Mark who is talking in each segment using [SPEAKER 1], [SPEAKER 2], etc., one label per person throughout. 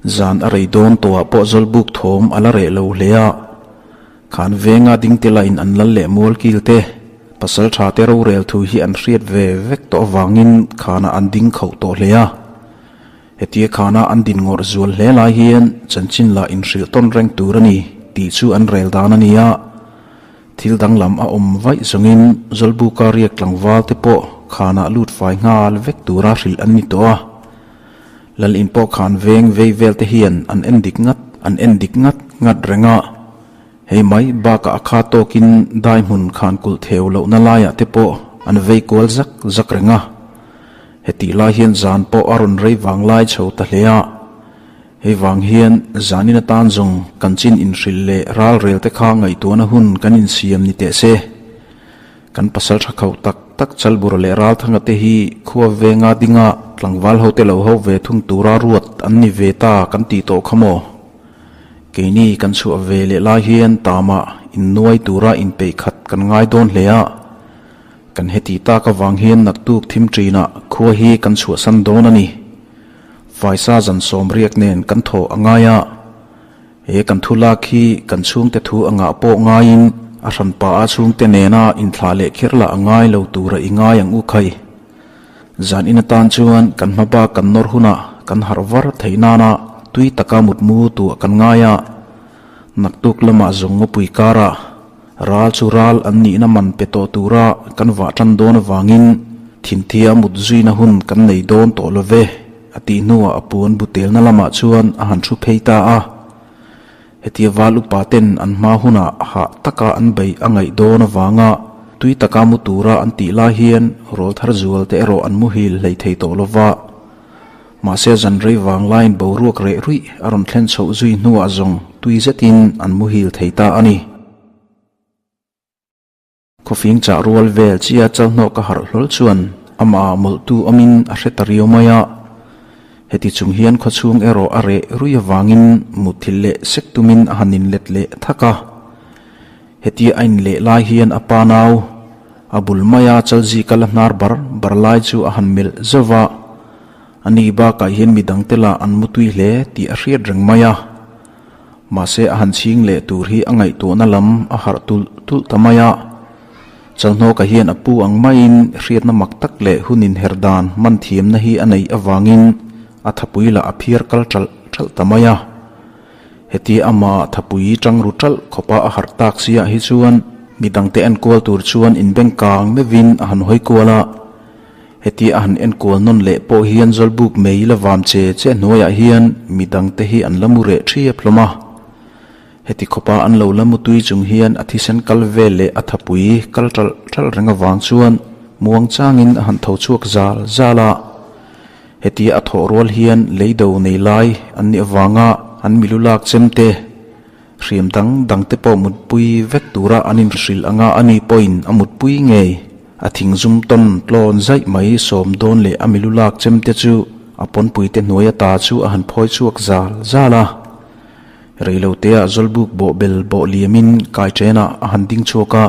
[SPEAKER 1] Zan a rei dawn tawhah pawh Zawlbuk thawm a la reh lo hle a. Khan venga ding te lahin an lal leh mual kil te, pasal tha te rorel thu hi an hriat ve vek tawh avangin khanah an ding khauh tawh hle a. Hetia khana an din ngawrh zual hle lai hian chanchin lah inhrilh tawn reng tur a ni tih chu an rel dan a ni a. Thil danglam a awm vaih zawngin Zawlbuka riak tlangval te pawh khanah lut fai nghal vek tura hrilh an ni tawh a. Lal in pawh khan veng vei vel te hian an en dik ngat an en dik ngat ngat reng a. Hei mai bakah a kha tawkin dai hmun khan kulh theu lohna laiah te pawh an vei kual zak zak reng a. Hetih lai hian zan pawh a rawn rei vang lai chho ta hle a. Hei vang hian zanin atan zawng kan chin inhrilh leh ralrel te kha ngaihtuahna hun kan insiam ni teh se. Kan pasal tha khauh tak tak Chalbura leh Ralthanga te hi khua venga dinga tlangval ho te lo ho ve thung tura ruat an ni ve ta kan tih tawh kha maw? Keini kan chhuah ve leh lai hian tamah innuai tura inpeih khat kan ngai dawn hle a. Kan heti tak avang hian naktuk thim ṭinah khua hi kan chhuahsan dawn a ni. Faisa zan sawmriak nen kan thawh a ngai a. He kan thu lak hi kan chhungte thu a ngah pawh ngaiin a hranpa a chhungte nena inthlah leh kher lah a ngai lo tura i ngai ang u khai. Zan in atan chuan kan hma bak kan nawr hunah kan harh var theih nana tui taka mutmu tuah kan ngai a. Naktuk lamah zawng ngawpui karah ral chu ral an nihna man pe tawh tura kan vah tan dawn avangin thinthia mut zuina hun kan nei dawn tawh lo ve. A tih hnuah a puan bu telna lamah chuan a han thu phei ta a. Hetia val upa ten an hma hunah hah taka an beih a ngaih dawn avanga tui taka mu tura an tih lai hian rawl thar zual te erawh an muhil hlei thei tawh lova. Mahse zan rei vang laiin boruak reh ruih a rawn thlen chhoh zui hnuah zawng tui zetin an muhil thei ta a ni. Khawfing chah rual vel chia chalhnawh ka harh hlawl chuan amah mawlhtu awmin a hre ta riau mai a. Heti chung hian khawchhung erawh a reh rui avangin mutthilh leh sek tumin a han inlet leh thak a. Hetia a inleh lai hian a pa nau a bul maia chalzika la hnar bar bar lai chu a han melh zauh va. Ani bakah hian midangte lah an mutui hle tih a hriat reng mai a. Mahse a han chhing leh tur hi a ngaihtuahna lam a harh tulh tulh ta mai a. Chalhnawka hian a pu ang maiin hriatna mak tak leh hun inher dan hman thiamna hi a neih avangin a thapui lah a phiar kal ṭalh ṭalh ta mai a. Hetia amah thapui ṭang ru ṭalh khawpa a harh tak siah hi chuan midangte enkual tur chuan inbengkang meuhin a han hawi kual a. Hetia a han enkual nawn leh pawh hian Zawlbuk mei la vam che che hnuaiah hian mi dangte hi an la mu reh ṭhiap hlawm a. Heti khawpa an lo la mu tui chung hian a thisen kal vel leh a thapui kal ṭalh ṭalh reng avang chuan muang changin a han tho chhuak zal zal a. Hetia a thawh rual hian leido nei lai an nih avanga an milu lak chem te, hriam dang dang te pawh mutpui vek tura an inhrilh anga ani pawhin a mutpui ngei. A thing zum tawn tlawn zaih mai sawm dawn leh a milu lak chem te chu a pawnpui te hnuai ata chu a han phawi chhuak zal zal a. Reilo te ah Zawlbuk bawh bel bawh liamin kai chen ah a han ding chhuak a.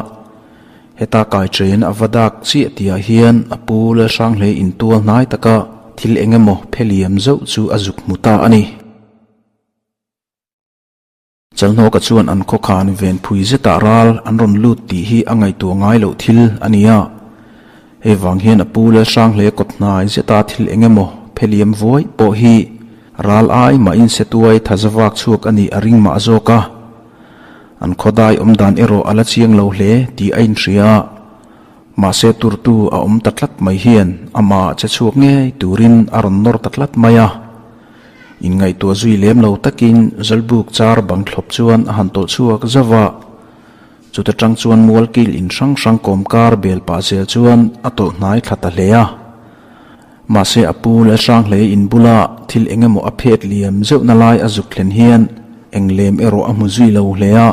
[SPEAKER 1] Heta kai chen a va dak chiah tih ah hian a pu Lalhranghlei intual hnai taka thil eng emaw phe liam zauh chu a zuk hmu ta a ni. Chalhnawka chuan an khawkhan venphui zetah ral an rawn lut tih hi a ngaihtuah ngai loh thil a ni a. Hei vang hian a pu Lalhranghlea kawt hnai zeta thil eng emaw pheliam vuai pawh hi ral ai mahin setuai thazavak chhuak a nih a ring mah zawk a. An khawdai awm dan erawh a la chiang lo hle tih a inhria a. Mahse turtu a awm ta tlat mai hian amah che chhuak ngei turin a rawn nawr ta tlat mai a. Inngaihtuah zui lem lo takin Zawlbuk char bang thlawp chuan a han tawlh chhuak zauh a. Chuta tang chuan mualkil in hrang hrang kawm kar bel pah zel chuan a tawlh hnai thla ta hle a. Mahse a pu Lalhranghlei in bula thil eng emaw a phet liam zeuhna lai a zuk thlen hian eng lem erawh a hmu zui lo hle a.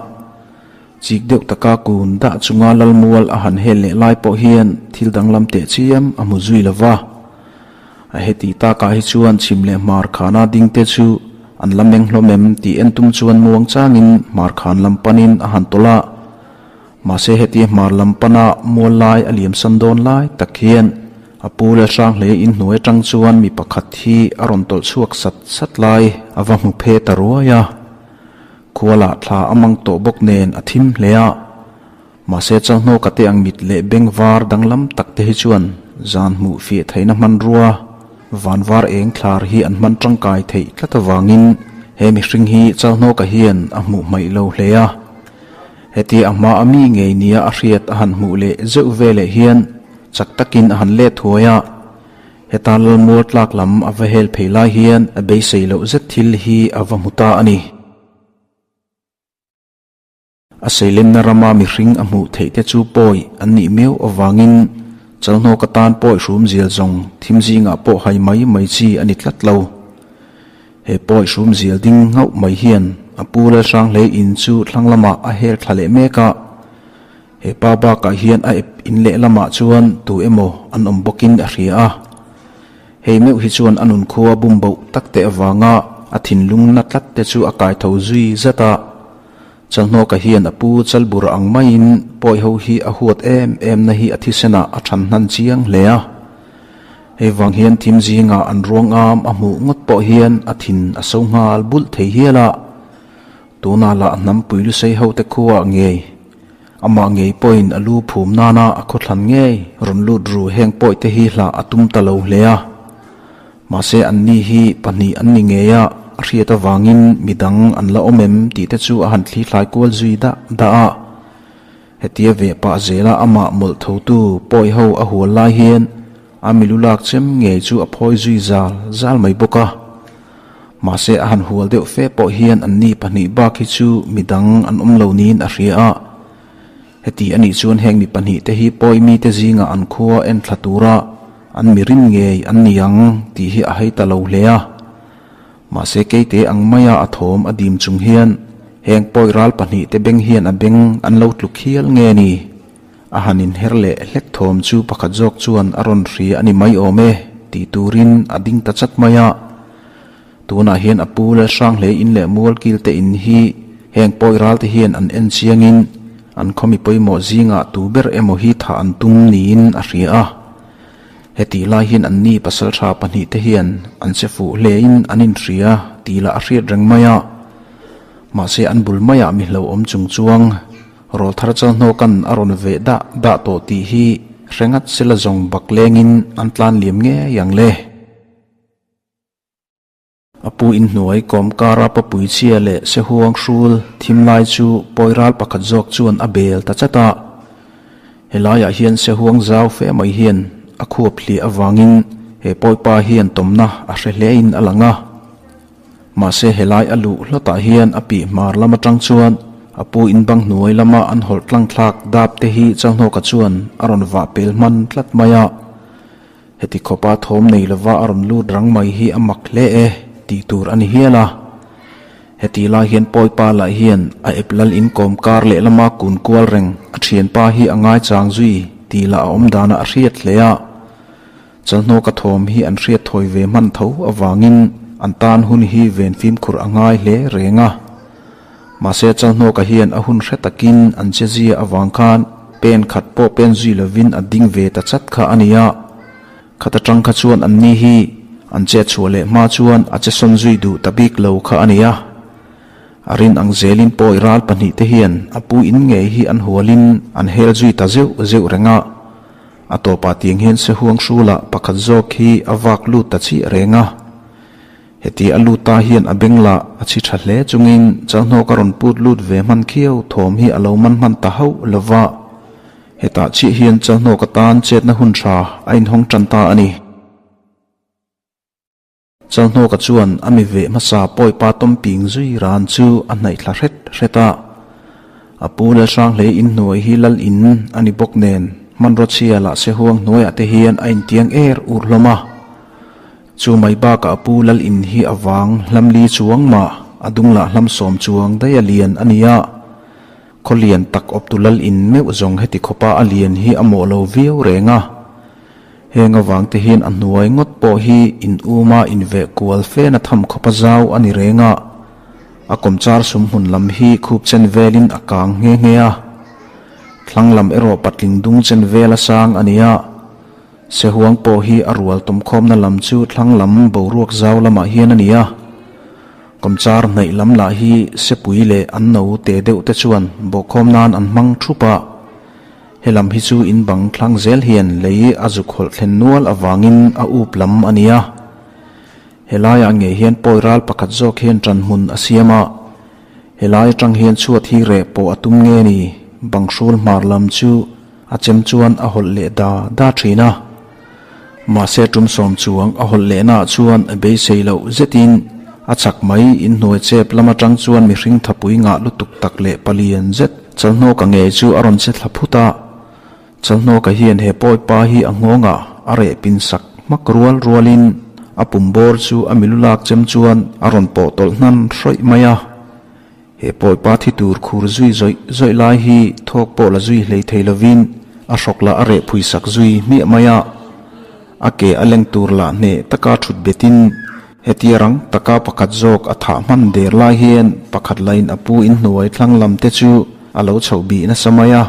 [SPEAKER 1] Chik deuh taka kun dah chunga Lalmual a han hel leh lai pawh hian thil danglam teh chiam a hmu zui lo va. A heti takah hi chuan chhim leh hmar khana ding te chu an la meng hlawm em tih en tum chuan muang changin hmar khan lam panin a han tawlh a. Mahse hetia hmar lam pana mual lai a liam san dawn lai tak hian A pu Lalhranghlei inhnuai atang chuan mi pakhat hi a rawn tawlh chhuak sat sat lai a va hmu phe ta ruai a. Khualah thla a mang tawh bawk nen a thim hle a. Mahse Chalhnawka te ang mit leh beng var danglam tak te hi chuan zan hmuh fiah theihna hmanrua van var eng thlar hi an hman tangkai theih tlat avangin he mihring hi Chalhnawka hian a hmuh hmaih lo hle a. Hetia a hma a mi ngei nia a hriat a han hmuh leh zeuh veleh hian chak takin a han let thuai a. Heta Lalmual tlak lam a va hel phei lai hian a beisei loh zet thil hi a va hmu ta a ni. A seilenna rama mihring a hmuh theih te chu pawi an nih miau avangin Chalhnawk atan pawi hrum zial zawng thim zingah pawh hai mai mai chi a ni tlat lo. He pawi hrum zial ding nghauh mai hian a pu Lalhranghlei in chu thlang lamah a hel thla leh mek a. He pa bakah hian a ep in leh lamah chuan tu emaw an awm bawkin a hria a. Hei meuh hi chuan a nunkhua bum boh tak te avanga a thinlung na tlat te chu a kai tho zui zat a. Chalhnawka hian a pu Chalbura ang maiin pawi ho hi a huat em em na hi a thisenah a than hnan chiang hle a. Hei vang hian thim zingah an ruang am a hmuh ngawt pawh hian a thin a so nghal bulh thei hial a. Tunah lah hnampui lusei hote khuaah ngei amah ngei pawhin a lu phum nana a khawthlan ngei rawn lut ru heng pawihte hi hlah a tum ta lo hle a. Mahse anni hi pahnih an ni ngei a, a hriat avangin midang an la awm em tih te chu a han thli thlai kual zui dah dah a. Hetia ve pah zela amah mawlh thotu pawi ho a hual lai hian a milu lak chem ngei chu a phawi zui zal zal mai bawk a. Mahse a han hual deuh fe pawh hian anni pahnih bak hi chu midang an awm lo niin a hria a. Heti a nih chuan heng mi pahnih te hi pawi mite zingah an khua en thla tura an mi rin ngei an ni ang tih hi a hei ta lo hle a. Mahse keite ang maia a thawm a dim chung hian heng pawi ral pahnih te beng hian a beng an lo tluk hial nge ni? A han inher leh hlek thawm chu pakhat zawk chuan a rawn hria a ni mai awm e tih turin a ding ta chat mai a. Tunah hian a pu Lalhranghlei in leh Mualkil te in hi heng pawi ral te hian an en chiangin an khawmi pawimawh zingah tu ber emaw hi thah an tum niin a hria a. Hetih lai hian anni pasaltha pahnih te hian an che fuh hlein an inhria tih lah a hriat reng mai a. Mahse an bul maiah mi hlauhawm chung chuang Rawlthar Chalhnawka'n a rawn veh dah dah tawh tih hi hre ngat sela zawng bak lengin an tlan liam ngei ang le. A pu inhnuai kawm kara papui chhia leh sehuang hrul thim lai chu pawi ral pakhat zawk chuan a bel ta chat a. Helaiah hian sehuang zau fe mai hian a khuap hliah avangin he pawipa hian tawmna a hre hlein a lang a. Mahse helai a luh hlawtah hian a pih hmar lam atang chuan a pu inbang hnuai lama an hawlh tlang thlak dap te hi Chalhnawka chuan a rawn vah pel hman tlat mai a. Heti khawpa thawm nei lova a rawn lut rang mai hi a mak hle e tih tur a ni hial a. Heti lai hian Pawipa lah hian a ep lal inkawm kar lehlama kun kual reng a thianpa hi a ngaichang zui tih lah a awm danah a hriat hle a. Chalhnawka thawm hi an hriat thawi ve hman tho avangin an tan hun hi ven fimkhur a ngai hle reng a. Mahse Chalhnawka hian a hun hre takin an che zia avang khan pen khat pawh pen zui lovin a ding ve ta chat kha a ni a. Khat atang kha chuan anni hi an che chhuah leh hma chuan a che sawn zui duh ta bik lo kha a ni a. A rin ang zelin pawi ral pahnih te hian a pu in ngei hi an hualin an hel zui ta zeuh zeuh reng a. A tawpah tiang hian Sehuang hrulah pakhat zawk hi a vak lut ta chiah reng a. Heti a lut ta hian a beng lah a chhi tha hle chungin Chalhnawk a rawn put lut ve hman khiau thawm hi a lo man hman ta hauh lo va. Hetah chiah hian Chalhnawk atan chetna hun tha a inhawng tan ta a ni. Chalhnawka chuan a mi veh hmasa pawipa tawm ping zui ran chu a hnaih thla hret hret a. A pu Lalhranghlei inhnuai hi lal in a ni bawk nen hmanraw chhia lah se huang hnuaiah te hian a intiang er ur hlawm a. Chu mai bakah a pu lal in hi a vang hlam li chuang mah a dung lah hlam sawm chuang daih a lian a ni a. Khaw lian tak awptu lal in meuh zawng heti khawpa a lian hi a mawh lo viau reng a. Heng avang te hian a hnuai ngawt pawh hi in uma inveh kual fen a tham khawpa zau a ni reng a. A kawmchar sum hmun lam hi khup chen velin a kang nghe nghe a. Thlang lam erawh patling dung chen vel a sang a ni a. Sehuang pawh hi a rual tawmkhawmna lam chu thlang lam boruak zau lamah hian a ni a. Kawmchar hnaih lam lah hi sepui leh an no te deuh te chuan bawhkhawm nan an hmang thup a. He lam hi chu in bang thlang zel hian lei a zuk hawlh thlen nual avangin a up lam a ni a. Helaiah ngei hian pawi ral pakhat zawk hian ṭan hmun a siam a. Helai aṭang hian chhuat hi reh pawh a tum nge ni? Bang hrul hmar lam chu a chem chuan a hawlh leh da da ṭhin a. Mahse ṭum sawm chuang a hawlh lehnaah chuan a beisei loh zetin a chak mai inhnuai chep lam aṭang chuan mihring thapui ngah lutuk tak leh palian zet Chalhnawka ngei chu a rawn che thla phut a. Chalhnawka hian he pawi pa hi a nghawngah a reh pin sak hmak rual rualin a pum bawr chu a milu lak chem chuan a rawn pawh tawlh hnan hrawih mai a. He pawi pa thi tur khur zui zawih zawih lai hi thawk pawh la zui hlei thei lovin a hrawk lah a reh phui sak zui hmiah mai a. A ke a leng tur lah hneh taka thut betin hetia rang taka pakhat zawk a thah hman der lai hian pakhat lain a pu inhnuai thlang lam te chu a lo chhoh bih nasa mai a.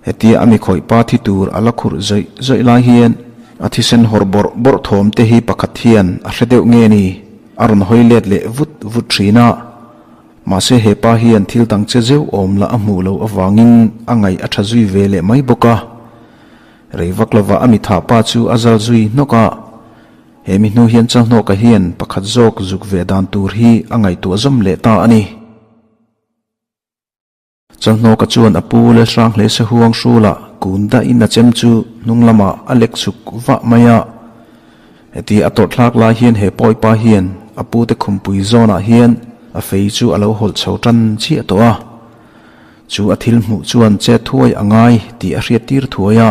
[SPEAKER 1] Hetia a mi khawih pa thi tur a la khurh zawih zawih lai hian a thisen hawrh bawrh bawrh thawm te hi pakhat hian a hre deuh nge ni? A rawn hawi let leh vut vut thin a. Mahse he pa hian thil dang che zeuh awm lah a hmuh loh avangin a ngaih a tha zui ve leh mai bawk a. Rei vak lova a mi thah pa chu a zal zui hnawk a. He mi hnu hian Chalhnawka hian pakhat zawk zuk ve dan tur hi a ngaihtuah zawm leh ta a ni. Chalhnawka chuan a pu le hrang hle se huang hrulah kun dahin a chem chu hnung lamah a lek chhuk vah mai a. Heti a tawrh thlak lai hian he pawipa hian a pute khumpui zawnah hian a fei chu a lo hawlh chho tan chiah tawh a. Chu a thil hmuh chuan chet thuai a ngai tih a hriat tir thuai a.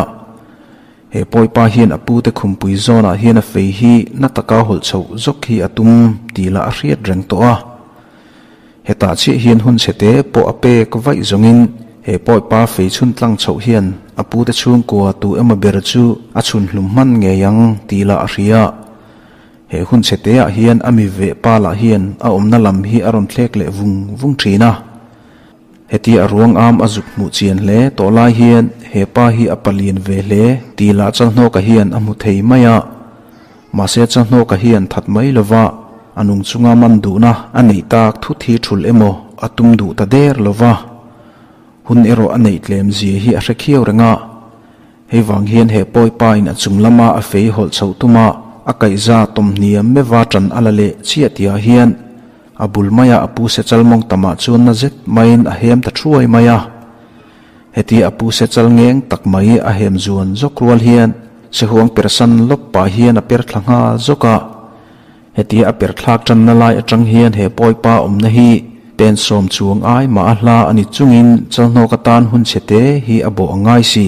[SPEAKER 1] He pawipa hian a pute khumpui zawnah hian a fei hi na taka hawlh chhoh zawk hi a tum tih lah a hriat reng tawh a. Hetah chiah hian hun chhe te pawh a pek vaih zawngin he pawipa fei chhun tlang chhoh hian a pute chhungkua tu emaw ber chu a chhun hlum hman ngei ang tih lah a hria. He hun chhe teah hian a mi veh pa lah hian a awmna lam hi a rawn thlek leh vung vung thin a. Hetia a ruang am a zuk hmuh chian hle tawh lai hian he pa hi a palian ve hle tih lah Chalhnawka hian a hmu thei mai a. Mahse Chalhnawka hian that mai lova a nung chunga man duhna a neih tak thut hi thulh emaw a tum duh ta der lova. Hun erawh a neih tlem zia hi a hre khiau reng a. Hei vang hian he pawi pa in a chung lama a fei hawlh chhoh tuma a kaihza tawmhniam meva tan a la leh chiah tihah hian A bul maia a pu se chal mawng tamah chuan na zet maiin a hem ta thuai mai a. Hetia a pu se chal ngeng tak mai a hem zuan zawk rual hian sehuang persan lawp pah hian a per thla nghal zawk a. Hetia a per thlak tanna lai atang hian he pawipa awmna hi pen sawm chuang ai mah a hla a ni chungin chalhnawk atan hun chhe te hi a bawh a ngai si.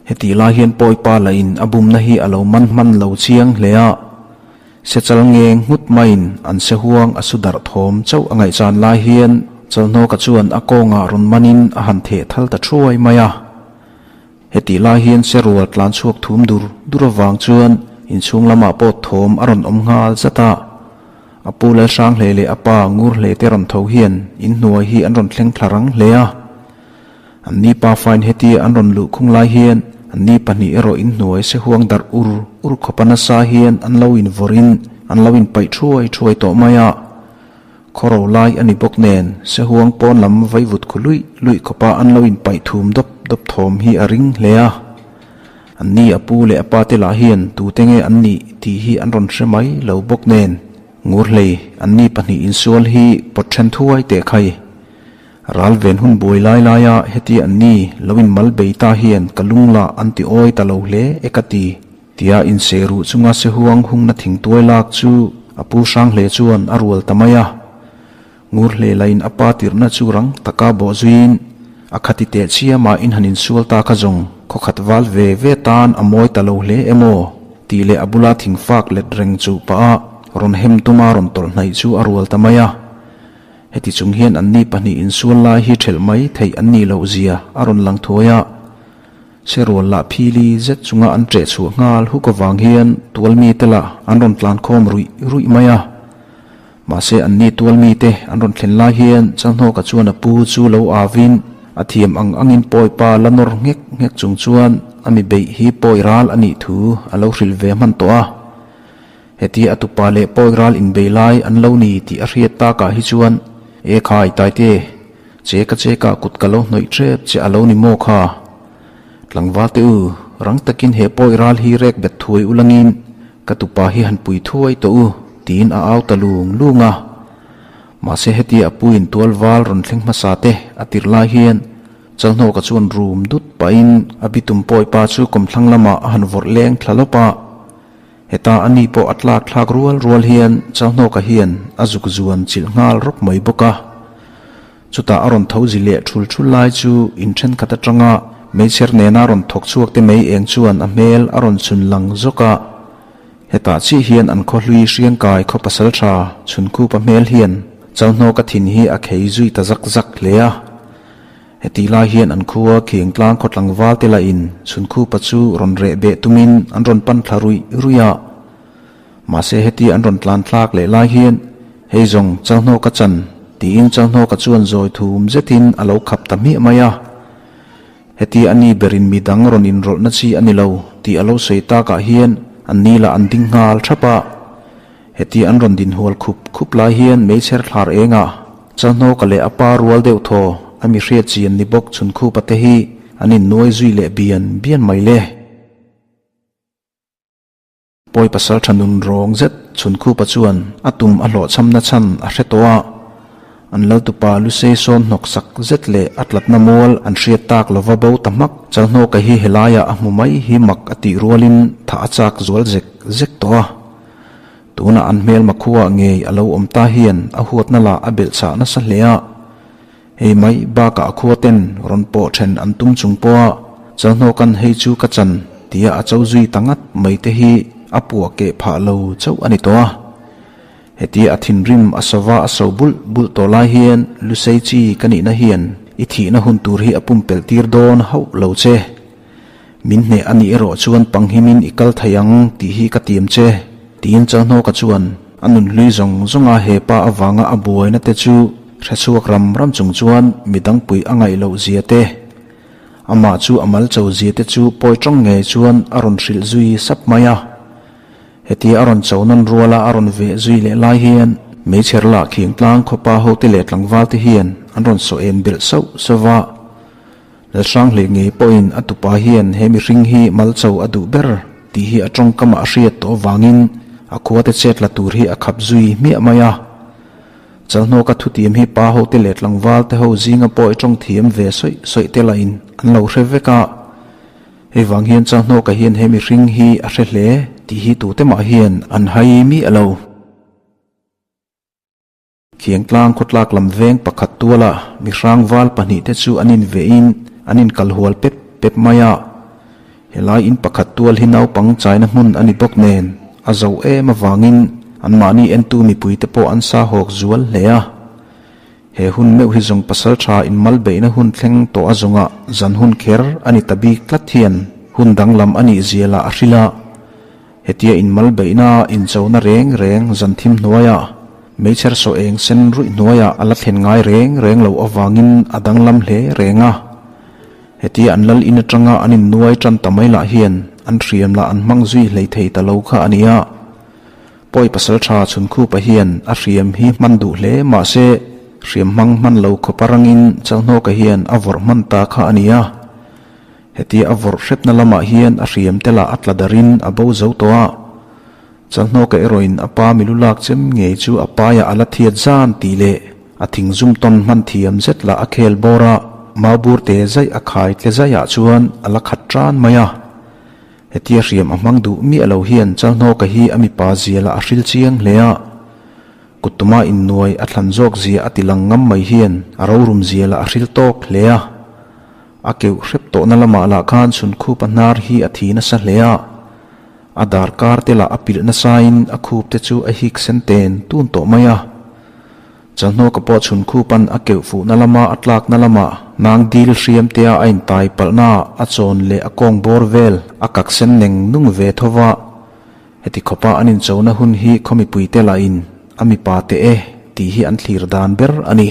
[SPEAKER 1] Hetih lai hian pawipa lahin a bumna hi a lo man hman lo chiang hle a. Sechal ngeng nghut maiin an se huang a su darh thawm chauh a ngaihchan lai hian Chalhnawka chuan a kawngah rawn manin a han theh thal ta thuai mai a. Hetih lai hian se rual tlan chhuak thum dur dur avang chuan inchhung lamah pawh thawm a rawn awm nghal zat a. A pu Lalhranghlei leh a pa Ngurhlei te rawn tho hian inhnuai hi an rawn thleng thla rang hle a. An ni pa fain hetia an rawn luh khung lai hian an ni pahnih erawh inhnuai se huang darh ur ur khawpa nasa hian an lo invawrhin an lo inpaih thuai thuai tawh mai a. Khawro lai a ni bawk nen se huang pawn lam vaivut khu luih luih khawpa an lo inpaih thum dawp dawp thawm hi a ring hle a. An ni a pu leh a pa te lah hian tute nge an nih tih hi an rawn hre mai lo bawk nen Ngurhlei an ni pahnih insual hi pawt then thuai teh khai. Ral ven hun buai lai laia heti an ni lo in mal bei ta hian ka lung lah an ti awi ta lo hle e ka ti, tia inseh ruh chunga sehuang hungna thingtuai lak chu a pu hrang hle chuan a rual ta mai a. Ngur hle lain a pa tirhna chu rang taka bawh zuiin a khati teh chiama in han insual ta kha zawng khawkhat val ve ve tan a mawi ta lo hle emaw tih leh a bula thingfak let reng chuh pah a rawn hem tuma rawn tawlh hnaih chu a rual ta mai a. Heti chung hian anni pahnih insual lai hi ṭhelh mai theih an nih loh zia a rawn lang thuai a. Serual lah phili zet chunga an ṭeh chhuah nghal huk avang hian tualmite lah an rawn tlan khawm ruih ruih mai a. Mahse anni tualmite an rawn thlen lai hian Chalhnawka chuan a pu chu lo avin A thiam ang angin pawi pa la nawr nghek nghek chung chuan a mi beih hi pawi ral a nih thu a lo hrilh ve hman tawh a. Hetia a tupa leh pawi ral inbei lai an lo ni tih a hriat takah hi chuan, E khai Taite, che ka che ka kut ka lo hnawih ṭep che a lo ni maw kha? Tlangval te u, rang takin he pawi ral hi rek bet thuai ulangin ka tupa hi han pui thuai tawh u, tiin a au ta lung lung a. Mahse hetia a puiin tual val rawn thleng hmasa te a tirh lai hian Chalhnawka chuan rum dut pahin a bitum pawi pa chu kawmthlang lamah a han vawrh leng thla lawp a. Heta a ni pawh a tlak thlak rual rual hian Chalhnawka hian a zuk zuan chilh nghal rawp mai bawk a. Chutah a rawn tho zi leh thul thul lai chu in thenkhat atanga meichher nena rawn thawk chhuak te mei eng chuan a hmel a rawn chhun lang zawk a. Hetah chiah hian an khaw hlui hriangkai khaw pasal tha chhunkhupa hmel hian Chalhnawka thin hi a khei zui ta zak zak hle a. Heti lai hian an khua khiang tlang khaw tlangval te lahin chhunkhupa chu rawn reh beh tumin an rawn pan thla ruih ruih a. Mahse heti an rawn tlan thlak leh lai hian hei zawng Chalhnawka chan tiin Chalhnawka chuan zawi thum zetin a lo khap ta hmiah mai a. Heti a ni berin mi dang rawn inrawlhna chi a ni lo tih a lo sawi takah hian an ni lah an ding nghal thap a. Heti an rawn din hual khup khup lai hian meichher thlar engah Chalhnawka leh a pa rual deuh thaw a mi hriat chian ni bawk chhunkhupa te hi an innuai zui leh bian bian mai le. Pawi pasal tha nun rawng zet Chhunkhupa chuan a tum a hlawhchhamna chhan a hre tawh a, an laltupa Lusei sawn hnawk sak zet leh a tlatna mual an hriat tak lova bo ta hmak. Chalhnawka hi helaiah a hmu mai hi mak a tih rualin thah a chak zual zek zek tawh a. Tunah an hmelma khuaah ngei a lo awm ta hian a huatna lah a belhchhah nasa hle a. Hei mai bakah a khua ten rawn pawh then an tum chung pawha Chalhnawka'n hei chu ka chan tia a cho zui ta ngat mai te hi a puah keh phah lo chauh a ni tawh a. Hetia a thinrim a sava a so bulh bulh tawh lai hian Lusei chi ka nihna hian i thihna hun tur hi a pumpelh tir dawn hauh lo che. Min hneh a nih erawh chuan panghimin i kal thei ang tih hi ka tiam che, tiin Chalhnawka chuan a nunhlui zawng zawnga he pa avanga a buaina te chu hrechhuak ram ram chung chuan midangpui a ngaih loh zia te, amah chu a mal cho zia te chu pawi tawng ngei chuan a rawn hrilh zui sap mai a. Hetia a rawn cho nawn ruala a rawn veh zui leh lai hian meichher lah khiang tlang khawpa hote leh tlangval te hian an rawn saw en belh sauh sauh va. Lalhranghlei ngei pawhin a tupa hian he mihring hi malcho a duh ber tih hi a tawngkamah a hriat tawh avangin a khuate chet la tur hi a khap zui hmiah mai a. Chalhnawka thutiam hi pa hote leh tlangval te ho zinga pawh i tawng thiam ve sawih sawih te lahin an lo hre vek a. Hei vang hian Chalhnawka hian he mihring hi a hre hle tih hi tute mah hian an hai miah lo. Khiangtlang khawtlak lam veng pakhat tuala mihrang val pahnihte chu an invehin an inkal hual pep pep mai a. Helai in pakhat tual hi naupang chaina hmun a ni bawk nen a zo em avangin anmahni entu mipuite pawh an sa hawk zual hle a. He hun meuh hi zawng pasal tha inmal beihna hun thleng tawh a zawngah zan hun kher a ni ta bik tlat hian hun danglam a nih zia lah a hrilh a. Hetia inmal beihna inchona reng reng zan thim hnuaiah, meichher saw eng sen ruih hnuaiah a la thlen ngai reng reng loh avangin a danglam hle reng a. Hetia an lal in atanga an innuai tan ta mai lah hian an hriam lah an hmang zui hlei thei ta lo kha a ni a. Pawi pasal tha Chhunkhupa hian a hriam hi hman duh hle mahse hriam hmang hman lo khawpa rangin Chalhnawka hian a vawrh hman ta kha a ni a. Hetia a vawrh hrepna lamah hian a hriam te lah a tla darin a bo zo tawh a. Chalhnawka erawhin a pa milu lak chem ngei chu a paiah a la thiat zan tih leh a thing zum tawn hman thiam zet lah a khel bawr a, maubur te zaih a khai tle zaiah chuan a la khat tan mai a. Hetia hriam a hmang duh miah lo hian Chalhnawka hi a mipa zia lah a hril chiang hle a. Kuttuma innuai a thlan zawk zia a ti lang ngam mai hian a rorum zia lah a hril tawk hle a. A keuh hrep tawhna lamah lah khan chhunkhup a hnar hi a thi nasa hle a, a dar kar te lah a pilh nasain a khup te chu a hik sen ten tun tawh mai a. Chalhnawka pawh chhunkhupan a keuh fuhna lama a tlakna lamah nang dil hriam tea a intai palhna a chawn leh a kawng bawr vel a kak sen neng nung ve tho va. Heti khawpa an inchona hun hi khaw mipuite lahin a mipa te e tih hi an thlir dan ber a ni.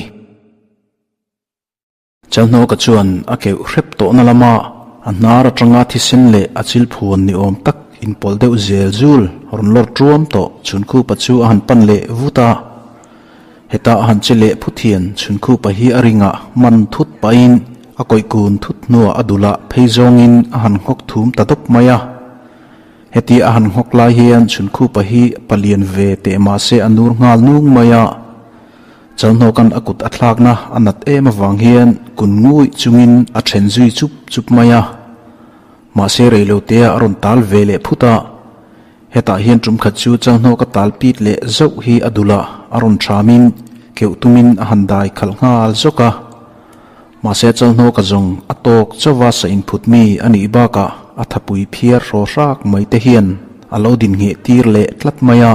[SPEAKER 1] Chalhnawka chuan a keuh hrep tawhna lama a hnar atanga thisen leh a chil phuan ni awm tak inpawlh deuh zel zul rawn lawr tuam tawh Chhunkhupa chu a han pan leh vut a. Heta a han che leh phut hian Chhunkhupa hi a ringah man thut pahin a kawih kun thut hnuah a dulah phei zawngin a han nghawk thum ta dawp mai a. Heti a han nghawk lai hian Chhunkhupa hi palian ve teh mahse a nur nghal nung mai a. Chalhnawka'n a kut a thlakna a nat em avang hian kun nguih chungin a then zui chup chup mai a. Mahse reilotea a rawn tal ve leh phut a. Hetah hian tum khat chu Chalhnawka tal pit leh zauh hi a dul a, a rawn thamin keuh tumin a han dai khalh nghal zawk a. Mahse Chalhnawka zawng a tawk chauva sa inphut mi a nih bakah a thapui phiar hraw hrak mai te hian a lo din ngheh tir leh tlat mai a.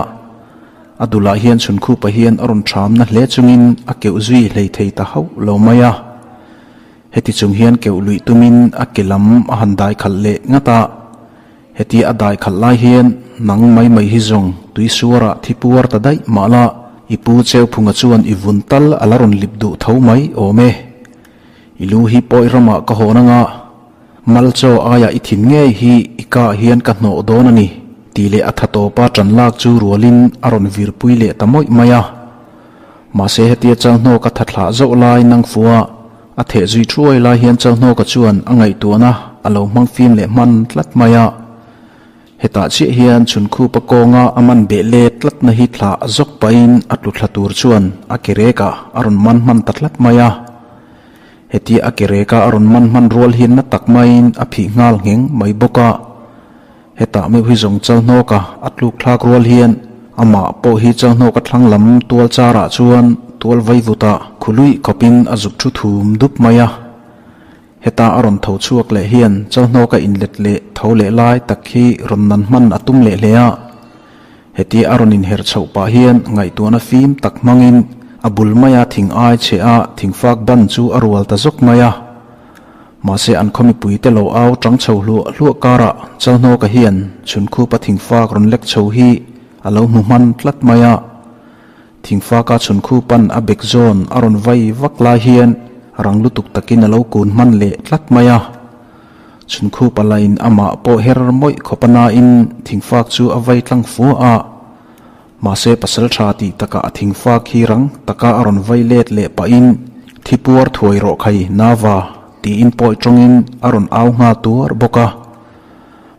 [SPEAKER 1] A dulah hian chhunkhupa hian a rawn thamna hle chungin a keuh zui hlei thei ta hauh lo mai a. Heti chung hian keuh luih tumin a ke lam a han dai khalh leh ngat a. Heti a dai khalh lai hian nang mai mai hi zawng tui suarah thi puar ta daih mah la, i pu Cheuphunga chuan i vun tal a la rawn lip duh tho mai awm e. I lu hi pawi ramah ka hawn anga. Mal chaw aia i thin ngei hi i kah hian ka hnawh dawn a ni, tih leh a tha tawpa ṭan lak chu rualin a rawn virpui leh ta mawih mai a. Mahse hetia Chalhnawka tha thlah zauh lai nang fuh a, a theh zui thuai lai hian Chalhnawka chuan a ngaihtuahna a lo hmang fim leh hman tlat mai a. Hetah chiah hian Chhunkhupa kawnga a man beh let tlatna hi thlah zawk pahin a tlu thla tur chuan a ke rekah a rawn man hman ta tlat mai a. Hetia a ke reka a rawn man hman rual hian na tak maiin a phih nghal ngheng mai bawk a. Hetah meuh hi zawng Chalhnawka a tluk thlak rual hian amah pawh hi Chalhnawka thlang lam tual charah chuan tual vaivutah khuluih khawpin a zuk thu thum dup mai a. Heta a rawn tho chhuak leh hian Chalhnawka inlet leh tho leh lai tak hi rawn nan hman a tum leh hle a. Hetia a rawn inher chhoh pah hian ngaihtuahna fim tak hmangin a bul maia thing ai chhe a thingfak ban chu a rual ta zawk mai a. Mahse an khaw mipuite lo au tang chho hluah hluah karah Chalhnawka hian chhunkhupa thingfak rawn lek chho hi a lo hmu hman tlat mai a. Thingfaka chhunkhupan a bek zawn a rawn vai vak lai hian rang lutuk takin a lo kun hman leh tlat mai a. Chhunkhupa lain amah pawh her mawih khawp a nain thingfak chu a vai tlang fua a. Mahse pasal tha tih takah a thingfak hi rang taka a rawn vai let leh pahin thi puar thuai rawh khai Nava tiin pawi tawngin a rawn au nghal tuar bawk a.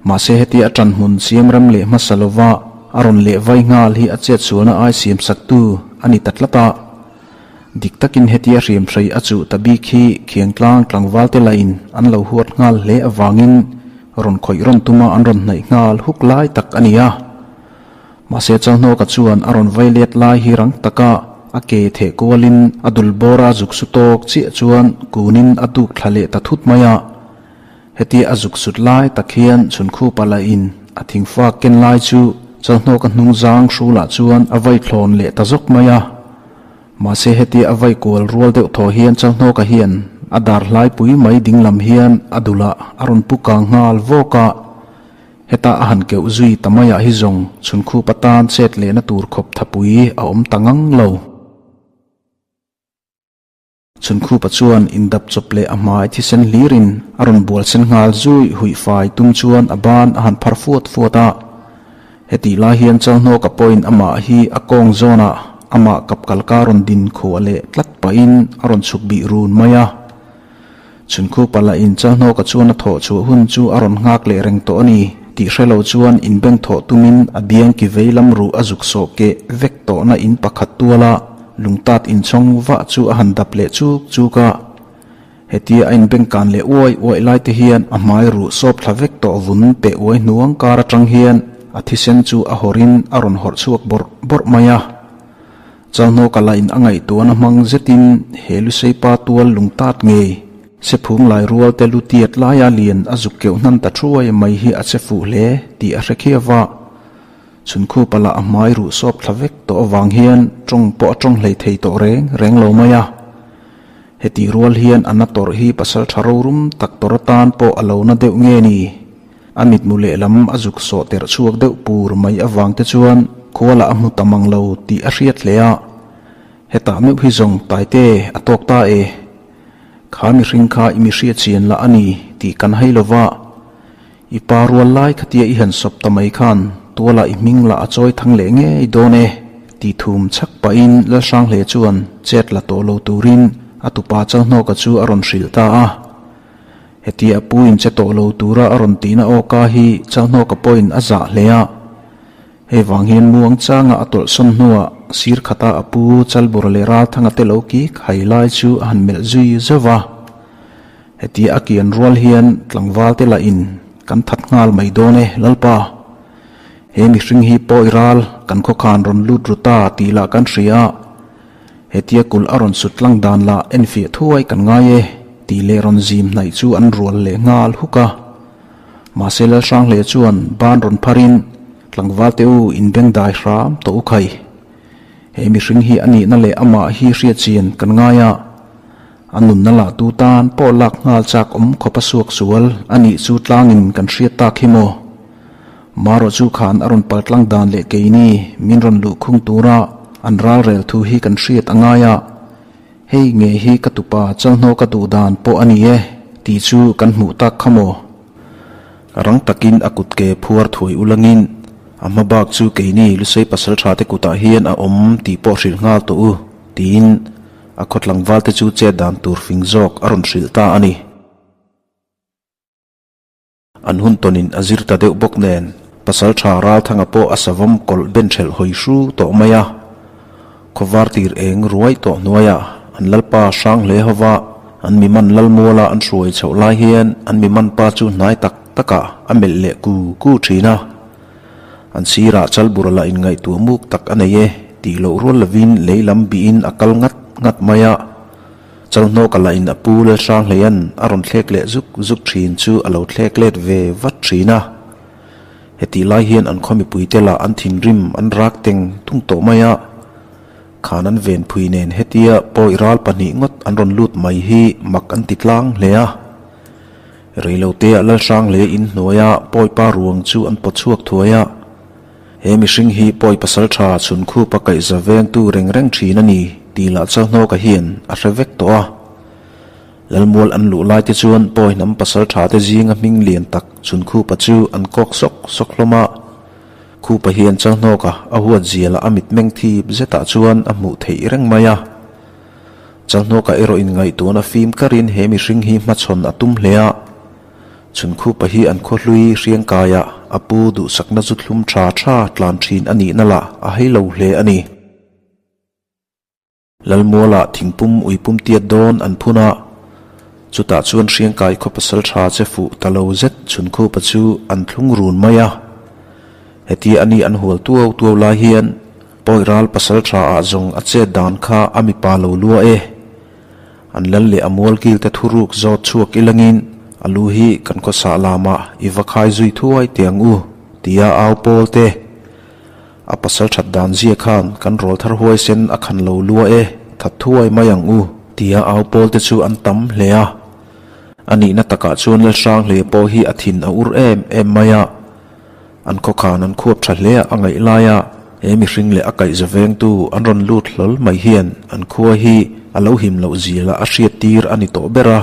[SPEAKER 1] Mahse hetia a ṭan hmun siam rem leh hmasa lova a rawn leh vai nghal hi a chet sualna ai siam saktu a ni ta tlat a. Dik takin hetia hriamhrei a chuh ta bik hi Khiangtlang tlangval te lahin an lo huat nghal hle avangin rawn khawih rawn tuma an rawn hnaih nghal huk lai tak a ni a. Mahse Chalhnawka chuan a rawn vai let lai hi rang taka a ke theh kualin a dul bawra zuk su tawk chiah chuan kunin a duk thla leh ta thut mai a. Hetia a zuk sut lai tak hian Chhunkhupa lahin a thingfak ken lai chu Chalhnawka hnung zang hrulah chuan a vai thlawn leh ta zawk mai a. Mahse hetia a vai kual rual deuh thaw hian Chalhnawka hian a dar hlaipui mai dinglam hian a dulah a rawn pu kang nghal vawk a. Heta a han keuh zui ta maiah hi zawng Chhunkhupa tan chet lehna tur khawp thapui a awm ta ngang lo. Chhunkhupa chuan indap chawp leh a hmai thisen hlirin a rawn bual sen nghal zui huih fai tum chuan a ban a han phar fuat fuat a. Hetih lai hian Chalhnawka pawhin amah hi a kawng zawnah amah kapkalka rawn din khuah leh tlat pahin a rawn chhuk bih run mai a. Chhunkhupa lahin Chalhnawka chuan a thawh chhuah hun chu a rawn nghak leh reng tawh a ni tih hre lo chuan inbeng thawh tumin a biang ki vei lam ruh a zuk sawh keh vek tawhna in pakhat tuala lungtat inchhawng vah chu a han dap leh chuk chuk a. Hetia a inbeng kan leh uai uaih lai te hian a hmai ruh sawp thla vek tawh vun peh uai hnuang kar atang hian a thisen chu a hawrin a rawn hawrh chhuak bawrh bawrh mai a. Chalhnawka lain a ngaihtuahna hmang zetin he Luseipa tual lungtat ngei Sephung lai rual te lu tiat laia lian a zuk keuh hnan ta thuai mai hi a che fuh hle tih a hre khiau a. Chhunkhupa lah a hmai ruh sawp thla vek tawh avang hian tawng pawh a tawng hlei thei tawh reng reng lo mai a. Hetih rual hian a na tawrh hi pasal tha rorum tak tawrh atan pawh a lo na deuh nge ni? A mitmu lehlam a zuk sawh terh chhuak deuh pur mai avang te chuan khualah a hmu ta mang lo tih a hriat hle a. Hetah meuh hi zawng Taite a tawk ta e. Kha mihring kha i mi hriatchian lah a ni tih kan hai lova, i pa rual lai khatia i han sawp ta mai khan tualah i hming lah a chawi thang leh ngei dawn e tih thum chhak pahin Lalhranghle chuan chet la tawh lo turin a tupa Chalhnawka chu a rawn hrilh ta a. Hetia a pu in che tawh lo tura a rawn tihna awka hi Chalhnawka pawhin a zah hle a. Hei vang hian muang changa a tawlhsawn hnuah sir khata a pu Chalbura leh Ralthanga te lo kik hai lai chu a han melh zui zauh va. Hetia a kian rual hian tlangval te lahin kan that nghal mai dawn e Lalpa. He mihring hi pawi ral kan khawkhan rawn lut ru ta tih lah kan hria a. Hetia kulh a rawn sut tlang dan lah enfiah thuai kan ngai e tih leh rawn zim hnaih chu an rual leh nghal huk a. Mahse Lalhranghle chuan ban rawn pharin tlangval te u in beng dai hram tawh u khai. He mihring hi a nihna leh amah hi hriatchian kan ngai a, a nunna lah tu tan pawh lak nghal chak awm khawp a suak sual a nih chu tlangin kan hriat tak hi maw? Marawh chu khan a rawn pal tlang dan leh keini min rawn luh khung tura an ralrel thu hi kan hriat a ngai a. Hei nge hi ka tupa Chalhnaw ka duh dan pawh a ni e tih chu kan hmuh tak kha maw? Rang takin a kut ke phuar thuai ulangin a hma bak chu keini Lusei pasaltha te kutah hian a awm tih pawh hrilh nghal tawh u tiin a khaw tlangval te chu chet dan tur fing zawk a rawn hrilh ta a ni. An hun tawnin a zir ta deuh bawk nen, Pasalṭha Ralthanga pawh a savawm kawlh ben ṭhelh hawi hru tawh mai a. Khawvar tir eng ruai tawh hnuaiah an lalpa hrang hle ho va, an mi man lalmuala an hruai chhoh lai hian an mi man pa chu hnai tak takah a melh leh ku ku ṭhin a. An sirah chalbura lah inngaihtuah muk tak a nei e tih loh rual lovin lei lam bihin a kal ngat ngat mai a. Chalhnawka lah in a pu Lalhranghleia'n a rawn thlek leh zuk zuk thin chu a lo thlek let ve vat thin a. Hetih lai hian an khaw mipuite lah an thinrim an rak teng tung tawh mai a. Khan an venphui nen hetia pawi ral pahnih ngawt an rawn lut mai hi mak an ti tlang hle a. Reiloteah Lalhranghlei in hnuaia pawipa ruang chu an pawt chhuak thuai a. He mihring hi pawi pasal tha chhun khupa kaihza vengtu reng reng thin a ni tih lah Chalhnawka hian a hre vek tawh a. Lalmual an luh lai te chuan pawi hnam pasal tha te zinga hming lian tak chhun khupa chu an kawk sawk sawk hlawm a. Khupa hian Chalhnawka a huat zia lah a mitmeng thip zetah chuan a hmuh theih reng mai a. Chalhnawka erawh inngaihtuahna fim karin he mihring hi hmachhawn a tum hle a. Chhunkhupa hi an khawhlui hriangkaiah a pu duhsakna zu thlum tha tha tlan thin a nihna lah a hei lo hle a ni. Lalmualah thingpum uipum tiat dawn an phun a, chutah chuan hriangkai khaw pasal tha che fuh ta lo zet Chhunkhupa chu an thlung run mai a. Hetia a ni an hual tuau tuau lai hian pawi ral pasal tha ah zawng a chet dan kha a mipa lo lua e. An lal leh a mualkil te thuruk zawt chhuak ilangin a lu hi kan khawsah lamah i va khai zui thuai teh ang u tia au pawl te. A pasal that dan zia khan kan rawl thar huaisen a khan lo lua e, that thuai mai ang u tia au pawl te chu an tam hle a. A nihna takah chuan Lalhrang hle pawh hi a thin a ur em em mai a. An khawkhan an khuap tha hle a ngaih laia he mihring leh a kaihza vengtu an rawn lut hlawl mai hian an khua hi a lo him loh zia a hriat tir a ni tawh ber a.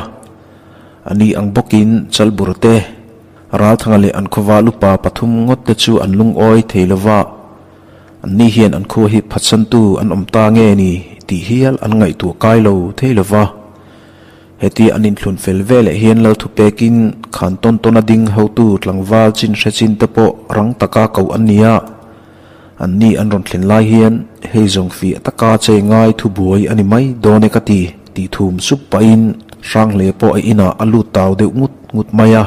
[SPEAKER 1] A ni ang bawkin Chalbur te, Ralthanga leh an khawva lupa pathum ngawt te chu an lungawi thei lova, an ni hian an khua hi phatsantu an awm ta nge ni tih hial an ngaihtuah kai lo thei lova. Heti an inthlun fel veleh hian Lalthu pekin khan tawn tawn a ding hotu tlangval chin hre chin te pawh rang taka koh an ni a. An ni an rawn thlen lai hian hei zawng fiah taka chei ngai thu buai a ni mai dawn e ka ti tih thum sup pahin Hranghle pawh a inah a lut tau deuh ngut ngut mai a.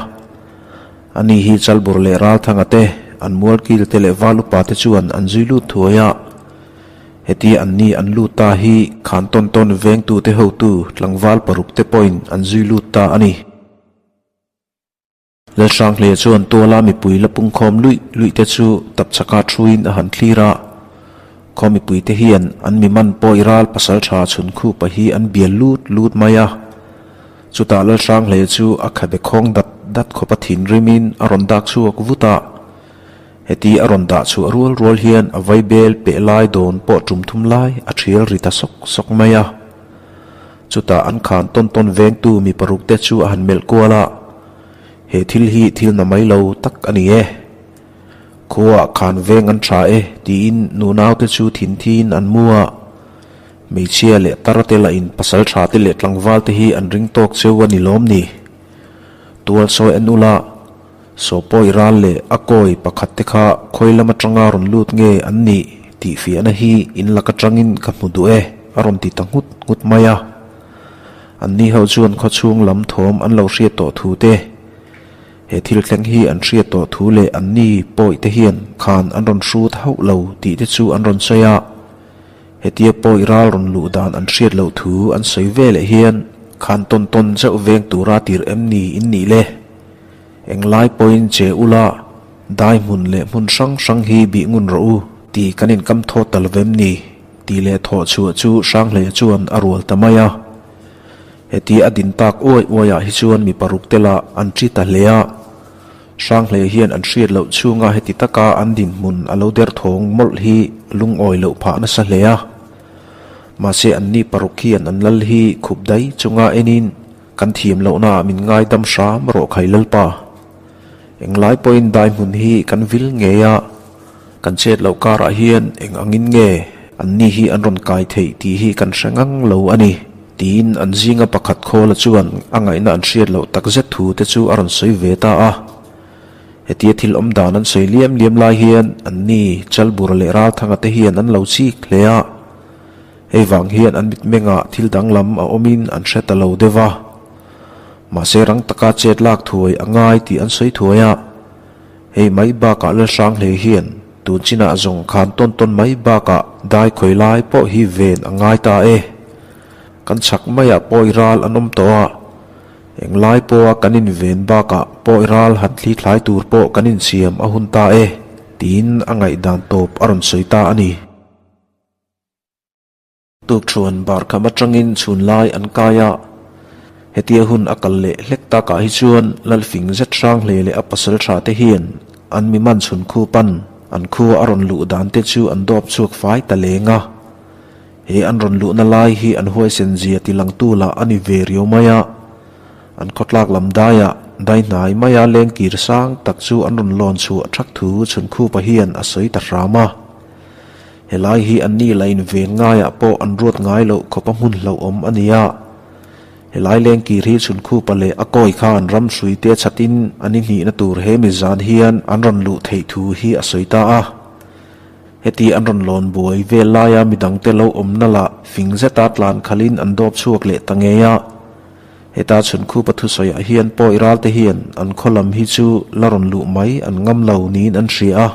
[SPEAKER 1] Ani hi Chalbur leh Ralthanga te, an mualkil te leh val upa te chuan an zui lut thuai a. Heti an ni an lut ta hi khan tawn tawn vengtute hotu tlangval paruk te pawhin an zui lut ta a ni. Lalhranghlea chuan tuala mipui la pungkhawm luih luih te chu tapchhaka thuin a han thlir a. Khaw mipui te hian an mi man pawi ral pasal tha chhun khupa hi an bial lut lut mai a. Chutah Lalhranghlea chu a khabe khawng dat dat khawpa thinrimin a rawn dak chhuak vut a. Heti a rawn dah chhuah rual rual hian a vaibel peh lai dawn pawh tum thum lai a thial ri ta sawk sawk mai a. Chutah an khan tawn tawn vengtu mi paruk te chu a han melh kual a, He thil hi thil na mai lo tak a ni e. Khuaah khan veng an tha e tiin nunaute chu thinthiin an mu a. Hmeichhia leh tar te lahin pasal tha te leh tlangval te hi an ring tawk cheu a ni lawm ni? Tual sawi en ula, saw pawi ral leh a kawi pakhat te kha khawi lam atanga rawn lut nge an nih tih fiahna hi in lak atangin ka hmu duh e a rawn ti ta nghut nghut mai a. Anni ho chuan khawchhung lam thawm an lo hriat tawh thu te, He thil thleng hi an hriat tawh thu leh anni pawi te hian khan an rawn hrut hauh lo tih te chu an rawn sawi a. Hetia pawi ral rawn luh dan an hriat loh thu an sawi ve leh hian khan tawn tawn zeuh veng tura tir em ni in nih le? Englai pawhin che ula dai hmun leh hmun hrang hrang hi bih ngun rawh u tih kan inkam thawt ta lovem ni tih leh thawh chhuah chu Hranghleia chuan a rual ta mai a. Heti a din tak uai uaiah hi chuan mi paruk te lah an ṭi ta hle a. Hranghlei hian an hriat loh chhunga heti taka an dinhmun a lo derthawng mawlh hi lungawi loh phah nasa hle a. Mahse anni paruk hian an lal hi khup dai chunga enin kan thiam lohnaah min ngaidam hram rawh khai Lalpa. Englai pawhin dai hmun hi kan vil ngei a, kan chet loh karah hian eng angin nge anni hi an rawn kai theih tih hi kan hre ngang lo a ni, tiin an zinga pakhat Khawla chuan a ngaihna an hriat loh takzet thu te chu a rawn sawi ve ta a. Hetia thil awm dan an sawi liam liam lai hian anni Chalbura leh Ralthanga te hian an lo chik hle a. Hei vang hian an mitmengah thil danglam a awmin an hre ta lo deuh a. Mahse rang taka chet lak thuai a ngai tih an sawi thuai a. Hei mai bakah Lalhranghlei hian tun chinah zawng khan tawn tawn mai bakah dai khawi lai pawh hi ven a ngai ta e. Kan chhak maiah pawi ral an awm tawh a. Englai pawha kan inven bakah pawi ral han thli thlai tur pawh kan insiam a hun ta e tiin a ngaihdan tawp a rawn sawi ta a ni. Tukṭhuan barkham aṭangin chhunlai an kai a, hetia hun a kal leh hlek takah hi chuan Lalfing zet hrang hle leh a pasal ṭha te hian an mi man chhun khu pan an khua a rawn luh dan te chu an dawp chhuak fai ta leng a. He an rawn luhna lai hi an huaisen zia ti langtu lah a ni ve riau mai a. An khawtlak lam daiah dai hnai maia lengkir sang tak chu an rawn lawn chhuah ṭhak thu chhun khupa hian a sawi ta hram a. Helai hi anni la inven ngaiah pawh an ruat ngai loh khawpa hmun hlauhawm a ni a. Helai lengkir hi chhunkhupa leh a kawi khan ram hrui te chhatin an inhnihna tur he mi zan hian an rawn luh theih thu hi a sawi ta a. Heti an rawn lawn buai vel laia midangte lo awmna lah fing zeta tlan khalhin an dawp chhuak leh ta ngei a. Heta chhunkhupa thusawiah hian pawi ralte hian an khaw lam hi chu la rawn luh mai an ngam lo niin an hria a.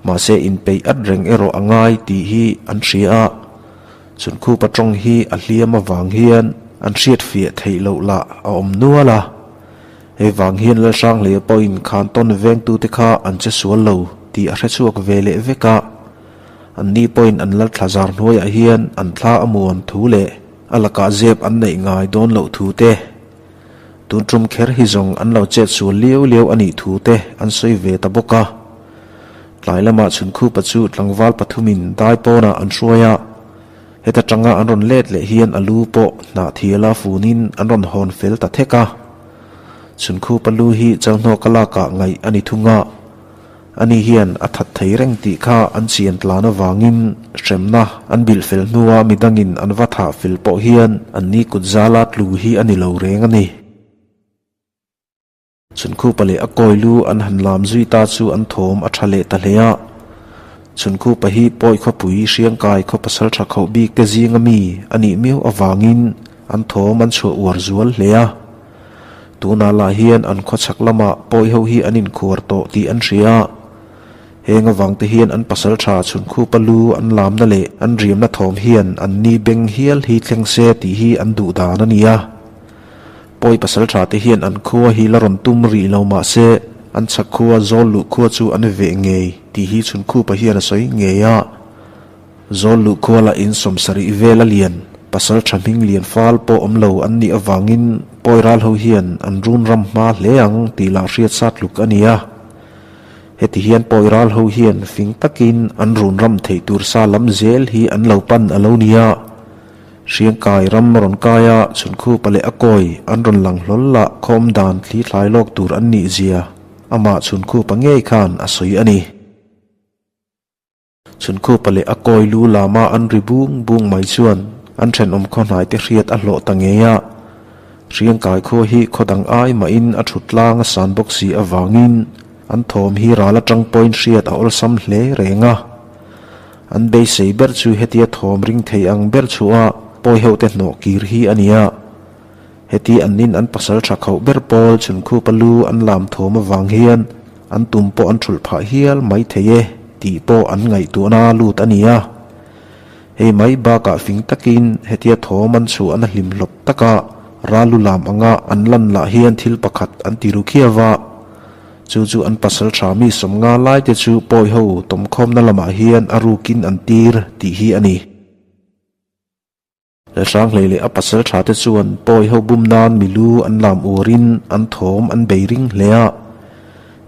[SPEAKER 1] Mahse inpeih at reng erawh a ngai tih hi an hria a, Chunkhupa tawng hi a hliam avang hian an hriatfiah theih loh lah a awm nual a. Hei vang hian Lalhranghleia pawhin khan tawn vengtute kha an che sual lo tih a hrechhuak ve leh vek a. Anni pawhin an lalthla zar hnuaiah hian an thla a muan thu leh a lakah zep an neih ngai dawn loh thu te, Tun tum kher hi zawng an lo chet sual liau liau a nih thu te an sawi ve ta bawk a. Tlai lamah Chhunkhupa chu tlangval pathumin dai pawnah an hruai a, heta tanga an rawn let leh hian a lu pawh hnah thiala funin an rawn hawn fel ta thek a. Chhunkhupa lu hi Chalhnawka lakah ngaih a ni thung a. Ani hian a that thei reng tih kha an chian tlan avangin hremna an bilh fel hnua midangin an va thah fel pawh hian anni kut zala tlu hi a ni lo reng a ni. Chhunkhupa leh a kawi lu an han lam zui ta chu an thawm a tha leh ta hle a. Chhunkhupa hi pawi khawpui hriangkai khaw pasal tha khauh bik te zinga mi a nih miau avangin an thawm an chhuah uar zual hle a. Tunah lah hian an khawchhak lamah pawi ho hi an inkhuar tawh tih an hria a. Heng avang te hian an pasal tha chhunkhupa lu an lamna leh an riamna thawm hian an ni beng hial hi thleng se tih hi an duh dan a ni a. Pawi pasal tha te hian an khua hi la rawn tum rih lo mah se an chhak khua zawl luh khua chu an veh ngei tih hi chhunkhupa hian a sawi ngei a. Zawl luh khuala in sawmsarih vel a lian, pasal tha hming lian fal pawh awm lo an nih avangin pawi ral ho hian an run ram hma hle ang tih lah hriat sa tluk a ni a. Heti hian pawi ral ho hian fing takin an run ram theih tur sa lam zel hi an lo pan a lo ni a. Hriangkai ram rawn kai a, Chhunkhupa leh a kawi an rawn lang hlawl lah khawm dan thli thlai lawk tur an nih zia amah Chhunkhupa ngei khan a sawi a ni. Chhunkhupa leh a kawi lu lama an ri bung bung mai chuan an thenawm khaw hnai te hriat a hlawh ta ngei a. Hriangkai khua hi khaw dang ai mahin a thut tlang a san bawk si avangin an thawm hi ral atang pawhin hriat a awlsam hle reng a. An beisei ber chu hetia thawm ring thei ang ber chhuah a pawi ho te hnawh kir hi a ni a. Heti an nin an pasal tha khauh ber pawl Chhunkhupa lu an lam thawm avang hian an tum pawh an thulh phah hial mai thei e tih pawh an ngaihtuahna lut a ni a. Hei mai bakah fing takin hetia thawm an chhuah na hlim hlawp taka ral lu lam anga an lan lah hian thil pakhat an ti ru khiau va. Chu chu an pasal tha mi sawmnga lai te chu pawi ho tawmkhawmna lamah hian a rukin an tir tih hi a ni. Hranghlei leh a pasal tha te chuan pawi ho bum nan milu an lam uarin an thawm an bei ring hle a.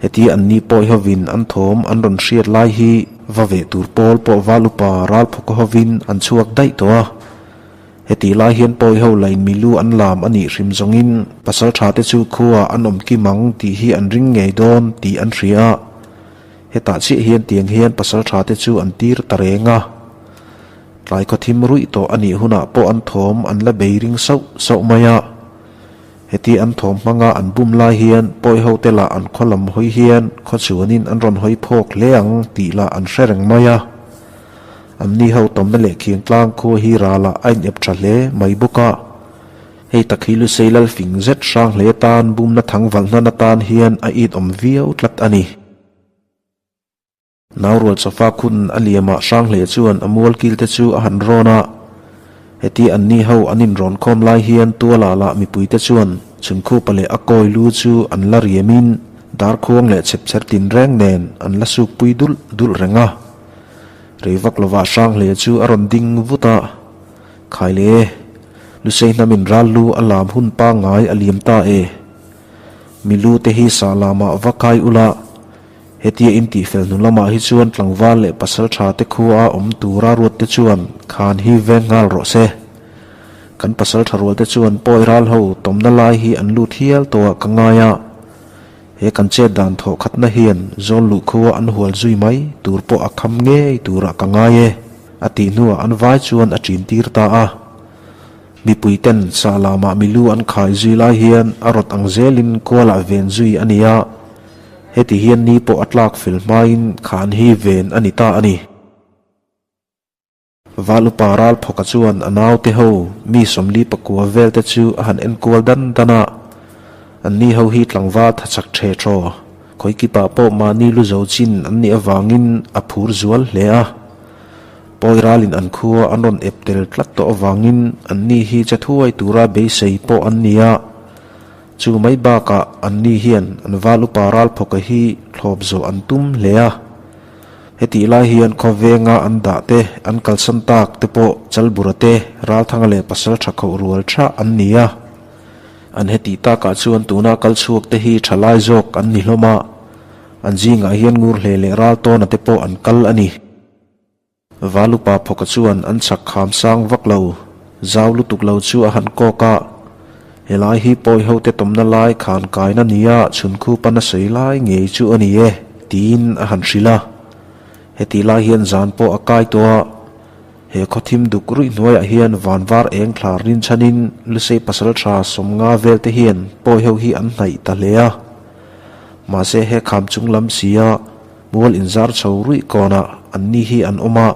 [SPEAKER 1] Heti an ni pawi hovin an thawm an rawn hriat lai hi va veh tur pawl pawh val upa ral phawk hovin an chhuak daih tawh a. Heti lai hian pawi ho lain milu an lam a nih hrim zawngin pasal tha te chu khuaah an awm kim ang tih hi an ring ngei dawn tih an hria a. Hetah chiah hian tiang hian pasal tha te chu an tir ta reng a. Tlai khaw thim ruih tawh a nih hunah pawh an thawm an la bei ring sauh sauh mai a. Heti an thawm hmanga an bum lai hian pawi ho te lah an khaw lam hawi hian khaw chuanin an rawn hawi phawk hle ang tih lah an hre reng mai a. An ni ho tawmna leh khiang tlang khua hi ralah a inep tha hle mai bawk a. Hei tak hi Lusei lal fing zet hrang hle tan bumna thang valhnan atan hian a it awm viau tlat a ni. Naurual chawfa khun a liamah Hranghlei chuan a mual kil te chu a han rawn a. Heti an ni ho an inrawn khawm lai hian tualah lah mipui te chuan Chhunkhupa leh a kawi lu chu an la riamin darkhuang leh chhepchher tinreng nen an la sukpui dulh dulh reng a. Rei vak lovah Hranghlei chu a rawn ding vut a. Khai le, Lusei hnamin ral lu a lam hun pangngai a liam ta e. Mi lu te hi sah lamah va kai ula. Hetia intihfel hnu lamah hi chuan tlangval leh pasal tha te khua a awm tura ruat te chuan khan hi veng nghal rawh se. Kan pasal tha rual te chuan pawi ral ho tawmna lai hi an lut hial tawh ah ka ngai a. He kan chet dan thawh khatna hian zawl luh khua an hual zui mai tur pawh a kham ngei turah ka ngai e, a tih hnuah an vai chuan a ṭin tir ta a. Mipui ten sah lamah milu an khai zui lai hian a rawt ang zelin kualah ven zui a ni a. Heti hian ni pawh a tlak fel hmain khan hi ven a ni ta a ni. Val upa ral phawka chuan a naute ho mi 44 vel te chu a han enkual dan dan a. An ni ho hi tlangval tha chak ṭhe ṭhaw, khawi kipah pawh mahni lu zo chin an nih avangin a phur zual hle a. Pawi ralin an khua an rawn ep tel tlat tawh avangin an ni hi che thuai tura beisei pawh an ni a. Chu mai bakah anni hian an val upa ralphawka hi thlawp zawh an tum hle a. Hetih lai hian khawvenga an dah te, an kalsan tak te pawh Chalbura te, Ralthanga leh Pasal tha khoh rual tha an ni a. An hetih takah chuan tuna kal chhuak te hi tha lai zawk an ni hlawm a, an zingah hian Ngurhleh leh Raltawna te pawh an kal a ni. Valupa phawka chuan an chhak kham sang vak lo, zau lutuk lo chu a han kawk a. Helai hi pawi ho te tawmna lai khan kaina nia chhunkhupa na sawi lai ngei chu a ni e, tiin a han hrilh a. Heti lai hian zan pawh a kai tawh a. He khawthim duk ruih hnuaiah hian van var eng thlar rinchhanin Lusei pasaltha 50 vel te hian pawi ho hi an hnaih ta hle a. Mahse he kham chung lam sia Mual inzar chho ruih kawnah anni hi an awm a,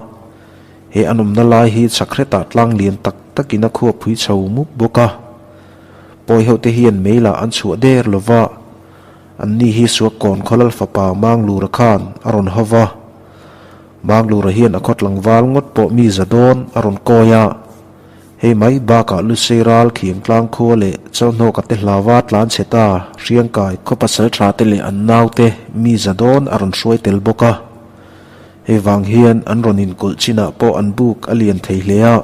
[SPEAKER 1] he an awmna lai hi chhakretah tlang lian tak takin a khuaphui chho mup bawk a. Pawi hote hian meilah an chhuah der lo va, anni hi Suakkawn khawlal fapa Manglura khan a rawn ho va. Manglura hian a khaw tlangval ngawt pawh mi za dawn a rawn kawi a. Hei mai bakah Lusei ral khiang tlang khua leh Chalhnawka te hlava tlan chhe ta Hriangkai khaw pasal tha te leh an naute mi za dawn a rawn hruai tel bawk a. Hei vang hian an rawn inkulh chinah pawh an buk a lian thei hle a.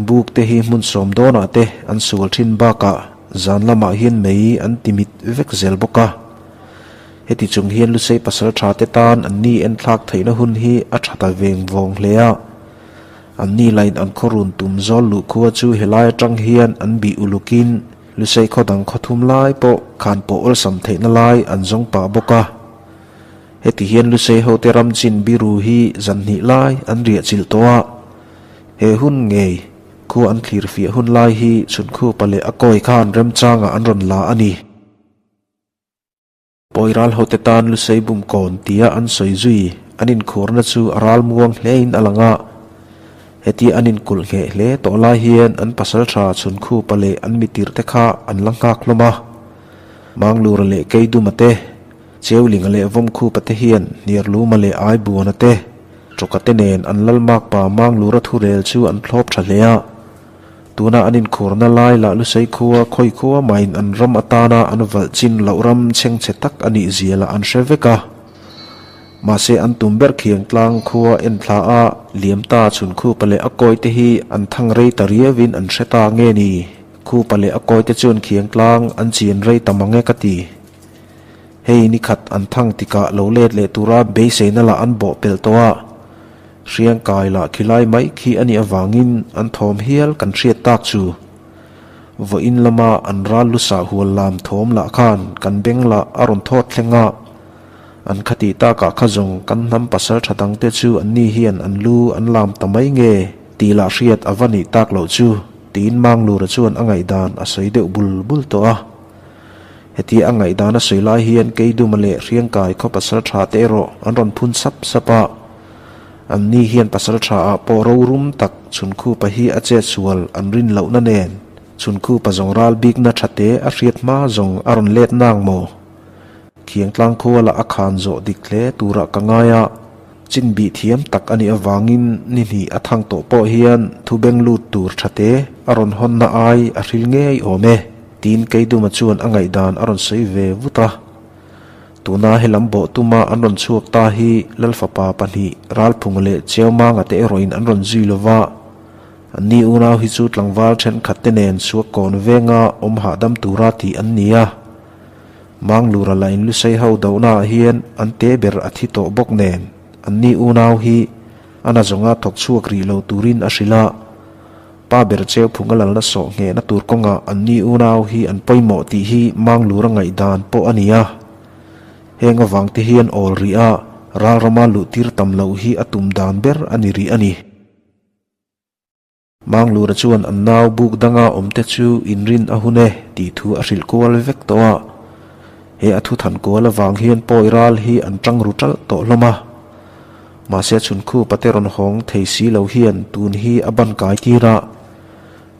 [SPEAKER 1] Buk te hi hmun sawm dawnah te an sual thin bakah zan lamah hian mei an ti mit vek zel bawk a. Heti chung hian Lusei pasal tha te tan an ni enthlak theihna hun hi a tha ta veng vawng hle a. Anni lain an khaw run tum zawl luh khua chu helai atang hian an bih ulukin Lusei khaw dang khaw thum lai pawh khan pawh awlsam theihna lai an zawng pah bawk a. Heti hian Lusei hote ram chin biru hi zan hnih lai an riah chilh tawh a. He hun ngei khua an thlir fiah hun lai hi Chhunkhupa leh a kawi khan remchangah an rawn la a ni. Pawi ral hote tan Lusei bum kawn tia an sawi zui an inkhurna chu a ral muang hlein a lang a. Hetia an inkulh ngheh hle tawh lai hian an pasaltha Chhunkhupa leh an mitirhte kha an la nghak hlawm a. Manglura leh Keiduma te, Cheulinga leh Vawmkhupa te hian Hniarluma leh Aibuana te, Tawka te nen an Lalmakpa Manglura thurel chu an thlawp tha hle a. Tuna an inkhurna lai lah Lusei khua khawi khua mahin an ram atana an valh chin loh ram chhengchhe tak a nih zia lah an hre vek a. Mahse an tum ber khiang tlang khua en thla a liam ta chhun khupa leh a kawi te hi an thang rei ta riauin an hre ta nge ni? Khupa leh a kawi te chuan khiang tlang an chian rei ta mang e ka ti. Hei nikhat an thang tikah lo let leh tura beiseina lah an bawh pelh tawh a. Hriangkai lah khilai mai khi a nih avangin an thawm hial kan hriat tak chu. Vawiin lama an ral lu sah hual lam thawm lah khan kan beng lah a rawn thawt thleng a. An khatih takah kha zawng kan hnam pasal tha dangte chu anni hian an lu an lam ta mai nge tih lah hriat a va nih tak loh chu tiin Manglura chuan a ngaihdan a sawi deuh bul bul tawh a. Hetia a ngaihdan a sawi lai hian Keiduma leh Hriangkai khaw pasal tha te erawh an rawn phun sap sap a. Anni hian pasal tha ah pawh rorum tak Chhunkhupa hi a chet sual an rin lohna nen Chhunkhupa zawng ral bikna tha te a hriat hma zawng a rawn let nang maw? Khiangtlang khuala a khan zawh dik hle turah ka ngai a, chin bih thiam tak a nih avangin ni hnih a thang tawh pawh hian thu beng lut tur tha te a rawn hawnna ai a hril ngei awm e. Tiin Keiduma chuan a ngaihdan a rawn sawi ve vut a. Tuna helam bawh tuma an rawn chhuak ta hi Lalfapa pahnih Ralphunga leh Cheumanga te erawhin an rawn zui lo va. Anni unau hi chu tlangval thenkhat te nen suak kawn venga awm hahdam tura tih an ni a. Manglura la in Lusei ho dohnaah hian an te ber a thi tawh bawk nen anni unau hi a na zawnga thawk chhuak rih lo turin a hrilh a. Pa ber cheu phunga lalna sawh nghehna tur kawngah anni unau hi an pawimawh tih hi Manglura ngaihdan pawh a ni a. Heng avang te hian awl rih a, ralrama luhtir tam loh hi a tum dan ber a ni rih a ni. Manglura chuan an nau buk danga awmte chu inrin a hun e tih thu a hrilh kual vek tawh a. He a thu than kual avang hian pawi ral hi an tang ru ṭalh tawh hlawm a. Mahse chhunkhupa te rawn hawng thei si lo hian tun hi a ban kai tir a.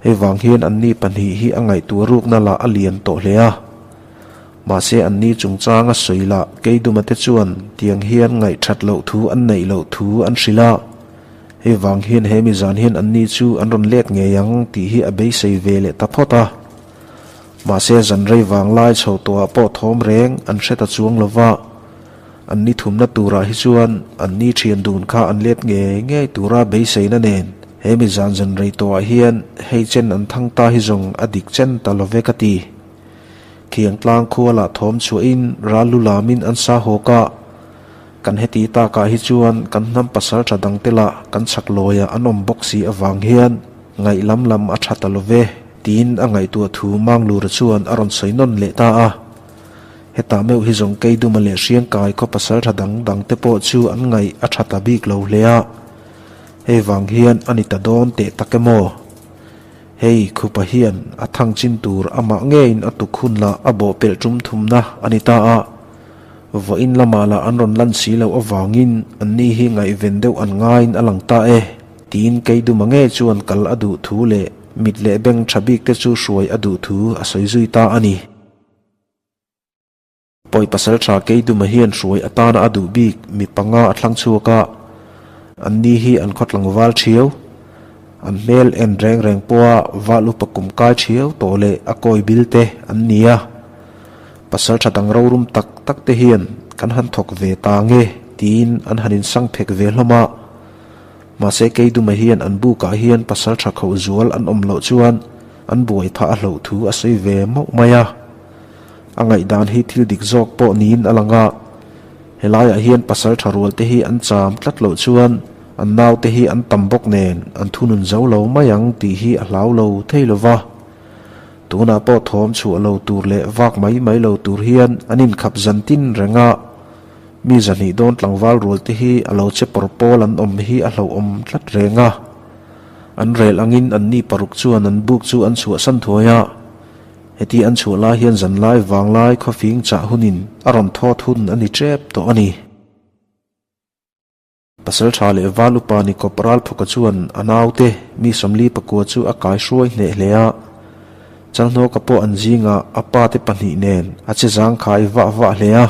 [SPEAKER 1] Hei vang hian anni pahnih hi a ngaihtuah rukna lah a lian tawh hle a. Mahse anni chungchang a sawi lah Keiduma te chuan tiang hian ngaihthat loh thu an neih loh thu an hrilh a. Hei vang hian he mi zan hian anni chu an rawn let ngei ang tih hi a beisei ve leh ta phawt a. Mahse zan rei vang lai chho tawhah pawh thawm reng an hre ta chuang lo va. An ni thumna turah hi chuan an ni thian dun kha an let ngei ngei tura beiseina nen he mi zan zan rei tawhah hian hei chen an thang ta hi zawng a dik chen ta lo ve ka ti. Khiangtlang khualah thawm chhuahin ral lu lamin an sa hawk a. Kan heti takah hi chuan kan hnam pasal tha dangte lah kan chhak lawiah an awm bawk si avang hian ngaih lam lam a tha ta lo ve tiin a ngaihtuah thu Manglura chuan a rawn sawi nawn leh ta a. Hetah meuh hi zawng Keiduma leh Hriangkai khaw pasal tha dang dang te pawh chu an ngaih a tha ta bik lo hle a. Hei vang hian a ni ta dawn teh tak emaw? Hei khupa hian a thang chin tur amah ngeiin a tuk hun lah a bawhpelh tum thumna a ni ta a. Vawiin lamah lah an rawn lan si loh avangin anni hi ngaihven deuh an ngaiin a lang ta e, tiin Keiduma ngei chuan kal a duh thu leh mit leh beng tha bik te chu hruai a duh thu a sawi zui ta a ni. Pawi pasal tha Keiduma hian hruai atana a duh bik mi panga a thlang chhuak a, anni hi an khaw tlangval thiau. An hmel en reng reng pawha val upa kum kai thiau tawh leh a kawi bil te an ni a. Pasal tha dang rorum tak tak te hian kan han thawk ve ta nge tiin an han insang phek ve hlawm a. Mahse Keiduma hian an bukah hian pasal tha khauh zual an awm loh chuan an buai phah a hlauh thu a sawi ve mauh mai a. A ngaihdan hi thil dik zawk pawh niin a lang a, helaiah hian pasal tha rual te hi an cham tlat loh chuan. An naute hi an tam bawk nen an thunun zo lo mai ang tih hi a hlau lo thei lo va. Tunah pawh thawm chhuah lo tur leh vak mai mai lo tur hian an inkhap zan tin reng a. Mi 200 dawn tlangval rual te hi a lo che pawr pawl an awm hi a hlauhawm tlat reng a. An rel angin an ni paruk chuan an buk chu an chhuahsan thuai a. Heti an chhuah lai hian zanlai vanglai khawfing chah hunin a rawn thawt hun a ni tep tawh a ni. Pasaltha leh val upa ni kawp Ralphuka chuan a naute mi 44 chu a kai hruai hneh hle a. Chalhnawka pawh an zingah a pa te pahnih nen a che zangkhai vah vah hle a.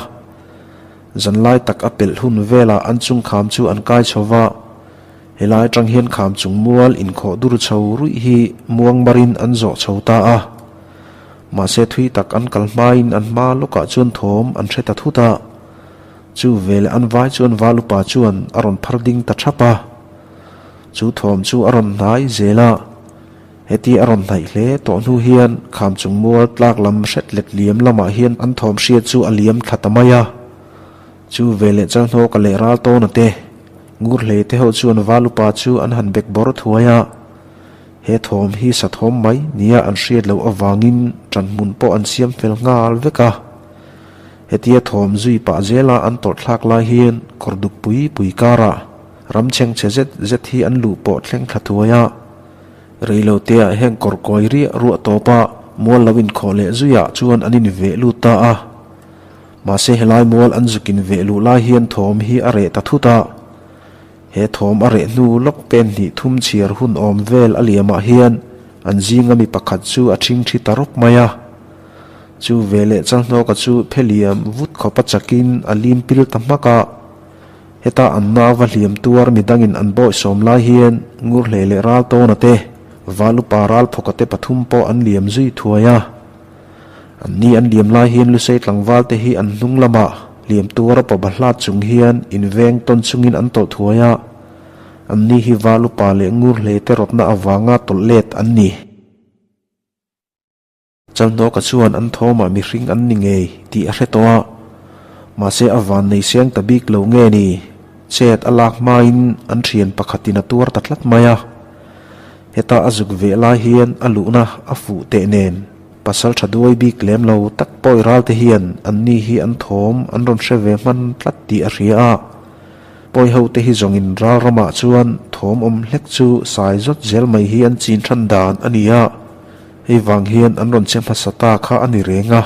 [SPEAKER 1] Zanlai tak a pelh hun velah an chung kham chu an kai chho va. Helai atang hian kham chung mual inkhawh dur chho ruih hi muang marin an zawh chho ta a. Mahse thui tak an kal hmain an hma lawkah chuan thawm an hre ta thut a. Chu veleh an vai chuan val upa chuan a rawn phar ding ta thap a. Chu thawm chu a rawn hnai zel a. Heti a rawn hnaih hle tawh hnu hian kham chung mual tlak lam hret let liam lamah hian an thawm hriat chu a liam thla ta mai a. Chu veleh Chalhnawka leh Raltawna te, Ngurhlei te ho chuan val upa chu an han bek bawr thuai a. He thawm hi sa thawm mai nia an hriat loh avangin ṭanhmun pawh an siam fel nghal vek a. Hetia thawm zui pah zela an tawrh thlak lai hian kawr duk pui pui karah ram chhengchhe zet zet hi an luh pawh thleng thla thuai a. Reilo teah heng kawr kawi riah ruah tawpa mual lo inkhawh leh zuiah chuan an inveh lut ta a. Mahse helai mual an zuk inveh luh lai hian thawm hi a reh ta thut a. He thawm a reh hnu lawk pen hnih thum chhiar hun awm vel a liamah hian an zinga mi pakhat chu a ṭhing ṭhi ta rawp mai a. Chu veleh Chalhnawka chu pheliam vut khawpa chakin a lim pil ta hmak a. Heta an nauva hliam tuar midangin an bawihsawm lai hian Ngurhlei leh Raltawna te, Valupa Ralphawka te pathum pawh an liam zui thuai a. An ni an liam lai hian Lusei tlangval te hi an hnung lamah hliam tuar a pawba hlat chung hian inveng tawn chungin an tawlh thuai a. An ni hi Valupa leh Ngurhlei te rawtna avanga tawlh let an ni. Chalhnawka chuan an thawmah mihring an ni ngei tih a hre tawh a, mahse a van nei siang ta bik lo nge ni? Chet a lak hmain an thian pakhatin a tuar ta tlat mai a. Heta a zuk ve lai hian a luhna a fuh teh nen pasal tha duai bik lem lo tak pawi ral te hian an ni hi an thawm an rawn hre ve hman tlat tih a hria a. Pawi ho te hi zawngin ral ramah chuan thawm awm hlek chu sai zawt zel mai hi an chin than dan a ni a. Hei vang hian an rawn che hmasa ta kha a ni reng a.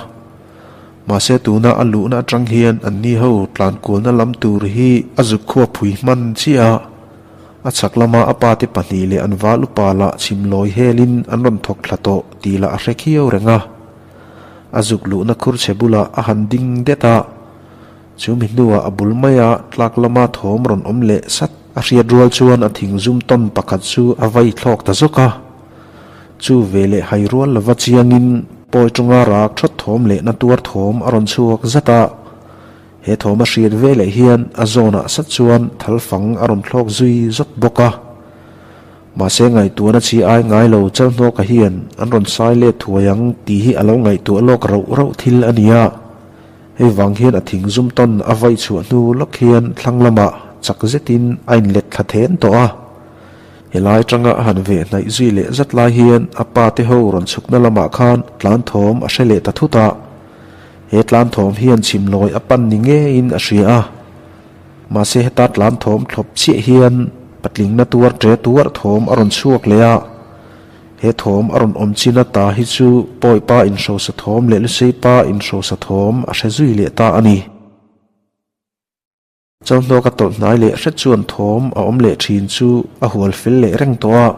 [SPEAKER 1] Mahse tuna a luhna atang hian an ni ho tlankualna lam tur hi a zuk khua phui hman chiah a. A chhak lama a pate pahnih leh an val upa lah chhim lawi helin an rawn thawk thla tawh tih lah a hre khiau reng a. A zuk luhna khur chhe bulah a han ding det a. Chu mi hnuah a bul maia tlak lama thawm rawn awm leh sat a hriat rual chuan a thing zum tawn pakhat chu a vai thlawk ta zawk a. Chu veleh hai rual lova chiangin pawi tawnga rak thawt thawm leh na tuar thawm a rawn chhuak zat a. He thawm a hriat veleh hian a zawnah sat chuan thal fang a rawn thlawk zui zawt bawk a. Mahse ngaihtuahna chi ai ngai lo Chalhnawka hian an rawn sai let thuai ang tih hi a lo ngaihtuah lawk rauh rauh thil a ni a. Hei vang hian a thing zum tawn a vaih chhuah hnu lawk hian thlang lamah chak zetin a inlet thla then tawh a. Helai atanga a han veh hnaih zui leh zat lai hian a pa te ho rawn chhukna lamah khan tlan thawm a hre leh ta thut a. He tlan thawm hian chhim lawi a pan ni ngeiin a hria a. Mahse heta tlan thawm thlawp chiah hian patlingna tuar ṭe tuar thawm a rawn chhuak leh a. He thawm a rawn awm chin ata hi chu pawi pa inhrosa thawm leh lusei pa inhrosa thawm a hre zui leh ta a ni. Chalhnawka tawlh hnai leh hret chuan thawm a awm leh thin chu a hual fel leh reng tawh a.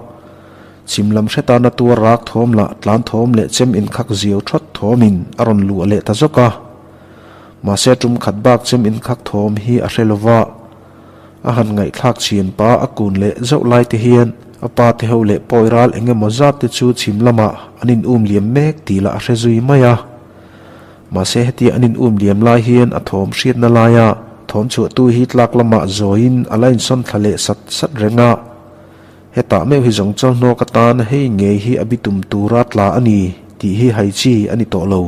[SPEAKER 1] Chhim lam hre tana tuar rak thawm lah tlan thawm leh chem inkhak ziau thawt thawmin a rawn luah leh ta zawk a. Mahse tum khat bak chem inkhak thawm hi a hre lova. A han ngaihthlak chhin pa a kun leh zauh lai te hian a pa te ho leh pawi ral eng emaw zat te chu chhim lamah an in um liam mek tih lah a hre zui mai a. Mahse hetia an in um liam lai hian a thawm hriatna laia thawm chhuahtu hi tlak lamah zawiin a la insawn thla leh sat sat reng a. Hetah meuh hi zawng chawlhnawk atan hei ngei hi a bitum tura tla a ni tih hi hai chi a ni tawh lo.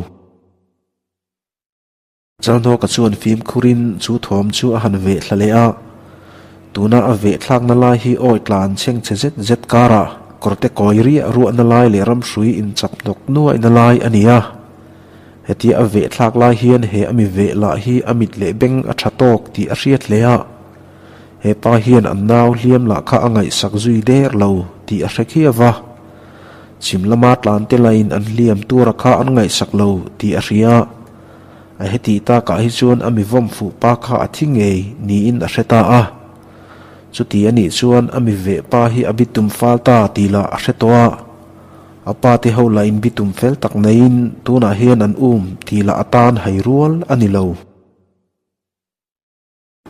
[SPEAKER 1] Chalhnawka chuan fimkhurin chu thawm chu a han veh thla leh a. Tuna a veh thlakna lai hi awi tlan chhengchhe zet zet karah kawrte kawi riah ruahna lai leh ramhrui inchap hnawk nuaihna lai a ni a. Hetia a veh thlak lai hian he a mi veh lah hi a mit leh beng a tha tawk tih a hriat hle a. He pa hian an nau hliam lah kha a ngaihsak zui der lo tih a hre khiau va. Chhim lama tlan te lain an hliam tura kha an ngaihsak lo tih a hria. A heti takah hi chuan a mi vawm fuh pa kha a thi ngei niin a hre ta a. Chuti a nih chuan a mi veh pa hi a bitum fal ta tih lah a hre tawh a. A pa te ho lah in bitum fel tak neiin tunah hian an um tih lah atan hai rual a ni lo.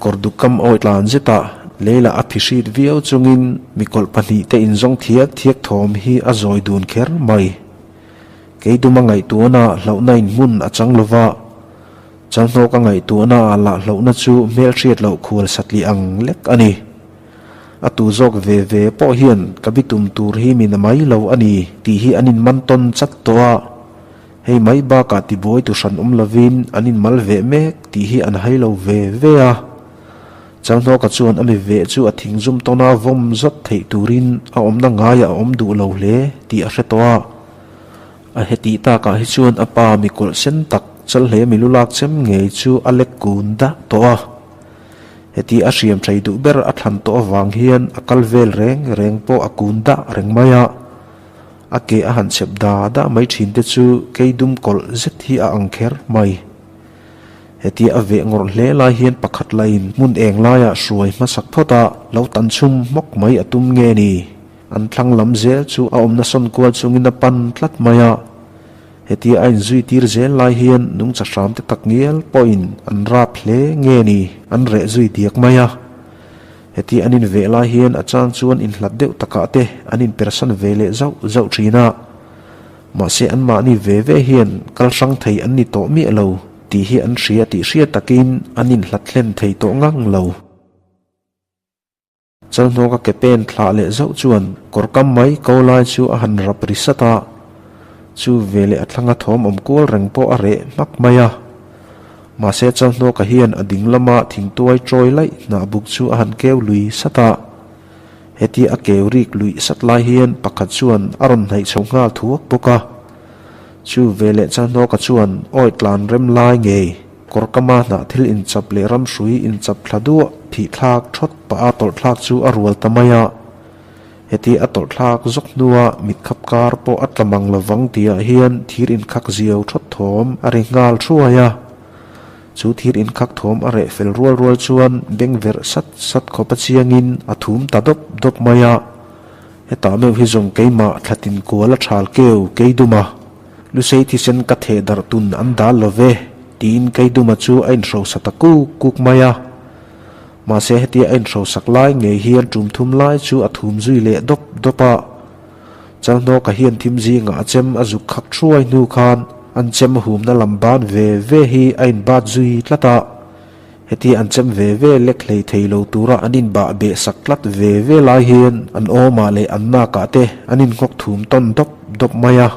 [SPEAKER 1] Kawr duk kam awi tlan zetah leilah a phihrit viau chungin mikawlh pahnihte inzawng thiak thiak thawm hi a zawi dun kher mai. Keiduma ngaihtuahna hlauhna in hmun a chang lova, Chalhnawka ngaihtuahna ah lah hlauhna chu hmelhriat loh khual satliah ang lek a ni. A tu zawk ve ve pawh hian ka bitum tur hi min a mai lo a ni tih hi an inman tawn chat tawh a. Hei mai bakah tibuai tu hran awm lovin an inmal veh mek tih hi an hai lo ve ve a. Chalhnawka chuan a mi veh chu a thing zum tawna vawm zawt theih turin a awmna ngaiah a awm duh lo hle tih a hre tawh a. A hetih takah hi chuan a pa mi kawlh sen tak Chalhlei a milu lak chem ngei chu a lek kun dah tawh a. Heti a hriam thei duh ber a thlan tawh avang hian a kal vel reng reng pawh a kun dah reng mai a. A ke a han chep da da mai thin te chu kei dum kawlh zet hi a ang kher mai. Hetia a veh ngawrh hle lai hian pakhat lain hmun eng laiah hruai hmasak phawt a lo tan chhum hmawk mai a tum nge ni? An thlang lam zel chu a awmna sawn kual chungin a pan tlat mai a. Hetia a inzui tir zel lai hian nungcha hram te tak ngial pawhin an rap hle nge ni? An reh zui diak mai a. Heti an inveh lai hian a chang chuan inhlat deuh takah te an inpersan ve leh zauh zauh thin a. Mahse anmahni ve ve hian kal hrang thei an ni tawh miah lo tih hi an hria tih hriat takin an inhlat hlen thei tawh ngang lo. Chalhnawka ke pen thlah leh zauh chuan kawr kam mai ko lai chu a han rap ri sat a. Chu veleh a thlanga thawm awm kual reng pawh a reh hmak mai a. Mahse Chalhnawka hian a ding lama thingtuai chawi laih hnah buk chu a han keu lui sat a. Hetia a keu rik luih sat lai hian pakhat chuan a rawn hnaih chho nghal thuak bawk a. Chu veleh Chalhnawka chuan awi tlan rem lai ngei kawr kama hnah thil inchap leh ramhrui inchap thla duah phih thlak thawt pah a tawlh thlak chu a rual ta mai a. Heti a tawlh thlak zawk hnua mit khap kar pawh a tla mang lovang tihah hian thir inkhak ziau thawt thawm a ri nghal thuai a. Chu thir inkhak thawm a reh fel rual rual chuan beng verh sat sat khawp a chiangin a thum ta dawp dawp mai a. Hetah meuh hi zawng keimah thlatin kual a thal keu Keiduma. Lusei thisen ka theh darh tun an dal lo ve, tiin Keiduma chu a inhrosa ta kuk kuk mai a. Mahse hetia a inhrosak lai ngei hian tum thum lai chu a thum zui leh dawp dawp a. Chalhnawka hian thim zingah a chem a zuk khak thuai hnu khan an chem humna lam ban ve ve hi a inbat zui tlat a. Hetia an chem ve ve lek hlei thei lo tura an inbah beh sak tlat ve ve lai hian an awmah leh an nakah te an innghawk thum tawn dawp dawp mai a.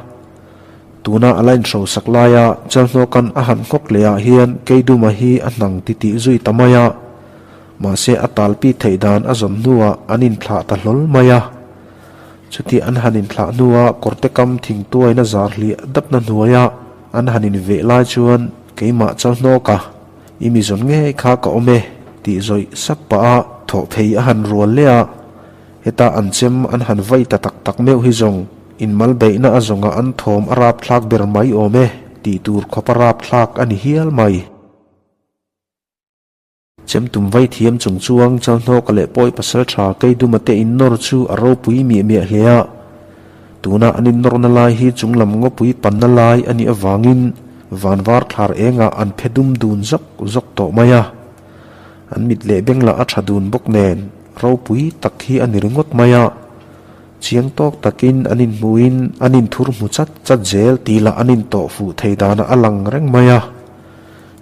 [SPEAKER 1] Tuna a la inhrosak laia Chalhnawka'n a han nghawk leh ah hian Keiduma hi a hnang titih zui ta mai a, mahse a talpi theih dan a zawn hnuah an inthlah ta hlawl mai a. Chuti an han inthlah hnua kawrte kam thingtuaina zar hliah dapna hnuaia an han inveh lai chuan keimah Chalhnawka i mi zawn ngei kha ka awm e tih zawih sap pah a thawh phei a han rual leh a. Heta an chem an han vai ta tak tak meuh hi zawng inmal beihna a zawnga an thawm a rap thlak ber mai awm e tih tur khawp a rap thlak a ni hial mai. Chem tum vai thiam chung chuang Chalhnawka leh Pawi Pasaltha Keiduma te innawr chu a ropui miah miah hle a. Tuna an innawrna lai hi chunglam ngawpui panna lai a nih avangin vanvar thlar engah an phe dum dun zawk zawk tawh mai a. An mit leh beng lah a tha dun bawk nen. Ropui tak hi a ni ringawt mai a, chiang tawk takin an inhmuhin an inthur hmu chat chat zel tih lah an intawh fuh thei danah a lang reng mai a.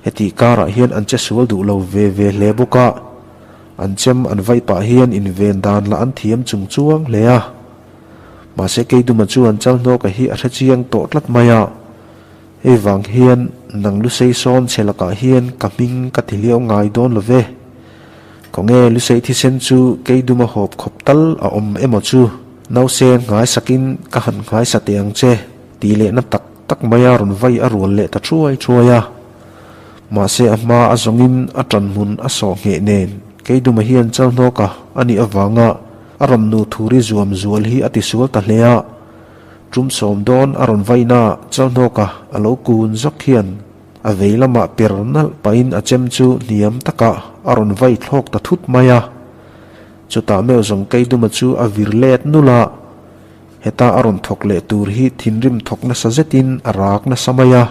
[SPEAKER 1] Hetih karah hian an che sual duh lo ve ve hle bawk a, an chem an vaih pah hian inven dan lah an thiam chung chuang hle a. Mahse Keiduma chuan Chalhnawka hi a hre chiang tawh tlat mai a, hei vang hian nang lusei sawn che lakah hian ka hming ka ti hliau ngai dawn lo ve.
[SPEAKER 2] Khawnge Lusei thisen chu Keiduma hawp khawp tal a awm emaw chu? Nausen nghaisakin ka han nghaisa teh ang che, tih lehna tak tak maia rawn vai a rual leh ta thuai thuai a. Mahse a hma a zawngin a ṭan hmun a sawh ngheh nen Keiduma hian Chalhnawka a nih avanga a rawn nu thuri zuam zual hi a tisual ta hle a. Ṭum sawm dawn a rawn vaina Chalhnawka a lo kun zawk hian A vei lamah per nalh pahin a chem chu hniam takah a rawn vai thlawk ta thut mai a. Chutah meuh zawng Keiduma chu a vir let nulh a, heta a rawn thawk leh tur hi thinrim thawk nasa zetin a rak nasa mai a.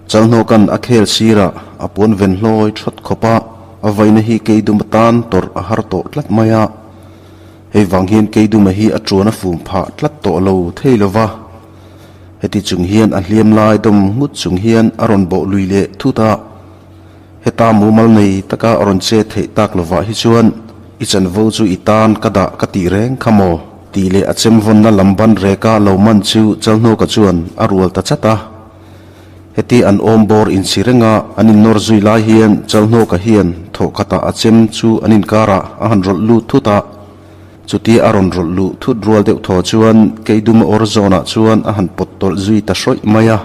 [SPEAKER 1] Chalhnawka'n a khel sirah a puan ven hlawi thawt khawp a, a vaina hi Keiduma tan tawrh a har tawh tlat mai a. Hei vang hian Keiduma hi a tuan a fum phah tlat tawh lo thei lo va. Heti chung hian a hliam lai dawm nghut chung hian a rawn bawh lui leh thut a, heta mumal nei taka a rawn che theih tak lovah hi chuan i chanvo chu i tan ka dah ka tih reng kha maw? tih leh a chemvawnna lam ban reka lo man chu Chalhnawka chuan a rual ta chat a. Heti an awm bawr insi renga an innawr zui lai hian Chalhnawka hian thawhkhatah a chem chu an inkarah a han rawlh lut thut a. Chutia a rawn rawlh luh thut rual deuh thaw chuan Keiduma awr zawnah chuan a han pawt tawlh zui ta hrawih mai a.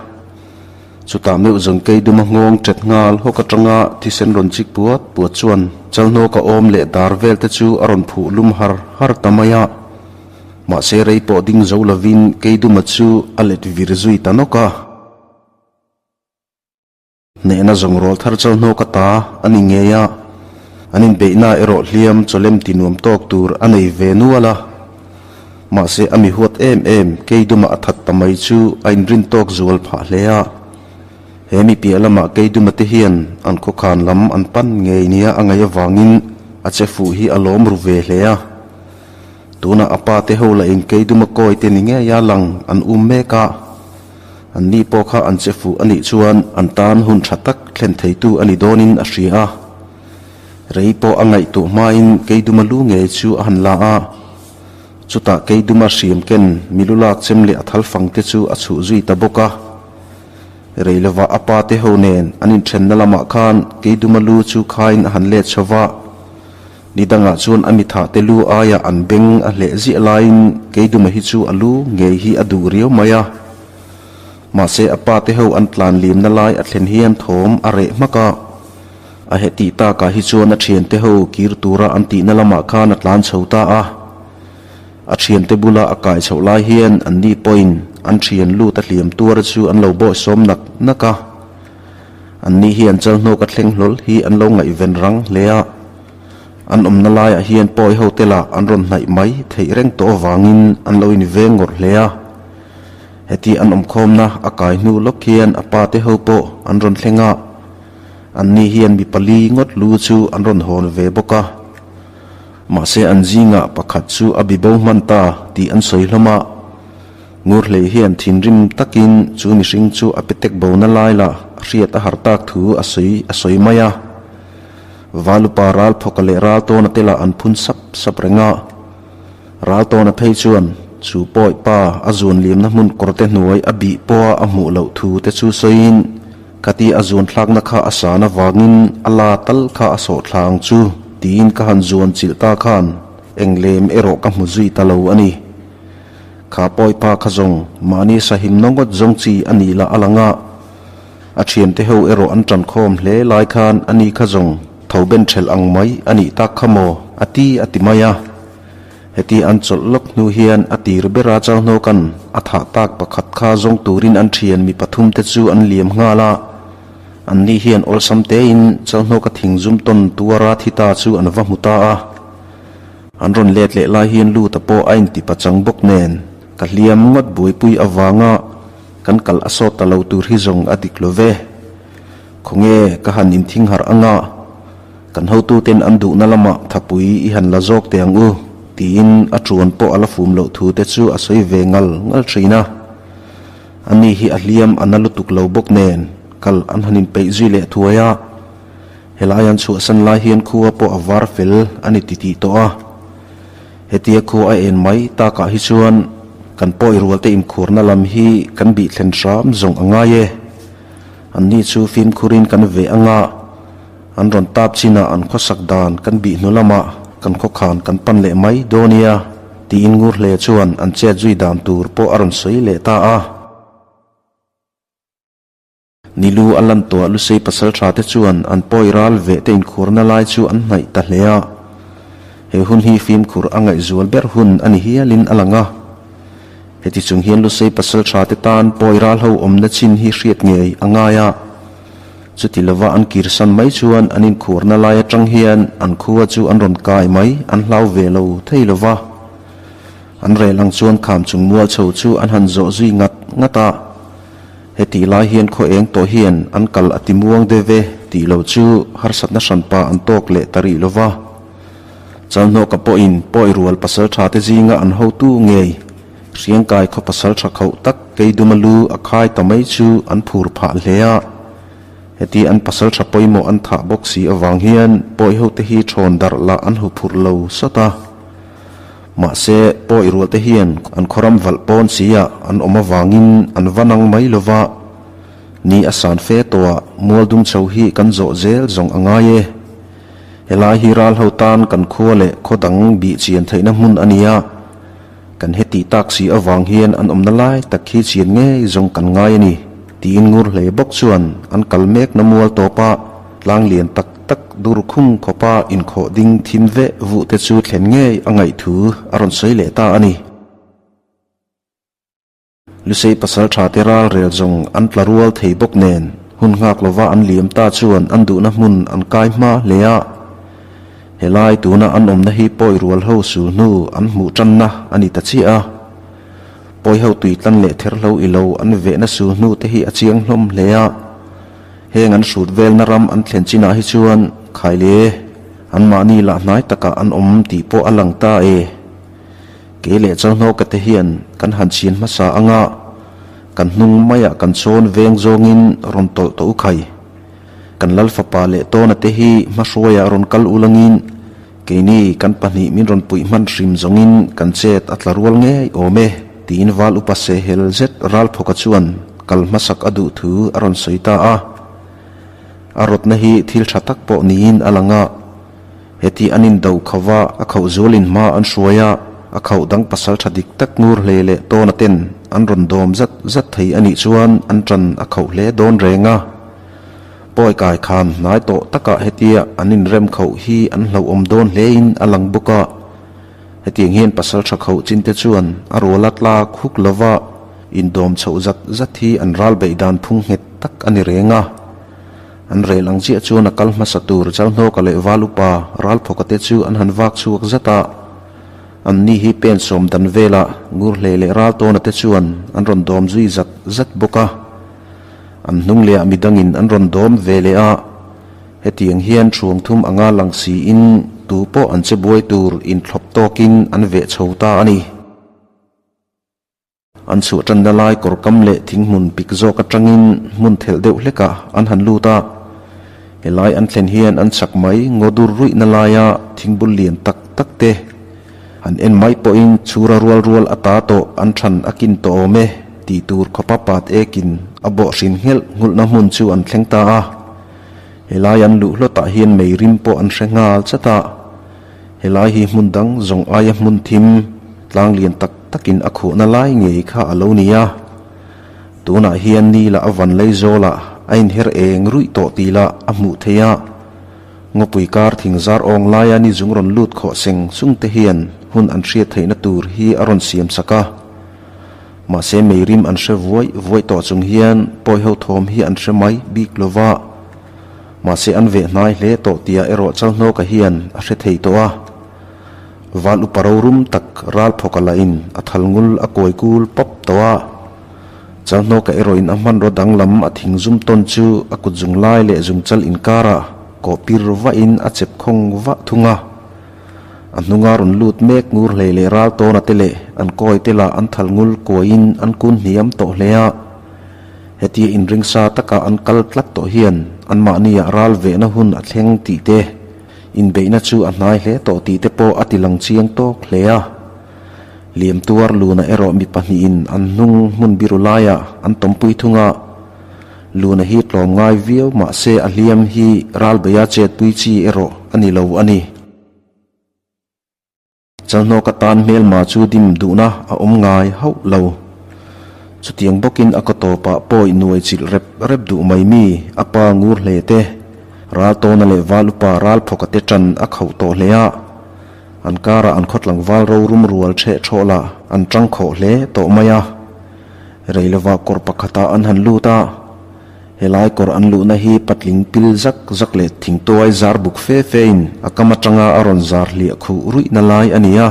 [SPEAKER 1] Chutah meuh zawng Keiduma nghawng ṭet nghal hawk aṭanga thisen rawn chik puat puat chuan Chalhnawka awm leh dar vel te chu a rawn phuh lum har har ta mai a. Mahse rei pawh ding zo lovin Keiduma chu a let vir zui ta nawk a. Hnehna zawng rawl thar chal hnawk a ta a ni ngei a, an inbeihna erawh hliam chawlem ti nuam tawk tur a nei ve nual a. Mahse a mi huat em em Keiduma a that ta mai chu a inrin tawk zual phah hle a. He mi piah lamah Keiduma te hian an khawkhan lam an pan ngei nia a ngaih avangin a che fuh hi a lawm ru ve hle a. Tunah a pa te ho lah in Keiduma kawi te ni ngei a lang an um mek a. An ni pawh kha an che fuh a nih chuan an tan hun tha tak thlen theitu a ni dawnin a hria a. Rei pawh a ngaihtuah hmain Keiduma lu ngei chu a han la a. Chutah Keiduma hriam ken milu lak chem leh a thal fang te chu a chhuh zui ta bawk a. Rei lovah a pa te ho nen an inthenna lamah khan Keiduma lu chu khain a han let chho va. Ni dangah chuan a mithah te lu aiah an beng a hleh ziah laiin Keiduma hi chu a lu ngei hi a duh riau mai a. Mahse a pa te ho an tlan limna lai a thlen hian thawm a reh hmak a. A hetih takah hi chuan a thiante ho kir tura an tihna lamah khan a tlan chho ta a. A thiante bula a kai chhoh lai hian an ni pawhin an thian lut a hliam tuar chu an lo bawihsawm nak nak a. An ni hian Chalhnawk a thleng hlawl hi an lo ngaihven rang hle a, an awmna laiah hian pawi ho te lah an rawn hnaih mai theih reng tawh avangin an lo inveng ngawrh hle a. Heti an awmkhawmna a kai hnu lawk hian a pa te ho pawh an rawn thleng a, an ni hian mi pali ngawt lu chu an rawn hawn ve bawk a. Mahse an zingah pakhat chu a bibo hman ta tih an sawi hlawm a. Ngurhlei hian thinrim takin chu mihring chu a petek bona lai la hriat a har tak thu a sawi a sawi mai a. Valupa ral phawka leh ral tawna te lah an phun sap sap reng a. Ral tawna phei chuan chu pawi pa a zuan liamna hmun kawrte hnuai a bih pawha a hmuh loh thu te chu sawiin khati a zuan thlakna kha a san avangin a la tal kha a sawh thla ang chu tiin ka han zuan chilh ta khan eng lem erawh ka hmu zui ta lo a ni. Kha pawipa kha zawng mahni sahim na ngawt zawng chi a nih lah a lang a, a thiante ho erawh an tan khawm hle lai khan a ni kha zawng tho ben thelh ang mai a nih tak kha maw a ti a ti mai a. Heti an chawlh lawk hnu hian a tir bera Chalhnawka'n a thah tak pakhat kha zawng turin an thian mi pathum te chu an liam nghal a, an ni hian awlsam tein Chalhnawka thing zum tawn tuara thi ta chu an va hmu ta a. An rawn let leh lai hian Luta pawh a inti pachang bawk nen ka hliam ngawt buaipui avanga kan kal a sawt ta lo tur hi zawng a dik lo ve. Khawnge ka han inthing harh anga kan hotuten an duhna lamah thapui i han la zawk teh ang u tiin a tuan pawh a la fum loh thu te chu a sawi ve ngal ngal thin a. Ani hi a hliam a na lutuk lo bawk nen kal an han inpeih zui leh thuai a. Helai an chhuahsan lai hian khua pawh a var fel a ni titih tawh a. Hetia khua a en mai takah hi chuan kan pawi rualte inkhurna lam hi kan bih thlen hram zawng a ngai e. Anni chu fimkhurin kan veh anga.
[SPEAKER 2] An rawn tap chinah an khawsak dan kan bih hnu lamah kan khawkhan kan pan leh mai dawn nia, tiin Ngurhle chuan an chet zui dan tur pawh a rawn sawi leh ta a. Nilu a lan tawh Lusei pasaltha te chuan an pawi ral veh te inkhurna lai chu an hnaih ta hle a. He hun hi fimkhur a ngaihzual ber hun a ni hialin a lang a. Heti chung hian Lusei pasaltha te tan pawi ral ho awmna chin hi hriat ngei a ngai a. Chuti lova an kirsan mai chuan an inkhurna lai atang hian an khua chu an rawn kai mai an hlau ve lo thei lova. An rel ang chuan kham chung mual chho chu an han zawh zui ngat ngat a. Hetih lai hian khaw eng tawh hian an kal a ti muang deuh e tih lo chu harsatna hranpa an tawk leh ta rih lova. Chalhnawka pawhin pawi rual pasal tha te zinga an hotu ngei Hriangkai khaw pasal tha khauh tak Keiduma lu a khai ta mai chu an phur phah hle a. Heti an pasal tha pawimawh an thah bawk si avang hian pawi hote hi thawn darh lah an huphurh lo sawt a. Mahse, pawi rualte hian an khawram valh pawn sia an awm avangin an va nang mai lo va, ni a san fe tawhah mualdung chho hi kan zawh zel zawng a ngai e. Helai hi ral ho tan kan khua leh khaw dang bih chian theihna hmun a nia, kan heti tak si avang hian an awmna lai tak hi chian ngei zawng kan ngai a ni, tiin ngur hle bawk chuan an kal mekna mual tawpa tlang lian tak tak dur khung khawpa inkhawh ding thim veh vuh te chu thlen ngei a ngaih thu a rawn sawi leh ta a ni. Lusei pasal tha te ral rel zawng an tla rual thei bawk nen hun nghak lova an liam ta chuan an duhna hmun an kai hma hle a. Helai tuna an awmna hi pawi rual ho sul hnu an hmuh tanna a ni ta chiah a. Pawi ho tui tlan leh therhlo ilo an vehna sul hnu te hi a chiang hlawm hle a. Heng an hrut velna ram an thlen chinah hi chuan khaile anmahni lah hnai takah an awm tih pawh a lang ta e. Kei leh Chalhnawka te hian kan han chhin hmasa anga kan hnung maiah kan chawn veng zawngin rawn tawlh tawh u khai. Kan Lal fapa leh Tawna te hi hmahruaiah rawn kal ulangin keini kan pahnih min rawn puih hman hrim zawngin kan chet a tla rual ngei awm e tiin Val upa sehhel zet Ralphawka chuan kal hmasak a duh thu a rawn sawi ta a. A rawtna hi thil tha tak pawh niin a lang a. Heti an indo kho va, a khauh zualin hma an hruai a, a khauh dang pasal tha dik tak ngur hle leh tawna ten an rawn dawm zat zat thei a nih chuan an tan a khauh hle dawn reng a. Pawi kai khan hnai tawh takah hetia an inrem khauh hi an hlauhawm dawn hlein a lang bawk a. Hetiang hian pasal tha khauh chin te chuan a ruala tlak huk lova indawm chhoh zat zat hi an ral beih dan phung nghet tak a ni reng a. An rel ang chiah chuan a kal hmasa tur Chalhnawka leh Valupa Ralphawka te chu an han vak chhuak zat a. An ni hi pen sawm dan velah Ngurhlei leh Raltawna te chuan an rawn dawm zui zat zat bawk a. An hnung lehah midangin an rawn dawm ve leh a. Hetiang hian thuang thum anga lang siin tu pawh an che buai tur inthlawp tawkin an veh chho ta a ni. An chhuah tanna lai kawr kam leh thing hmun pik zawk atangin hmun thelh deuh hlekah an han lut a. Helai an thlen hian an chak mai ngaw dur ruihna laia thing bul lian tak tak te han en mai pawhin chhura rual rual a ta tawh an than a kin tawh awm e tih tur khawpa pat ekin a bawh hrin nghelh nghulhna hmun chu an thleng ta a. Helai an luh hlawtah hian mei rim pawh an hre nghal chat a. Helai hi hmun dang zawng aia hmun thim tlang lian tak takin a khuhna lai ngei kha a lo ni a. Tunah hian ni lah a van lei zawlah a inher eng ruih tawh tih lah a hmuh theih a. Ngawpui kar thing zar awng laia ni zung rawn lut khawh seng sung te hian hun an hriat theihna tur hi a rawn siam sak a. Mahse mei rim an hre vuai vuai tawh chung hian pawi ho thawm hi an hre mai bik lo va. Mahse an veh hnai hle tawh tia erawh Chalhnawka hian a hre thei tawh a. Val upa rorum tak ral phawka lahin a thal ngul a kawi kul pawp tawh a. Chalhnawka erawhin a hmanraw danglam a thing zum tawn chu a kut zung lai leh zung chal inkarah kawh pir vahin a chep khawng vah thung a. A hnunga rawn lut mek ngur hlei leh ral tawna te leh an kawi te lah an thal ngul kuaiin an kun hniam tawh hle a. Hetia inringsa taka an kal tlat tawh hian anmahniah ral vehna hun a thleng tih te, inbeihna chu a hnai hle tawh tih te pawh a ti lang chiang tawk hle a. Liam tuar luna erawh mi pahnihin an hnung hmun biru laiah an tawmpui thung a. Luna hi tlawmngai viau mah se a hliam hi ralbeia chetpui chi erawh a ni lo a ni. Chalhnawka tan hmelma chu dim duhna a awm ngai hauh lo. Chutiang bawkin a kaw tawpah pawi nuai chilh rep rep duh mai mi a pa ngur hle te, ral tawna leh val upa ral phawka te tan a khauh tawh hle a. An karah an khawtlangval rorum rual ṭheh ṭhawh lah an ṭang khawh hle tawh mai a. Rei lovah kawr pakhatah an han lut a, helai kawr an luhna hi patling pil zak zak leh thingtuai zar buk fe fe in a kam atanga a rawn zar hliah khuh ruihna lai a ni a.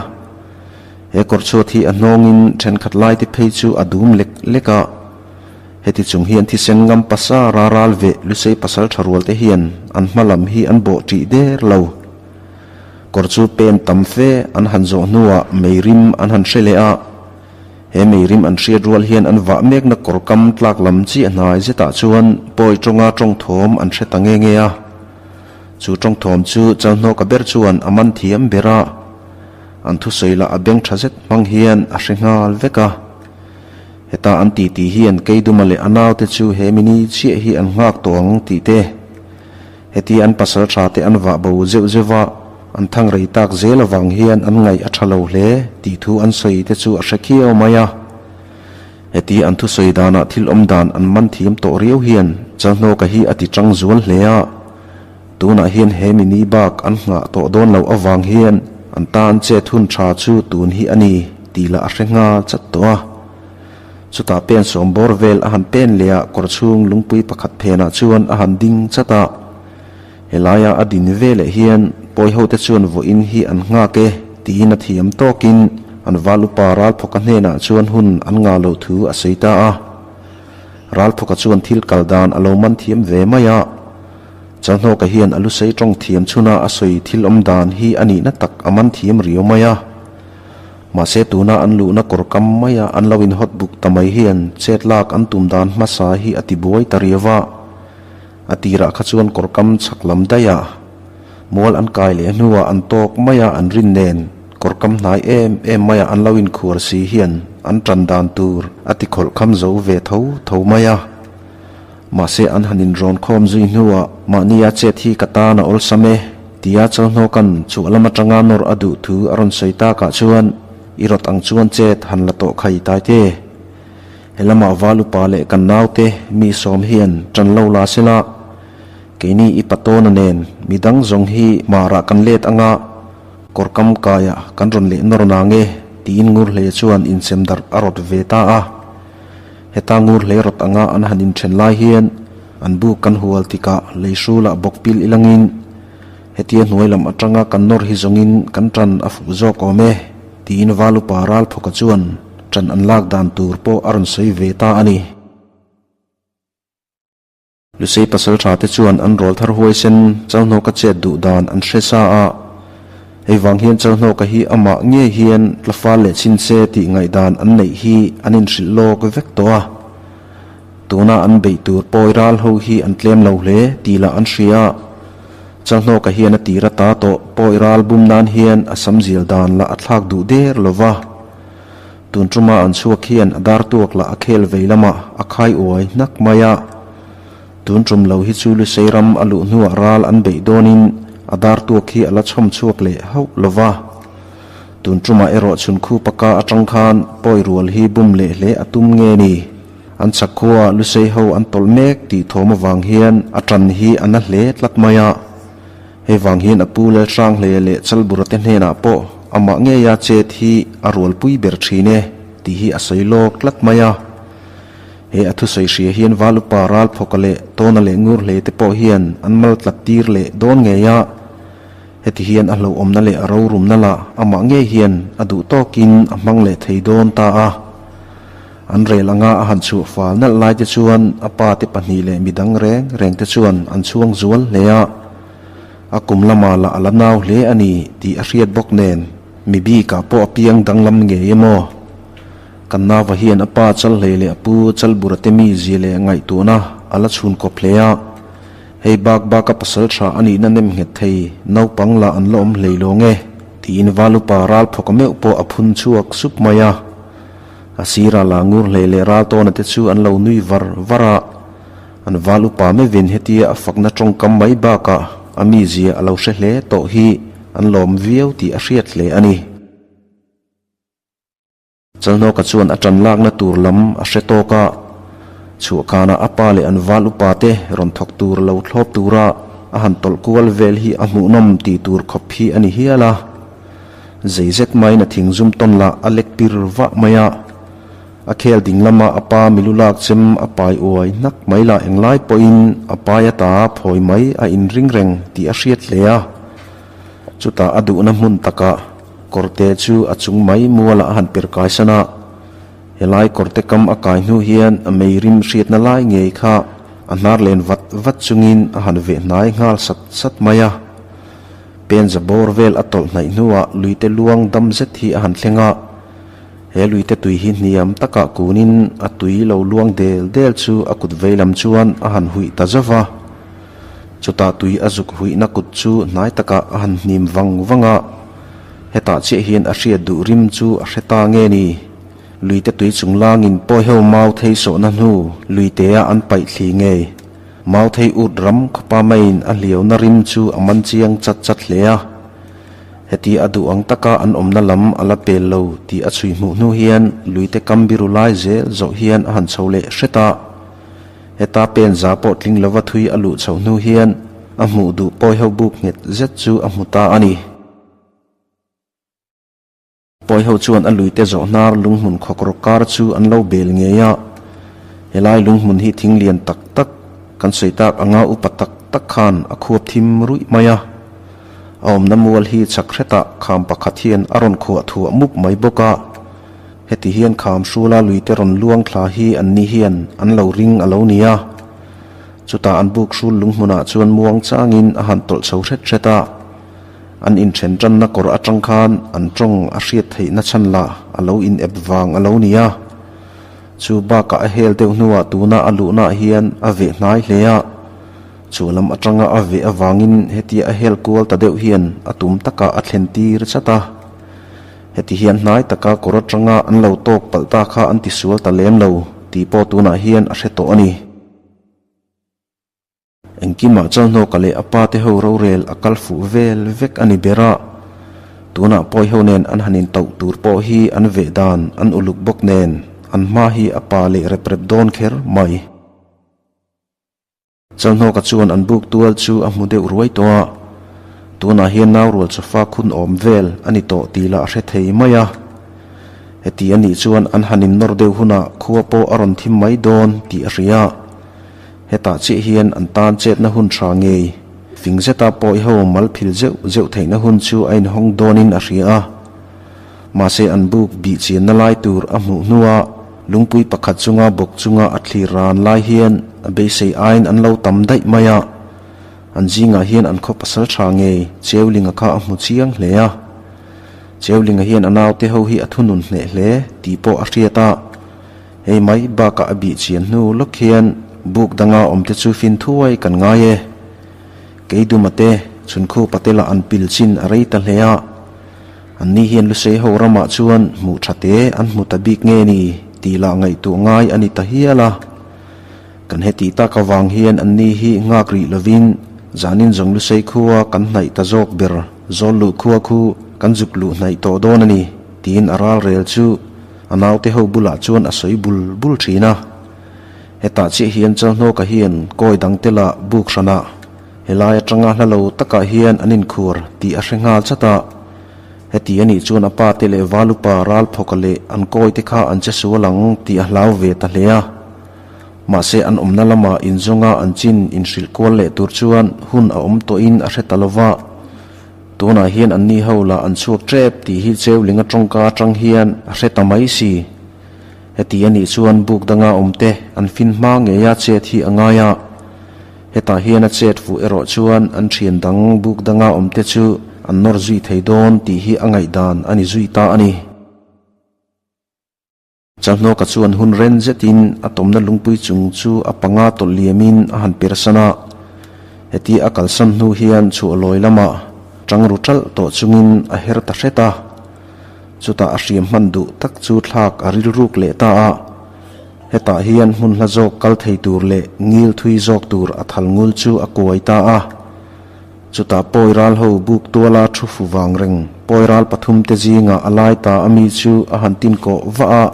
[SPEAKER 2] He kawr chhuat hi a hnawngin thenkhat lai te phei chu a dum lek lek a. Heti chung hian thisen ngam pasa ra ral veh Lusei pasal tha rual te hian an hma lam hi an bawh ṭih der lo. Kawr chu pen tam fe an han zawh hnuah meirim an han hre leh a. He meirim an hriat rual hian an vah mekna kawr kam tlak lam chiah hnai zetah chuan pawi tawnga tawng thawm an hre ta nge nge a. Chu tawng thawm chu Chalhnawka ber chuan a man thiam ber a, an thusawi lah a beng tha zet hmang hian a hre nghal vek a. Heta an titi hian Keiduma leh a naute chu he mini chiah hi an nghak tawh ang tih te, Heti an pasal tha te an vah bo zeuh zeuh va, an thang rei tak zel avang hian an ngaih a tha lo hle tih thu an sawi te chu a hre khiau mai a. Heti an thusawi danah thil awm dan an man thiam tawh riau hian Chalhnawka hi a ti tang zual hle a. Tunah hian he mini bak an nghah tawh dawn loh avang hian an tan chet hun tha chu tun hi a ni tih lah a hre nghal chat tawh a. Chutah pen sawm bawr vel a han pen leh a, kawr chhung lungpui pakhat phenah chuan a han ding chat a. Helaia a din veleh hian pawi hote chuan vawiin hi an nghak e tiin a thiam tawkin an val upa Ralphawka hnenah chuan hun an ngah loh thu a sawi ta a. Ralphawka chuan thil kal dan a lo man thiam ve mai a. Chalhnawka hian a lusei tawng thiam chhuna a sawi thil awm dan hi a nihna tak a man thiam riau mai a. Mahse tuna an luhna kawr kam maia an lo inhawt buk ta mai hian chet lak an tum dan hmasa hi a ti buai ta riau a. A tirah kha chuan kawr kam chhak lam daih a, mual an kai leh hnuah an tawk maia an rin nen kawr kam hnai em em maia an lo inkhuar si hian an tan dan tur a ti khawlh kham zo ve tho tho mai a. Mahse an han inrawn khawm zui hnuah mahnia chet hi ka tan a awlsam e tia Chalhnawka'n chhuah lam atanga nawr a duh thu a rawn sawi takah chuan i rawt ang chuan chet han la tawh khai tai te. He lamah val upa leh kan naute mi sawm hian tan lo la sela keini i patawna nen midang zawng hi marah kan let anga kawr kam kaiah kan rawn leh nawr nang e tiin Ngurhlei chuan insem darh a rawt ve ta a. Heta ngur hlei rawt anga an han inthen lai hian an buk kan hual tikah lei hrulah bawk pil ilangin hetia hnuai lam atanga kan nawr hi zawngin kan tan a fuh zawk awm e tiin Valupa Ralphawka chuan tan an lak dan tur pawh a rawn sawi ve ta a ni. Lusei pasal tha te chuan an rawl thar huaisen Chalhnawka chet duh dan an hre sa a, hei vang hian Chalhnawka hi amah ngei hian tlafal leh chhin se tih ngaihdan an neih hi an inhrilh lawk vek tawh a. Tuna an beih tur pawi ral ho hi an tlem lo hle tih lah an hria a, Chalhnawka hian a tir ata tawh pawi ral bum nan hian a sam zial dan lah a thlak duh der lo va. Tun tuma an chhuak hian a dar tuak lah a khel vei lamah a khai uai hnak mai a. Tun tum lo hi chu Lusei ram a luh hnuah ral an beih dawnin a dar tuak hi a la chhawm chhuak leh hauh lo va. Tun tumah erawh chhun khu paka atang khan pawi rual hi bum leh hle a tum nge ni? An chak khua Lusei ho an tawlh mek tih thawm avang hian a tan hi a na hle tlat mai a. Hei vang hian a pu Lalhranghle leh Chalbura te hnenah pawh amah ngeia chet hi a rualpui ber thin e tih hi a sawi lawk tlat mai a. He a thusawi hria hian Valupa Ralphawka leh Tawna leh Ngurhlei te pawh hian an mal tlat tir leh dawn ngei a. Heti hian a hlauhawmna leh a rorumna lah amah ngei hian a duh tawkin a hmang leh thei dawn ta a. An rel anga a han chhuah fal nalh lai te chuan a pa te pahnih leh midang reng reng te chuan an chhuang zual hle a. A kum lamah lah a la nau hle a ni tih a hriat bawk nen mi bikah pawh a piang danglam ngei emaw? Kan nauva hian a pa Chalhlei leh a pu Chalbura te mizia leh ngaihtuahna a la chhun kawp hle a. Hei bak baka pasal tha a nihna nem nghet thei naupang lah an la awm hlei lawng e tiin Valupa ral phawka meuh pawh a phun chhuak sup mai a. A sirah lah ngur hlei leh ral tawna te chu an lo nui var var a. An val upa meuhin hetia a fakna tawngkam mai bakah a mizia a lo hre hle tawh hi an lawm viau tih a hriat hle a ni. Chalhnawka chuan a tan lakna tur lam a hre tawk a, chhuahkhanah a pa leh an val upa te rawn thawk tur lo thlawp tura a han tawlh kual vel hi a hmuhnawm tih tur khawp hi a ni hial a. Zei zet maiin a thing zum tawn lah a lek pir vah mai a. A khel ding lama a pa milu lak chem a pai uai hnak mai lah englai pawhin a pai ata phawi mai a inring reng tih a hriat hle a. Chutah a duhna hmun takah kawrte chu a chung mai mualah a han per kai san a. Helai kawrte kam a kai hnu hian a mei rim hriatna lai ngei kha a hnar len vat vat chungin a han veh hnai nghal sat sat mai a. Penza bawr vel a tawlh hnaih hnuah luite luang dam zet hi a han thleng a. He luite tui hi hniam takah kunin a tui lo luang del del chu a kut vei lam chuan a han huih ta zauh va. Chutah tui a zuk huihna kut chu hnai takah a han hnim vang vang a, hetah chiah hian a hriat duh rim chu a hre ta nge ni? Luite tui chung langin pawihho mau thei sawhna hnu luitea an paih thli ngei. Mau thei ut ram khawpa maiin a hliauna rim chu a man chiang chat chat hle a. Heti a duh ang taka an awmna lam a la pel lo tih a chhui hmuh hnu hian luite kam biru lai zel zawh hian a han chho leh hret a. Heta pen za pawh tling lova thui a luh chhoh hnu hian a hmuh duh pawi ho buk nghet zet chu a hmu ta a ni. Pawi ho chuan a luite zawh hnar lunghmun khawkrawk kar chu an lo bel ngei a. Helai lunghmun hi thing lian tak tak kan sawi tak anga upa tak tak khan a khuap thim ruih mai a. A awmna mual hi chak hretah kham pakhat hian a rawn khuah thuah mup mai bawk a. Heti hian kham hrula luite rawn luang thla hi an ni hian an lo ring a lo ni a. Chutah an buk hrul lung hmunah chuan muang changin a han tawlh chho hret hret a. An inthen tanna kawr atang khan an tawng a hriat theihna chhan lah a lo in ep vang a lo ni a. Chu bakah a hel deuh hnuah tuna a luhnaah hian a veh hnai hle a. Chu lam atanga a veh avangin hetia a hel kual ta deuh hian a tum takah a thlen tir chat a. Heti hian hnai taka kawr atanga an lo tawk palh ta kha an tisual ta lem lo tih pawh tunah hian a hre tawh a ni. Engkimah Chalhnawka leh a pa te ho rorel a kal fuh vel vek a ni ber a, tunah pawi ho nen an han intauh tur pawh hi an veh dan an uluk bawk nen an hma hi a pa leh rep rep dawn kher mai. Chalhnawka chuan an buk tual chu a hmu deuh ruai tawh a, tunah hian nau rual chawfa khun awm vel a ni tawh tih lah a hre thei mai a. Heti a nih chuan an han innawr deuh hunah khua pawh a rawn thim mai dawn tih a hria. Hetah chiah hian an tan chetna hun tha ngei, fing zeta pawiho mal phil zeuh zeuh theihna hun chu a inhawng dawnin a hria a. Mahse an buk bih chianna lai tur a hmuh hnua lungpui pakhat chunga bawk chunga a thlir ran lai hian a beisei aiin an lo tam daih mai a. An zingah hian an khaw pasal tha ngei Cheulinga kha a hmu chiang hle a. Cheulinga hian a naute ho hi a thunun hneh hle tih pawh a hriat a. Hei mai bakah a bih chian hnu lawk hian buk danga awmte chu fin thuai kan ngai e. Keiduma te, Chhunkhupa te lah an pil chin a rei ta hle a. An ni hian Lusei ho ramah chuan hmuh tha te an hmu ta bik nge ni tih lah ngaihtuah ngai a ni ta hial a. Kan hetih tak avang hian an ni hi nghak rih lovin zanin zawng Lusei khua kan hnaih ta zawk ber zawl luh khua khu kan zuk luh hnaih tawh dawn a ni tiin a ral rel chu a naute ho bulah chuan a sawi bul bul thin a. Hetah chiah hian Chalhnawka hian kawi dangte lah buk hranah Helai atanga hla lo takah hian an inkhur tih a hre nghal chat a. Heti a nih chuan a pa te leh Valupa Ralphawka leh an kawi te kha an che sual ang tih a hlau ve ta hle a. Mahse an awmna lama inzawnga an chin inhrilh kual leh tur chuan hun a awm tawhin a hre ta lo va. Tunah hian anni ho lah an chhuak tep tih hi Cheulinga tawngka atang hian a hre ta mai si. Heti a nih chuan buk danga awmte an fin hma ngeia chet hi a ngai a. Hetah hian a chet fuh erawh chuan an thian dang buk danga awmte chu an nawr zui thei dawn tih hi a ngaihdan a ni zui ta a ni. Chalhnawka chuan hun ren zetin a tawmna lungpui chung chu a panga tawlh liamin a han persan a. Heti a kalsan hnu hian chhuah lawi lamah tang ru ṭalh tawh chungin a her ta hret a. Chutah a hriam hman duh tak chu thlak a rilruk leh ta a. Hetah hian hmun hla zawk kal thei tur leh ngil thui zawk tur a thal ngul chu a kuai ta a. Chutah pawi ral ho buk tuala thu fu vang reng pawi ral pathum te zingah a lai ta a mi chu a han tin kawh vah a.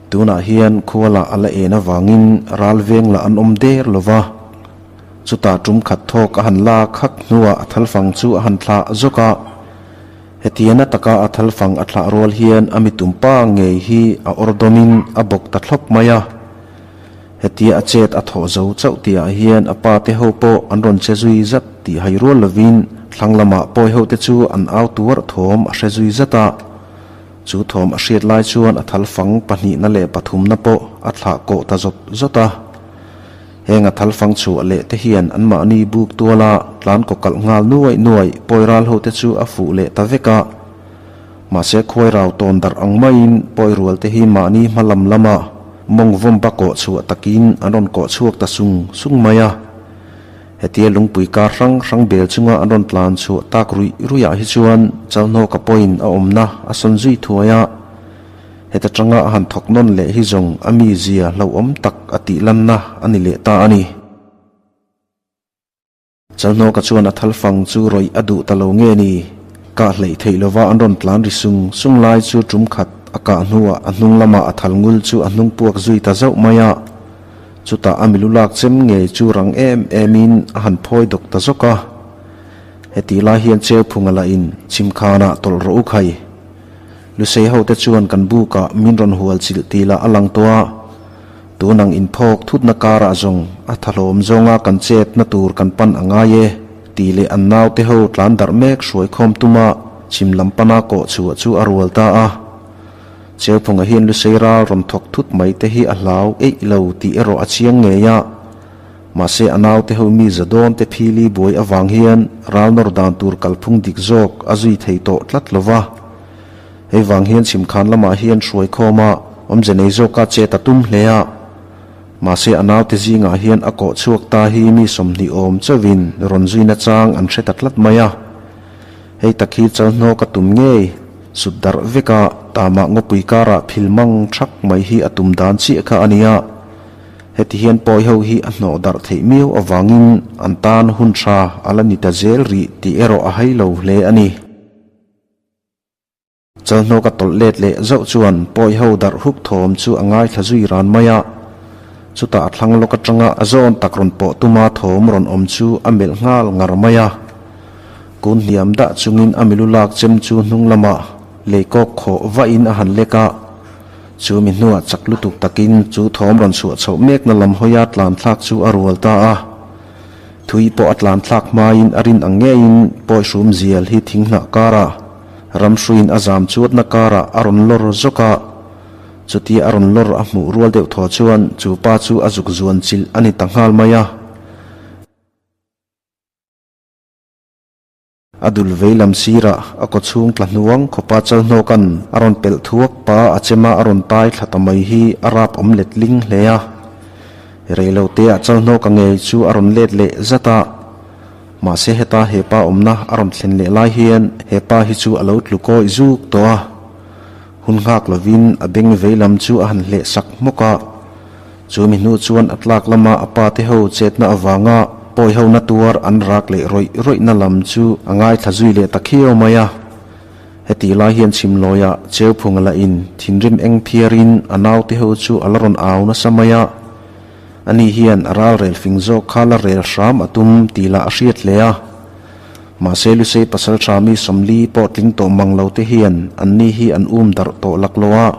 [SPEAKER 2] Tunah hian khua lah a la en avangin ral veng lah an awm der lo va. Chutah tum khat thawk a han lak hak hnuah a thalfang chu a han thlah zawk a. Hetiana taka a thalfang a thlah rual hian a mitum pa ngei hi a awr dawmin a bawk ta thlawp mai a. Hetia a chet a thawh zo chauh tihah hian a pa te ho pawh an rawn che zui zat tih hai rual lovin thlang lamah pawi ho te chu an au tuarh thawm a hre zui zat a. Chu thawm a hriat lai chuan a thalfang pahnihna leh pathumna pawh a thlah kawh ta zawt zawt a. Heng a thalfang chhuah leh te hian anmahni buk tuala tlan kaw kalh nghal nuaih nuaih pawi ral ho te chu a fuh leh ta vek a. Mahse khuai rau tawn darh ang maiin pawi rual te hi mahni hma lam lama mawng vawmba kawh chhuah takin an rawn kawh chhuak ta sung sung mai a. Hetia lungpui kar hrang hrang bel chunga an rawn tlan chhuah tak ruih ruihah hi chuan Chalhnawka pawhin a awmna a sawn zui thuai a. Heta tanga a han thawk nawn leh hi zawng a mizia hlauhawm tak a tih lanna a ni leh ta a ni. Chalhnawka chuan a thalfang chu rawih a duh ta lo nge ni? Kah hleih theih lova an rawn tlan ri sung sung lai chu tum khat a kah hnuah a hnung lamah a thal ngul chu a hnung puak zui ta zauh mai a. Chutah a milu lak chem ngei chu rang em emin a han phawi dawk ta zawk a. Hetih lai hian Cheuphunga lahin chhimkhanah tawlh rawh u khai. Lusei hote chuan kan bukah min rawn hual chilh ti lah a lang tawh a, tun ang inphawk thutna karah zawng a thahlawm zawnga kan chetna tur kan pan a ngai e tih leh an naute ho tlan darh mek hruai khawm tuma chhim lam pana kawh chhuah chu a rual ta a. Cheuphunga hian Lusei ral rawn thawk thut mai te hi a hlau eih lo tih erawh a chiang ngei a. Mahse a naute ho mi za dawn te phili buai avang hian ral nawr dan tur kalphung dik zawk a zui thei tawh tlat lo va. Hei vang hian chhimkhan lamah hian hruaikhawm a awmze nei zawka chet a tum hle a. Mahse a naute zingah hian a kawh chhuak ta hi mi 20 awm chauhin rawn zui nachang an hre ta tlat mai a. Hei tak hi chalhnawk a tum ngei, sut darh vek a, tamah ngawpui karah phil mang thak mai hi a tum dan chiah kha a nia. Heti hian pawi ho hi a hnawh darh theih miau avangin an tan hun tha a la ni ta zel rih tih erawh a hai lo hle a ni. Chalhnawk a tawlh let leh zauh chuan pawi ho darh huk thawm chu a ngaithla zui ran mai a. Chutah a thlang lawk atanga a zawn tak rawn pawh tuma thawm rawn awm chu a melh nghal ngar mai a. Kun hniam dah chungin a milu lak chem chu hnung lamah leikawk khawh vahin a han lek a. Chu mi hnuah chak lutuk takin chu thawm rawn chhuah chhoh mekna lam hawia tlan thlak chu a rual ta a. Thui pawh a tlan thlak hmain a rin ang ngeiin pawi hrum zial hi thing hnah karah ram hruiin a zam chuatna karah a rawn lawr zawk a. Chutia a rawn lawr a hmuh rual deuh thaw chuan chu pa chu a zuk zuan chilh a ni ta nghal mai a. A dul vei lam sirah a kaw chhung tla hnuang khawpa chalhnawka'n a rawn pelh thuak pa a chema a rawn tai thla ta mai hi a rap awm let ling hle a. Reiloteah chalhnawka ngei chu a rawn let leh zat a. Mahse heta he pa awmna a rawn thlen leh lai hian he pa hi chu a lo tlu kawi zuk tawh a. Hun nghak lovin a beng vei lam chu a han hleh sak hmawk a. Chu mi hnu chuan a tlak lama a pa te ho chetna avanga pawi ho na tuar an rak leh rawih rawihna lam chu a ngaithla zui leh ta khiau mai a. Heti lai hian chhimlawiah Cheuphunga lah in thinrim eng phiarin a naute ho chu a la rawn au nasa mai a. Ani hian a ral rel fing zawk kha la rel hram a tum tih lah a hriat hle a. Mahse Lusei pasal tha mi 40 pawh tling tawh mang lo te hian anni hi an um darh tawh laklawh a.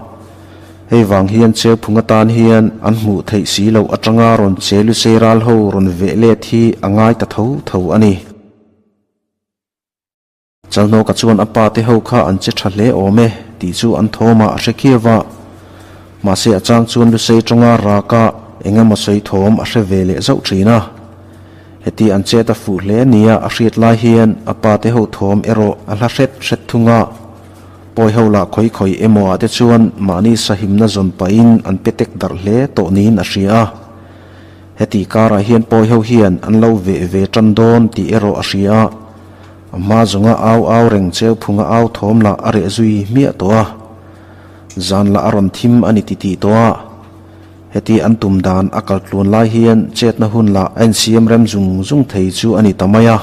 [SPEAKER 2] Hei vang hian Cheuphung atan hian an hmuh theih si loh atanga rawn che Lusei ral ho rawn veh let hi a ngai ta tho tho a ni. Chalhnawka chuan a pa te ho kha an che tha hle awm e tih chu an thawmah a hre khiau va. Mahse a chang chuan Lusei tawnga raka eng emaw sawi thawm a hre ve leh zauh thin a. Heti an chet a fuh hle nia a hriat lai hian a pa te ho thawm erawh a hla hret hret thung a. Pawi ho lah khawi khawi emaw ah te chuan mahni sahimna zawn pahin an pe tek darh hle tawh niin a hria a. Heti karah hian pawi ho hian an lo veh ve tan dawn tih erawh a hria a. A hma zawnga au au reng Cheuphunga au thawm lah a reh zui hmiah tawh a. Zan lah a rawn thim a ni titih tawh a. Heti an tum dan a kal tluan lai hian chetna hun lah a insiam rem zung zung thei chu a ni ta mai a.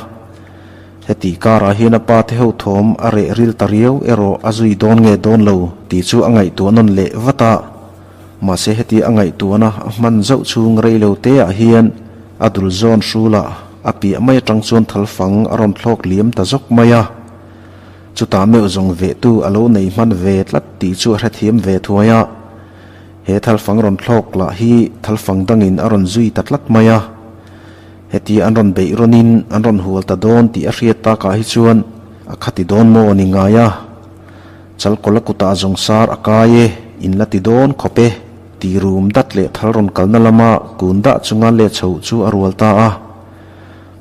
[SPEAKER 2] Heti karah hian a pa te ho thawm a reh ril ta riau erawh a zui dawn nge dawn lo tih chu a ngaihtuah nawn leh vat a. Mahse heti a ngaihtuahna a hman zauh chhung rei lo te ah hian a dul zawn hrulah a piah mai atang chuan thalfang a rawn thlawk liam ta zawk mai a. Chutah meuh zawng vehtu a lo nei hman ve tlat tih chu a hrethiam ve thuai a. He thalfang rawn thlawk lah hi thalfang dangin a rawn zui ta tlat mai a. Heti an rawn beih rawnin an rawn hual ta dawn tih a hriat takah hi chuan a khati dawn maw ni ngai a. Chalkawla kutah zawng sar a kai e, in la ti dawn khawp e, tih rum dat leh thal rawn kalna lama kun dah chunga let chhoh chu a rual ta a.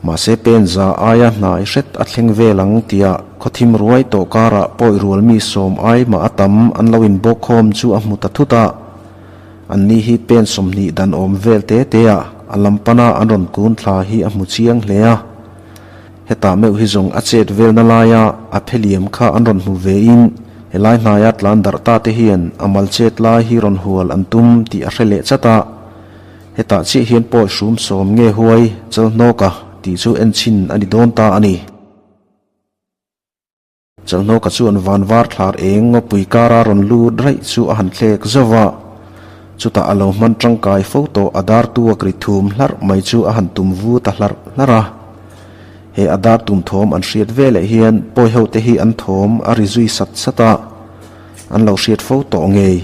[SPEAKER 2] Mahse pen za aia hnai hret a thleng vel ang tia khawthim ruai tawh karah pawi rual mi sawm ai mah a tam an lo inbawk khawm chu a hmu ta thut a. An ni hi pen 20 dan awm vel te te ah a lam pana an rawn kun thla hi a hmu chiang hle a. Hetah meuh hi zawng a chet velna laia a pheliam kha an rawn hmu ve in helai hnaia tlan darh ta te hian a mal chet lai hi rawn hual an tum tih a hre leh chat a. Hetah chiah hian pawi hrum sawm nge huai Chalhnawka tih chu en chhin a ni dawn ta a ni. Chalhnawka chuan van var thlar eng ngawpui kara rawn lut raih chu a han thlek zauh a. Chutah a lo hman tangkai fo tawh a dar tuak ri thum hlarh mai chu a han tum vu ta hlarh hlarh a. He a dar tum thawm an hriat veleh hian pawi ho te hi an thawm a ri zui sat sat a, an lo hriat fo tawh ngei.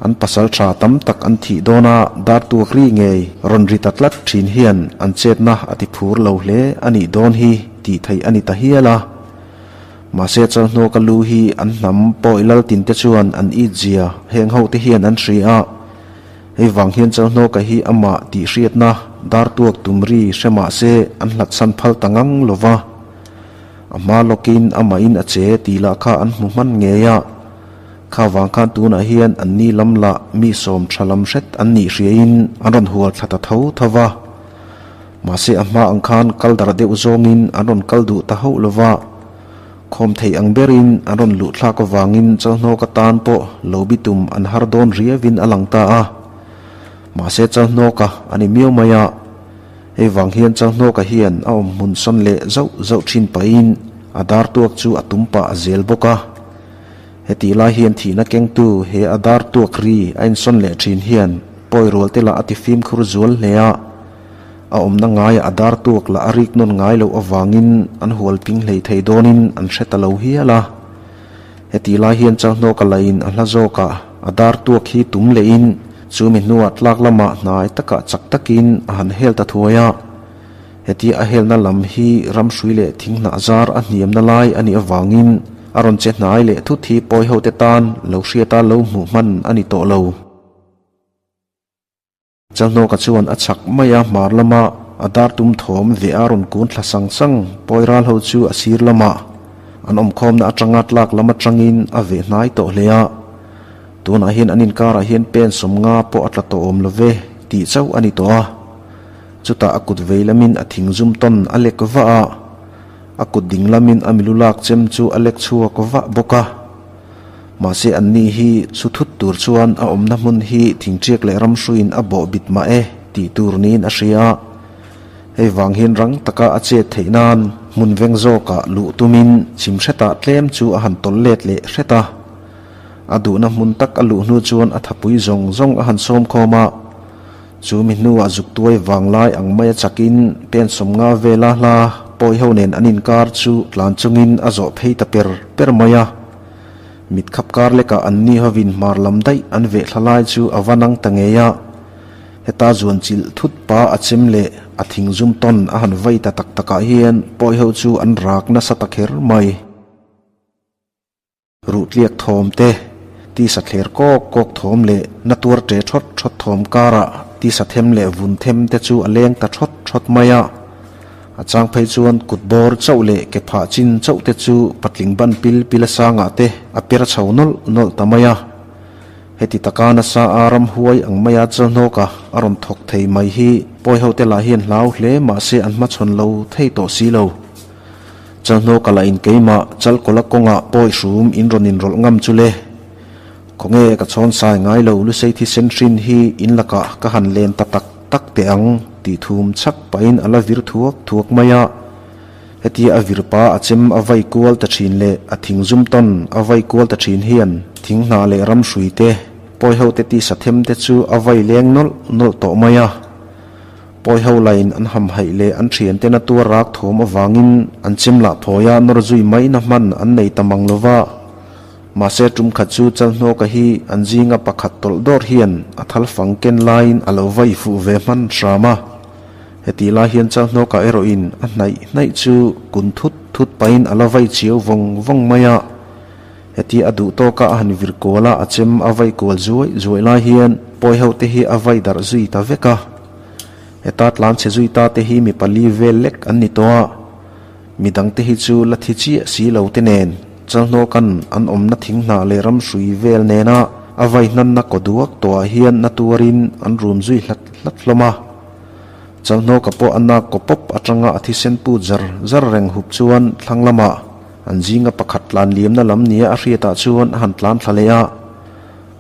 [SPEAKER 2] An pasal tha tam tak an thih dawn a, dar tuak ri ngei rawn ri ta tlat thin hian an chetna a ti phur lo hle a nih dawn hi tih theih a ni ta hial a. Mahse Chalhnuaka lu hi an hnam pawi lal tin te chuan an it zia heng ho te hian an hria a. Hei vang hian Chalhnuaka hi amah tih hriatna dar tuak tum ri hre mahse an hlat san phal ta ngang lo va. A hma lawkin amahin a che tih lah kha an hmu hman ngei a. Kha vang khan tunah hian an ni lam lah mi sawm tha lam hret an nih hriain an rawn hual thla ta tho tho va. Mahse a hma ang khan kal dar deuh zawngin an rawn kal duh ta hauh lo va. Khawm thei ang berin an rawn luh thlak avangin Chalhnawk atan pawh lo bitum an har dawn riauin a lang ta a. Mahse Chalhnawka a ni miau mai a. Hei vang hian Chalhnawka hian a awm hmun sawn leh zauh zauh thin pahin a dar tuak chu a tum pah zel bawk a. Hetih lai hian thihna kengtu he a dar tuak ri a insawn leh thin hian pawi rual te lah a ti fimkhur zual hle a, a awmna ngaia a dar tuak lah a rik nawn ngai loh avangin an hual ping hlei thei dawnin an hre ta lo hial a. Hetih lai hian Chalhnawka lain a hla zawkah a dar tuak hi tum lehin chumi hnuah tlak lamah hnai takah chak takin a han hel ta thuai a. Hetia a helna lam hi ramhrui leh thinghnah zar a hniamna lai a nih avangin a rawn che hnai leh thut hi pawi hote tan lo hriata lo hmuh hman a ni tawh lo. Chalhnawka chuan a chhak mai a hmar lama a dar tum thawm ve a rawn kun thla sang sang pawi ral ho chu a sir lamah an awmkhawmna atanga tlak lam atangin a veh hnai tawh hle a. Tunah hian an inkarah hian pen 50 pawh a tla tawh awm lo ve tih chauh a ni tawh a. Chutah a kut vei lamin a thing zum tawn a lek vah a, a kut ding lamin a milu lak chem chu a lek chhuak vah bawk a. Mahse an ni hi su thut tur chuan a awmna hmun hi thingṭiak leh ramhruiin a bawh bit mah e tih tur niin a hria a. Hei vang hian rang taka a chet theih nan hmun veng zawkah luh tumin chhim hretah tlem chu a han tawlh let leh hret a. A duhna hmun tak a luh hnu chuan a thapui zawng zawng a han sawm khawm a. Chu mi hnuah zuk tuai vang lai ang maia chakin pen 50 vela hla pawi ho nen an inkar chu tlan chungin a zawh phei ta per per mai a. Mit khap kar lekah an ni hovin hmar lam daih an veh thla lai chu a va nang ta ngei a. Heta zuan chilh thut pa a chem leh a thing zum tawn a han vai ta tak takah hian pawi ho chu an rak nasa ta kher mai. Ruhtliak thawm te, tisa thler kawk kawk thawm leh na tuar ṭe ṭhawt ṭhawt thawm karah tisa them leh vun them te chu a leng ta ṭhawt ṭhawt mai a. A chang phei chuan kut bawr chauh leh ke phah chin chauh te chu patling ban pil pil a sangah te a per chho nawlh nawlh ta mai a. Heti taka nasa a ramhuai ang maia Chalhnawka a rawn thawk thei mai hi pawi ho te lah hian hlau hle mahse an hmachhawn lo thei tawh si lo. Chalhnawka lah in keimah Chalkawla kawngah pawi hrum in rawn inrawlh ngam chu le. Khawnge ka chhawn sai ngai lo Lusei thisen hrin hi in lakah ka han len ta tak tak teh ang tih thum chhak pahin a la vir thuak thuak mai a. Hetia a vir pa a chem a vai kual ta thin leh a thing zum tawn a vai kual ta thin hian thing hnah leh ram hrui te, pawi ho te tisa them te chu a vai leng nawlh nawlh tawh mai a. Pawi ho lain an hamhaih leh an thiante na tuar rak thawm avangin an chem lah phawi a nawr zui mai na hman an nei ta mang lo va. Mahse tum khat chu Chalhnawka hi an zinga pakhat tawlh dawr hian a thal fang ken laiin a lo vai fuh ve hman hram a. Hetih lai hian Chalhnawka erawhin a hnaih hnaih chu kun thut thut pahin a la vai chiau vawng vawng mai a. Heti a duh tawka a han vir kual a, a chem a vai kual zuai zuai lai hian pawi ho te hi a vai darh zui ta vek a. Heta tlan chhe zui ta te hi mi pali vel lek an ni tawh a, mi dang te hi chu la thi chiah si lo te nen Chalhnawka'n an awmna thing hnah leh ram hrui vel nena a vai hnanna kaw duak tawhah hian na tuarin an rum zui hlat hlat hlawm a. Chalhnawka pawh a nak kaw pawp atanga a thisen put zar zar reng hup chuan thlang lamah An zinga pakhat tlan liamna lam nia a hriatah chuan a han tlan thla leh a.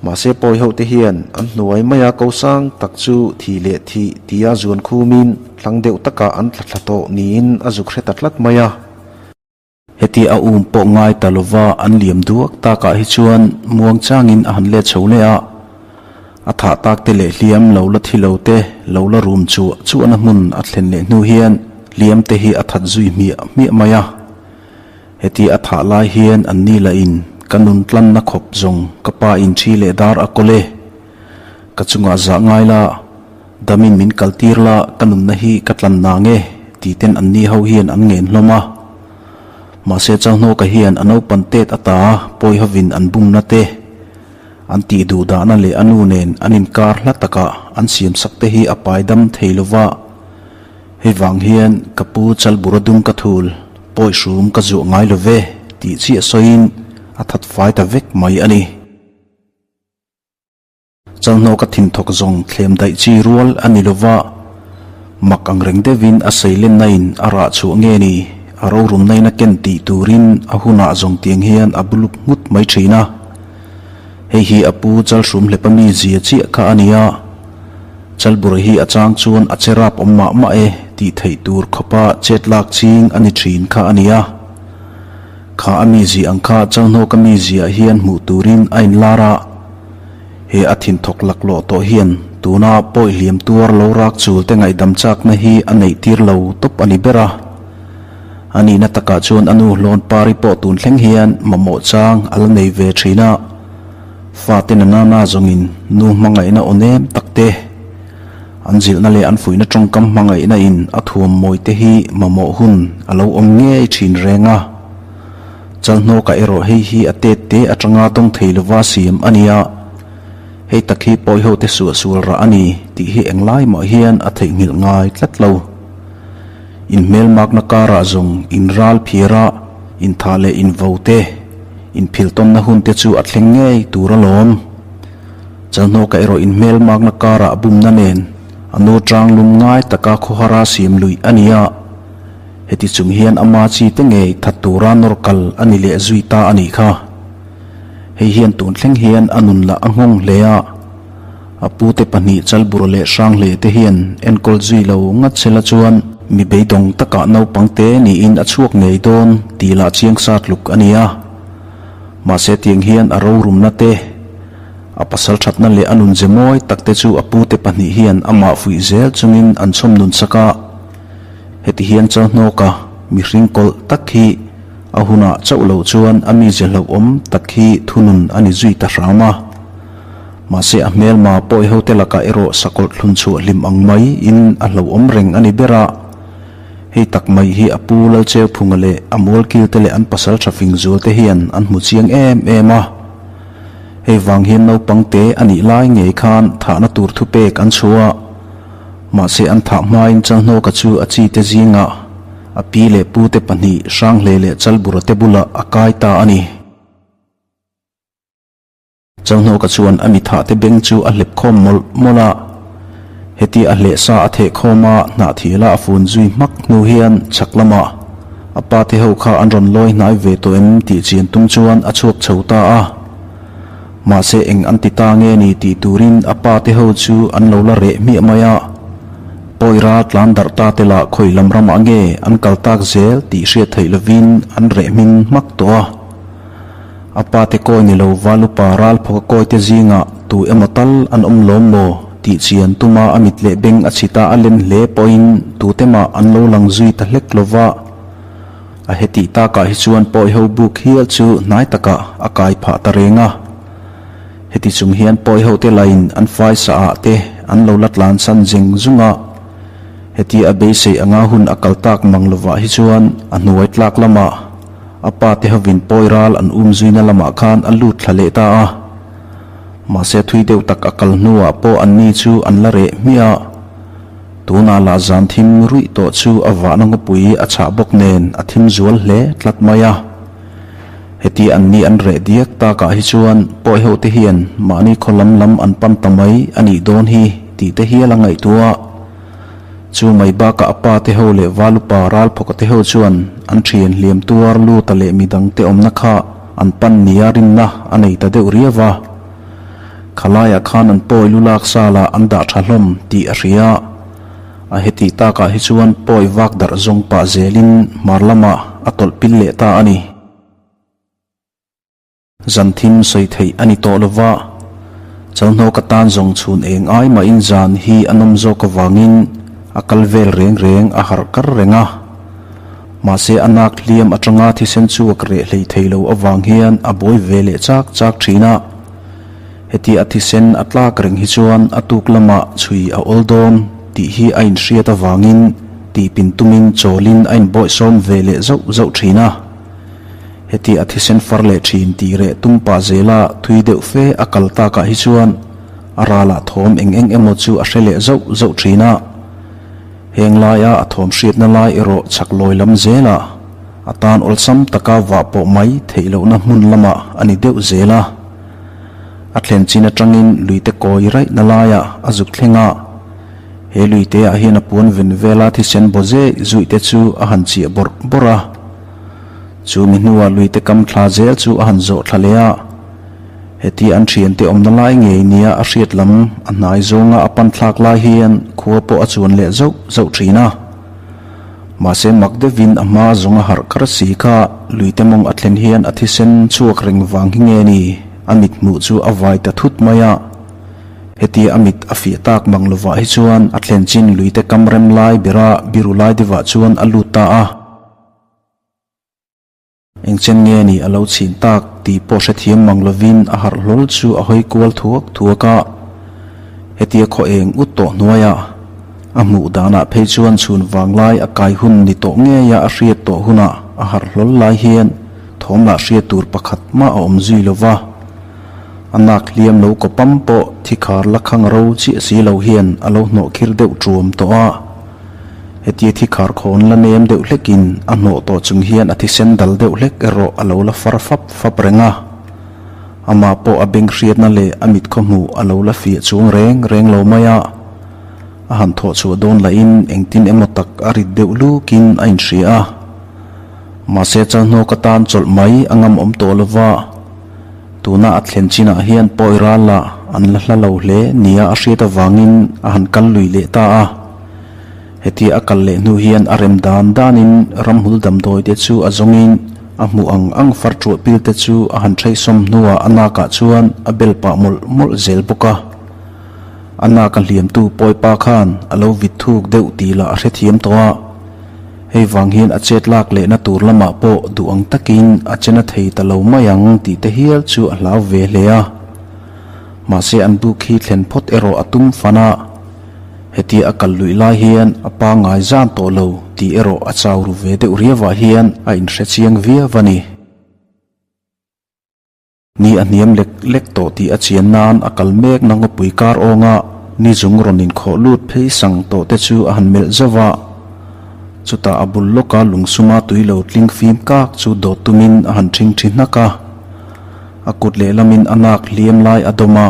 [SPEAKER 2] Mahse pawi ho te hian an hnuai maia ko sang tak chu thi leh thih tia zuan khumin thlang deuh takah an tla thla tawh niin a zuk hre ta tlat mai a.
[SPEAKER 1] Heti a um pawh ngai ta lova an liam duak takah hi chuan muang changin a han let chho leh a. A thah tak te leh hliam lo la thi lo te lo la rum chuah chuahna hmun a thlen leh hnu hian hliam te hi a that zui hmiah hmiah mai a. Heti a thah lai hian an ni lah in ka nun tlanna khawp zawng ka pa in thi leh dar a kawl e. Ka chungah zah ngai la, damin min kal tir la ka nunna hi ka tlan nang e ti ten an ni ho hian an ngen hlawm a. Mahse Chauhnawka hian a naupan tet ata pawi hovin an bumna te, an tih duh dahna leh a nu nen an inkar hla takah an siamsak te hi a pai dam thei lova. Hei vang hian ka pu Chalbura dum ka thul, pawi hrum ka zuah ngai lo ve tih chiah sawiin a that fai ta vek mai a ni. Chalhnawk a thinthawk zawng thlem daih chi rual a ni lova, mak ang reng deuhin a seilenna in a rah chhuah nge ni, a rorum nain a ken tih turin a hunah zawng tiang hian a buluk nghut mai thin a. Hei hi a pu Chalhrum hlepa mi zia chiah kha a ni a. Chalbura hi a chang chuan a che rap awm mah mah e tih theih tur khawpa chet lak ching a ni thin kha a ni a. Kha a mizia ang kha Chalhnawka mizia hian hmuh turin a inlar a. He a thinthawk laklawh tawh hian tuna pawi hliam tuar lo rak chul te ngaihdam chakna hi a neih tir lo tawp a ni ber a. A nihna takah chuan a nu hlawn pari pawh tun thleng hian mamawh chang a la nei ve thin a. Fate na nana zawngin nu hmangaihna aw nem tak te, an zilhna leh an fuihna tawngkam hmangaihna in a thuam mawi te hi mamawh hun a lo awm ngei thin reng a. Chalhnawkah erawh hei hi a tet te atanga dawng thei lova siam a nia. Hei tak hi pawi ho te suahsual rah a ni tih hi englai mah hian a theihnghilh ngai tlat lo. Inhmelmakna karah zawng inral phiara inthah leh invo te, inphiltawnna hun te chu a thleng ngei tur alawm. Chalhnawka erawh inhmelmakna karah bumna nen a nu tang lum ngai taka khawhara siam luih a ni a. Heti chung hian ama chi te ngei that tura nawr kal a ni leh zui ta a nih kha. Hei hian tun thleng hian a nun lah a nghawng hle a. A pute pahnih Chalbur leh Hrangle te hian enkawl zui lo ngat sela chuan mi beidawng takah naupang te niin a chhuak ngei dawn tih lah chiang sa tluk a ni a. Mahse tiang hian a rorumna te, a pasal thatna leh a nunze mawi tak te chu a pute pahnih hian amah fuih zel chungin an chhawm nun sak a. Heti hian Chalhnawka mihring kawlh tak hi a hunah chauh loh chuan a mize hlauhawm tak hi thunun a ni zui ta hram a. Mahse a hmelma pawi hote lakah erawh sakawlh thlun chhuah hlim ang mai in a hlauhawm reng a ni ber a. Hei tak mai hi a pu Lalcheuphunga leh a mualkil te leh an pasal tha fing zual te hian an hmu chiang em em a. Hei vang hian naupang te a nih lai ngei khan thahna tur thupek an chhuah a. Mahse an thah hmain Chalhnawka chu a chi te zingah a pi leh pu te pahnih Hrangle leh Chalbura te bulah a kai ta a ni. Chalhnawka chuan a mithah te beng chu a hlep khawm mawlh mawlh a. Heti a hleh sa a theh khawm a, hnahthila a fun zui hmak hnu hian chhak lamah a pa te ho kha an rawn lawi hnai ve tawh em tih chian tum chuan a chhuak chho ta a. Mahse eng an ti ta nge ni tih turin a pa te ho chu an lo la reh hmiah mai a. Pawi ral tlan darh ta te lah khawi lam ramah nge an kal tak zel tih hriat theih lovin an reh hmin hmak tawh a. A pa te kawi ni lo Valupa ral phawka kawi te zingah tu emaw tal an awm lawm maw tih chian tuma a mit leh beng a chhita a len hle pawhin tute mah an lo lang zui ta hlek lova. A hetih takah hi chuan pawi ho buk hial chu hnai takah a kai phah ta reng a. Heti chung hian pawi ho te lain an fai sa ah te an lo la tlan san zeng zung a. Heti a beisei anga hun a kal tak mang lovah hi chuan a hnuai tlak lamah a pa te hovin pawi ral an um zuina lamah khan a lut thla leh ta a. Mahse thui deuh tak a kal hnuah pawh anni chu an la reh hmiah a. Tunah lah zan thim ruih tawh chu a vahna ngawpui a chhah bawk nen a thim zual hle tlat mai a. Heti an ni an reh diak takah hi chuan pawi ho te hian mahni khaw lam lam an pan ta mai a nih dawn hi tih te hial a ngaihtuah. Chu mai bakah a pa te ho leh Valupa Ralphawka te ho chuan an thian hliam tuar Luta leh midang te awmna kha an pan nia rinna a nei ta deuh riau a. Khalaiah khan an pawi lu lak salah an dah tha hlawm tih a hria. A hetih takah hi chuan pawi vak darh zawng pah zelin hmar lamah a tawlh pil leh ta a ni. Zan thim sawi theih a ni tawh lova, Chalhnawk atan zawng chhun eng ai mahin zan hi a nawm zawk avangin a kal vel reng reng a harh kar reng a. Mahse a nak hliam atanga thisen chhuak reh hlei thei lo avang hian a buai ve leh chak chak thin a. Heti a thisen a tlak reng hi chuan a tuk lamah chhui a awl dawn tih hi a inhriat avangin tihpin tumin chawlin a inbawihsawm ve leh zauh zauh thin a. Heti a thisen far leh thin tih reh tum pah zela thui deuh fe a kal takah hi chuan a ralah thawm eng eng emaw chu a hre leh zauh zauh thin a. Heng laia a thawm hriatna lai erawh chhak lawi lam zelah a tan awlsam taka vah pawh mai theih lohna hmun lamah a ni deuh zel a. A thlen chin atangin luite kawi raihna laiah a zuk thleng a, he luite ah hian a puan ven vela thisen baw zeh zuih te chu a han chiah bawrh bawrh a. Chu mi hnuah luite kam thla zel chu a han zawh thla leh a, heti an thiante awmna lai ngei nia a hriat lam a hnai zawnga a pan thlak lai hian khua pawh a chuan leh zauh zauh thin a. Mahse mak deuhin a hma zawnga harh kar si kha luite mawng a thlen hian a thisen chhuak reng vang hi nge ni a mit hmuh chu a vai ta thut mai a. Hetia a mit a fiah tak mang lovah hi chuan a thlen chin luite kam rem lai bera biru lai deuhah chuan a lut ta a. Engchen nge ni a lo chhin tak tih pawh hrethiam mang lovin a harh hlawl chu a hawi kual thuak thuak a. Hetia khaw eng ut tawh hnuaiah a hmuh danah phei chuan chhun vanglai a kai hun ni tawh ngeia a hriat tawh hunah a harh hlawl lai hian thawm lah hriat tur pakhat mah a awm zui lova. A nak hliam lo kawpam pawh thikhar la khang ro chiah si lo hian a lo hnawh khir deuh ṭuam tawh a. Hetia thi khar khawn la nem deuh hlekin a hnawh tawh chung hian a thisen dal deuh hlek erawh a lo la far fap fap reng a. Amah pawh a beng hriatna leh a mit khawhmuh a lo la fiah chuang reng reng lo mai a. A han thawh chhuah dawn lahin engtin emaw tak a rit deuh lukin a inhria a. Mahse Chalhnawk atan chawlh mai a ngam awm tawh lova. Tuna a thlen chinah hian pawi ral lah an la hla lo hle nia a hriat avangin a han kal lui leh ta a. Hetia a kal leh hnu hian a rem dan danin ramhmul damdawi te chu a zawngin a hmuh ang ang far ṭuah pil te chu a han ṭheihsawm hnuah a nakah chuan a bel pah mawlh mawlh zel bawk a. A nak a hliamtu pawipa khan a lo vit thuk deuh tih lah a hrethiam tawh a. Hei vang hian a chet lak lehna tur lamah pawh duh ang takin a che na thei ta lo mai ang tih te hial chu a hlau ve hle a. Mahse an buk hi thlen phawt erawh a tum fan a. Hetia a kal luih lai hian a pangngai zan tawh lo tih erawh a chau ru ve deuh riauah hian a inhre chiang viau a ni. Ni a hniam lek lek tawh tih a chian nan a kal mek na ngawpui kar awnga ni zung rawn inkhawh lut phei sang tawh te chu a han melh zauh a. Chutah a bul lawka lungsuma tui lo tling fim kak chu dawt tumin a han ṭhing ṭhi hnak a. A kut lehlamin a nak hliam lai a dawm a.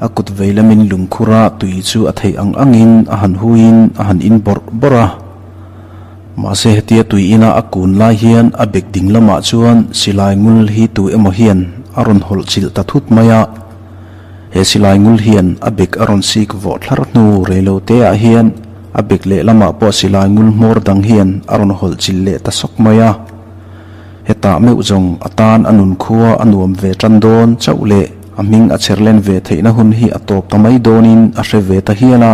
[SPEAKER 1] A kut vei lamin lungkhura tui chu a theih ang angin a han huiin a han in bawrh bawrh a. Mahse hetia tui ina a kun lai hian a bek ding lamah chuan silai ngul hi tu emaw hian a rawn hawlh chilh ta thut mai a. He silai ngul hian a bek a rawn sik vawh thlar hnu reilo te ah hian a bek lehlamah pawh silai ngul hmawr dang hian a rawn hawlh chilh leh ta sawk mai a. Hetah meuh zawng a tan a nun khua a nuam ve tan dawn chauh leh a hming a chher len ve theihna hun hi a tawp ta mai dawnin a hre ve ta hial a.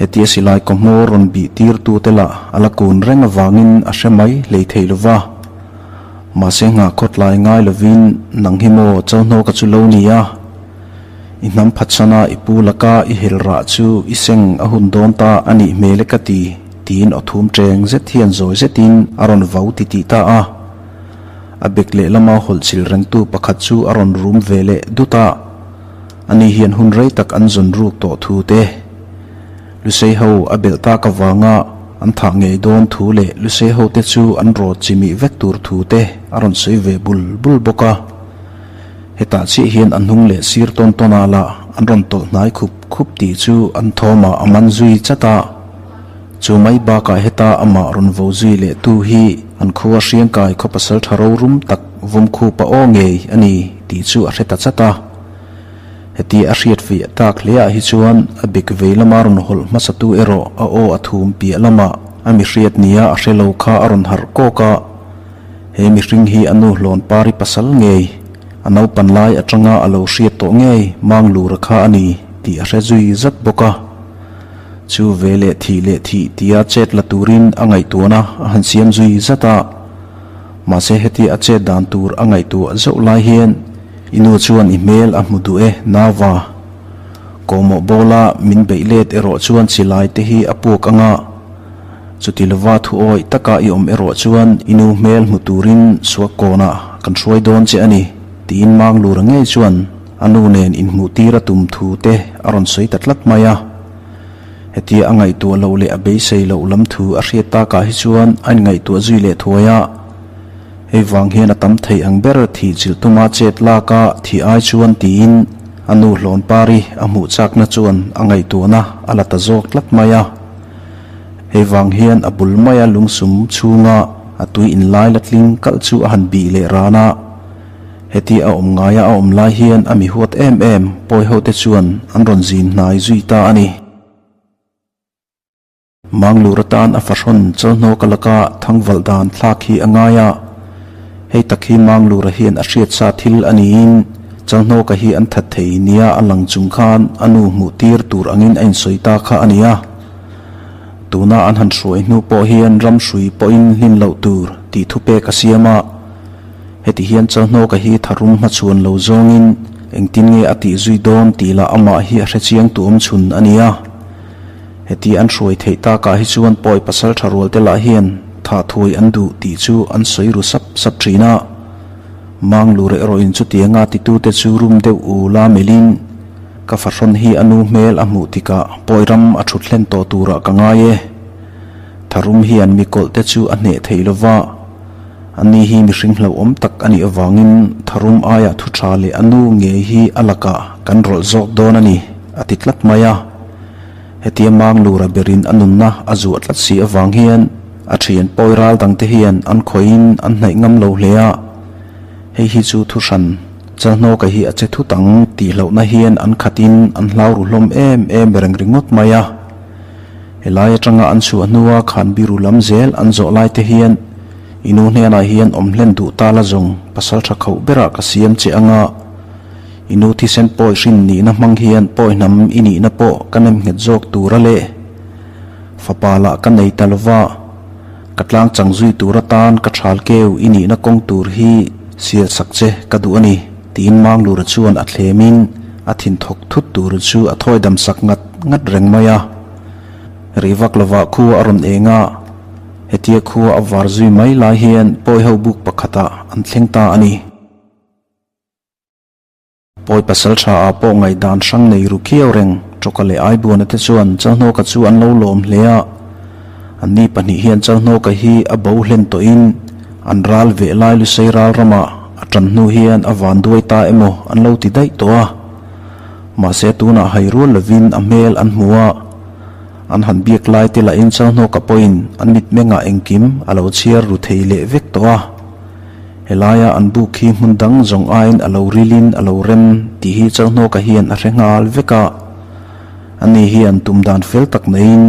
[SPEAKER 1] Hetia silai kaw hmawr rawn bih tir tute lah a la kun reng avangin a hre mai hlei thei lo va. Mahse nghah khawtlai ngai lovin nang hi maw Chauhnawka chu lo ni a, i hnam phatsana i pu laka i hel rah chu i seng a hun dawn ta a nih hmel e ka ti, tiin aw thum cheng zet hian zawi zetin a rawn vau titih ta a. A bek lehlama hawlh chil rengtu pakhat chu a rawn rum ve leh dut a. Ani hian hun rei tak an zawn ruk tawh thu te, Lusei ho a belh tak avanga an thah ngei dawn thu leh Lusei ho te chu an rawt chimih vek tur thu te a rawn sawi ve bul bul bawk a. Hetah chiah hian a hnung leh sir tawn tawn ah lah an rawn tawlh hnai khup khup tih chu an thawmah a man zui chat a. Chu mai bakah heta amah rawn vo zui leh tu hi an khua Hriangkai khaw pasal tha rorum tak Vawmkhupa aw ngei a ni tih chu a hre ta chat a. Heti a hriat fiah tak hle ah hi chuan a bek vei lama rawn hawlh hmasatu erawh a aw a thum piah lamah a mi hriat nia a hre lo kha a rawn harh kawk a. He mihring hi a nu hlawn pari pasal ngei, a naupan lai atanga a lo hriat tawh ngei Manglura kha a ni tih a hre zui zat bawk a. Chu ve leh thih leh thih tia chet la turin a ngaihtuahna a han siam zui zat a. Mahse heti a chet dan tur a ngaihtuah zauh lai hian i nu chuan i hmel a hmu duh e Nava. Kawhmawh bawla min beih let erawh chuan silai te hi a puak anga chuti lova thu awih taka i awm erawh chuan i nu hmel hmu turin suak kawnah kan hruai dawn che a ni tiin Manglura ngei chuan a nu nen inhmuh tir a tum thu te a rawn sawi ta tlat mai a. Hetia a ngaihtuah loh leh a beisei loh lam thu a hriat takah hi chuan a inngaihtuah zui leh thuai a. Hei vang hian a tam thei ang ber thih chilh tuma chet lak a thih ai chuan tiin a nu hlawn pari a hmuh chakna chuan a ngaihtuahna a la ta zawk tlat mai a. Hei vang hian a bul maia lungsum chhunga a tui inlai la tling kalh chu a han bih leh ran a. Heti a awm ngaia a awm lai hian a mi huat em em pawi ho te chuan an rawn zin hnai zui ta a ni. Manglur atan a fahrawn Chalhnawka laka thangvalh dan thlak hi a ngai a. Hei tak hi Manglura hian a hriat sa thil a niin Chalhnawka hi an that thei nia a lang chung khan a nu hmuh tir tur angin a insawi ta kha a ni a. Tuna an han hruai hnu pawh hian ram hrui pawhin hlin loh tur tih thupek a siam a. Heti hian Chalhnawka hi tharum hmachhuan lo zawngin engtin nge a tih zui dawn tih lah amah hi a hrechiang tu awm chhun a ni a. Heti an hruai theih takah hi chuan pawi pasal tha rual te lah hian thah thuai an duh tih chu an sawi ru sap sap thin a. Manglur erawhin chutianga titute chu rum deuh u la melhin ka fahrawn hi a nu hmel a hmuh tikah pawi ram a thut hlen tawh turah ka ngai e. Tharum hian mikawlh te chu a hneh thei lova. Ani hi mihring hlauhawm tak a nih avangin tharum aia thu tha leh a nu ngei hi a lakah kan rawlh zawk dawn a ni, a ti tlat mai a. Hetia Manglura berin a nunna a zuah tlat si avang hian a thian pawi ral dangte hian an khawihin an hnaih ngam lo hle a. Hei hi chu thu hran Chalhnawka hi a che thut ang tih hlauhna hian an khatin an hlau ru hlawm em em reng ringawt mai a. Helai atanga an chhuah hnua khan biru lam zel an zawh lai te hian i nu hnenah hian awm hlen duh ta la zawng pasal tha khauh berah ka siam che anga i nu thisen pawi hrin nihna hmang hian pawi hnam i nihna pawh ka nem nghet zawk tur a le. Fapa lah ka nei ta lova ka tlang chang zui tur atan ka thal keu i nihna kawng tur hi sial sak che ka duh a ni tiin Manglura chuan a thlemin a thin thawk thut tur chu a thawi dam sak ngat ngat reng mai a. Rih vak lovah khua a rawn eng a, hetia khua a var zui mai lai hian pawi ho buk pakhatah an thleng ta a ni. Pawi pasal tha ah pawh ngaihdan hrang nei ru khiau reng Tawka leh Aibuana te chuan Chalhnawka chu an lo lawm hle a. Anni pahnih hian Chalhnawka hi a bo hlen tawhin an ral veh lai Lusei ral ramah a tan hnu hian a van duai ta emaw an lo ti daih tawh a. Mahse tunah hai rual lovin a hmel an hmu a, an han biak lai te lahin Chalhnawka pawhin an mitmengah engkim a lo chhiar ru thei leh vek tawh a. Helaia an buk hi hmun dang zawng aiin a lo rilin a lo rem tih hi Chalhnawka hian a hre nghal vek a. Ani hian tum dan fel tak neiin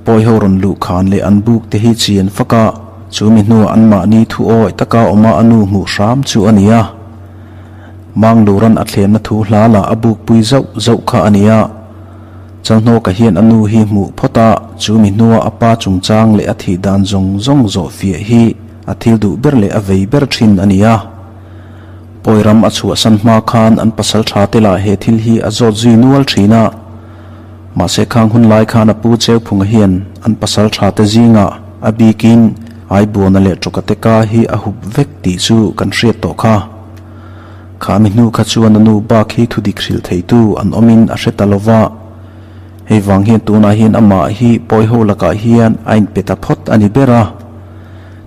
[SPEAKER 1] pawi ho rawn luh khan leh an buk te hi chian fak a, chu mi hnuah anmahni thu awi taka awma a nu hmuh hram chu a ni a. Mangluran a thlemna thu hla lah a buk pui zauh zauh kha a ni a. Chalhnawka hian a nu hi hmuh phawt a, chu mi hnuah a pa chungchang leh a thih dan zawng zawng zawh fiah hi a thil duh ber leh a vei ber thin a ni a. Pawi ram a chhuahsan hma khan an pasal tha te lah he thil hi a zawt zui nual thin a. Mahse khang hun lai khan a pu Cheuphunga hian an pasal tha te zingah a bikin Aibuana leh Tawkateka hi a hup vek tih chu kan hriat tawh kha. Kha mi hnu kha chuan a nu bak hi thudik hrilh theitu an awmin a hre ta lo va. Hei vang hian tunah hian amah hi pawi ho lakah hian a inpe ta phawt a ni ber a.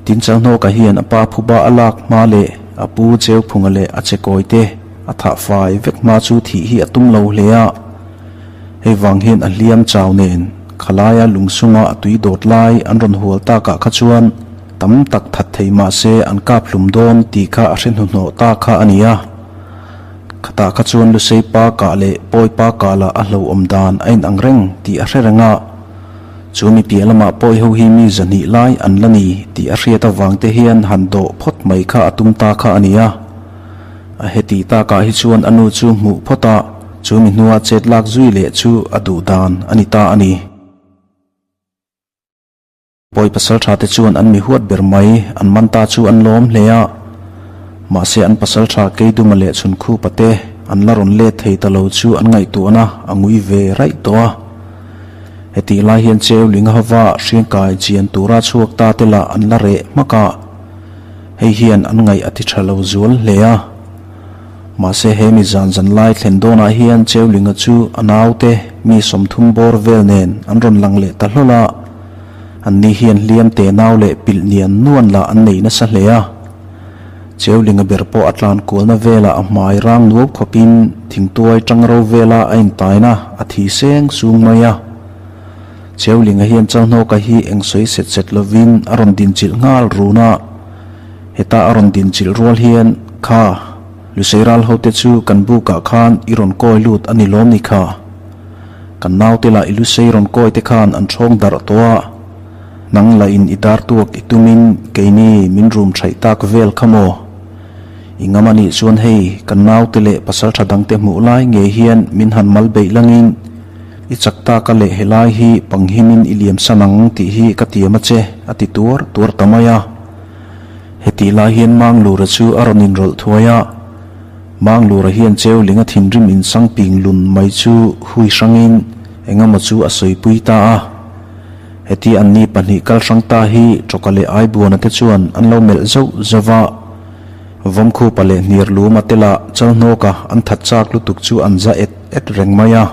[SPEAKER 1] Tin Chalhnawka hian a pa phuba a lak hma leh a pu Cheuphunga leh a chekawi te a thah fai vek hma chu thih hi a tum lo hle a. Hei vang hian a hliam chau nen khalaia lungsunga a tui dawt lai an rawn hual takah kha chuan tam tak that thei mah se an kap hlum dawn tih kha a hre hnuhnawh ta kha a ni a. Khatah kha chuan Lusei pa kah leh Pawi pa kah lah a hlauhawm dan a inang reng tih a hre reng a. Chu mi piah lamah pawi ho hi mi zahnih lai an la ni tih a hriat avang te hian han dawh phawt mai kha a tum ta kha a ni a. A heti takah hi chuan a nu chu hmuh phawt a, chu mi hnua chet lak zui leh chu a duh dan a ni ta a ni. Pawi pasal tha te chuan an mi huat ber mai, an man ta chu an lawm hle a. Mahse an pasal tha Keiduma leh Chhunkhupa te an la rawn let thei ta lo chu an ngaihtuahna a ngui ve raih tawh a. Hetih lai hian Cheu Linga hova hriangkai chian tura chhuak ta te lah an la reh hmak a. Hei hian an ngaih a ti tha lo zual hle a. Mahse he mi zan zan lai thlen dawnah hian Cheulinga chu a naute mi 30 bawr vel nen an rawn lang leh ta hlawl a. Anni hian hliam te nau leh pilh nian nuan lah an nei nasa hle a. Cheulinga ber pawh a tlan kualna velah a hmai rang nuau khawpin thingtuai tang ro vela a intaina a thi seng sung mai a. Cheulinga hian Chalhnawka hi eng sawi set set lovin a rawn dinchilh nghal run a. Heta a rawn dinchilh rual hian, Kha, Lusei ral hote chu kan bukah khan i rawn kawi lut a ni lawm ni kha? Kan naute lah i Lusei rawn kawi te khan an ṭhawng darh tawh a, nang lah in i dar tuak i tumin keini min rum ṭhaih tak vel kha maw? I ngam a nih chuan hei, kan naute leh pasalṭha dangte hmuh lai ngei hian min han mal beih langin, I chak tak a leh helai hi panghimin i liam san ang tih hi ka tiam a che, a ti tuar tuar ta mai a. Hetih lai hian Manglura chu a rawn inrawlh thuai a. Manglura hian Cheulinga thinrim insang ping lun mai chu hui hrangin engemaw chu a sawipui ta a. Heti anni pahnih kal hrang ta hi Tawka leh Aibuana te chuan an lo melh zauh zauh a. Vawmkhupa leh Hniarluma te lah Chalhnawka an that chak lutuk chu an za et et reng mai a.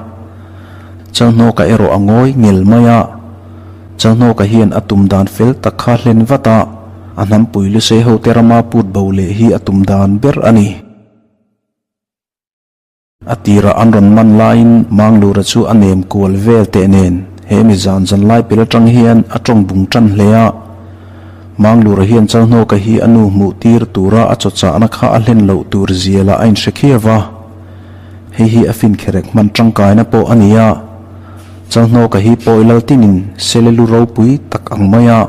[SPEAKER 1] Chalhnawka erawh a ngawi ngel mai a. Chalhnawka hian a tum dan fel tak kha hlen vat a, a hnampui lusei hote rama put bo leh hi a tum dan ber a ni. A tirah an rawn man laiin Manglura chu a nem kual vel teh nen he mi zan zan lai pel atang hian a tawng bung tan hle a. Manglura hian Chalhnawka hi a nu hmuh tir tura a chawchahna kha a hlen loh tur zia lah a inhre khiau a. Hei hi a finkherek hman tangkaina pawh a ni a. Chalhnawka hi pawi lal tinin sele lu ropui tak ang maia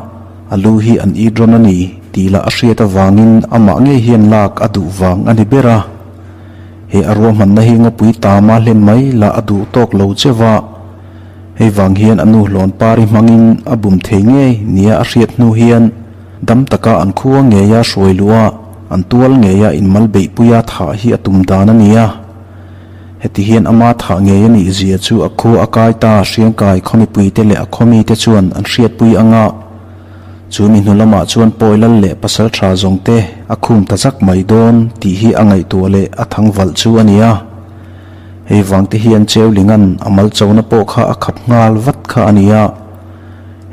[SPEAKER 1] a lu hi an it rawn a ni tih lah a hriat avangin amah ngei hian lak a duh vang a ni ber a. He a ruahmanna hi ngawpui tama hlen mai lah a duh tawk lo cheu a. Hei vang hian a nu hlawn pari hmangin a bum thei ngei nia a hriat hnu hian dam taka an khua ngeia hruai luh a, an tual ngeia inmal beihpuia thah hi a tum dan a ni a. Heti hian ama thah ngei a nih zia chu a khua a kai ta Hriangkai khawmipuite leh a khawmite chuan an hriatpui ang a. Chu mi hnu lamah chuan pawi lal leh pasal tha zawng te a khum ta zak mai dawn tih hi a ngaihtuah leh a thang valh chu a ni a. Hei vang te hian Cheulinga'n a mal chona pawh kha a khap nghal vat kha a ni a.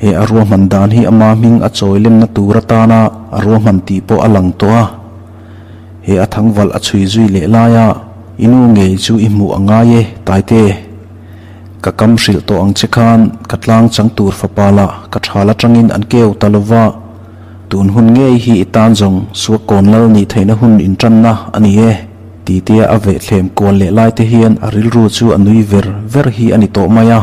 [SPEAKER 1] He a ruahman dan hi ama hming a chawi lemna tur atana a ruahman tih pawh a lang tawh a. He a thangvalh a chhui zui leh lai a, I nu ngei chu i hmuh a ngai e, Taite. Ka kam hrilh tawh ang che khan ka tlang chang tur fapa lah ka thal atangin an keu ta lo va. Tun hun ngei hi i tan zawng Suakkawn lal nih theihna hun intanna a ni e, ti tia a vehthlem kual leh lai te hian a rilru chu a nui ver ver hi a ni tawh mai a.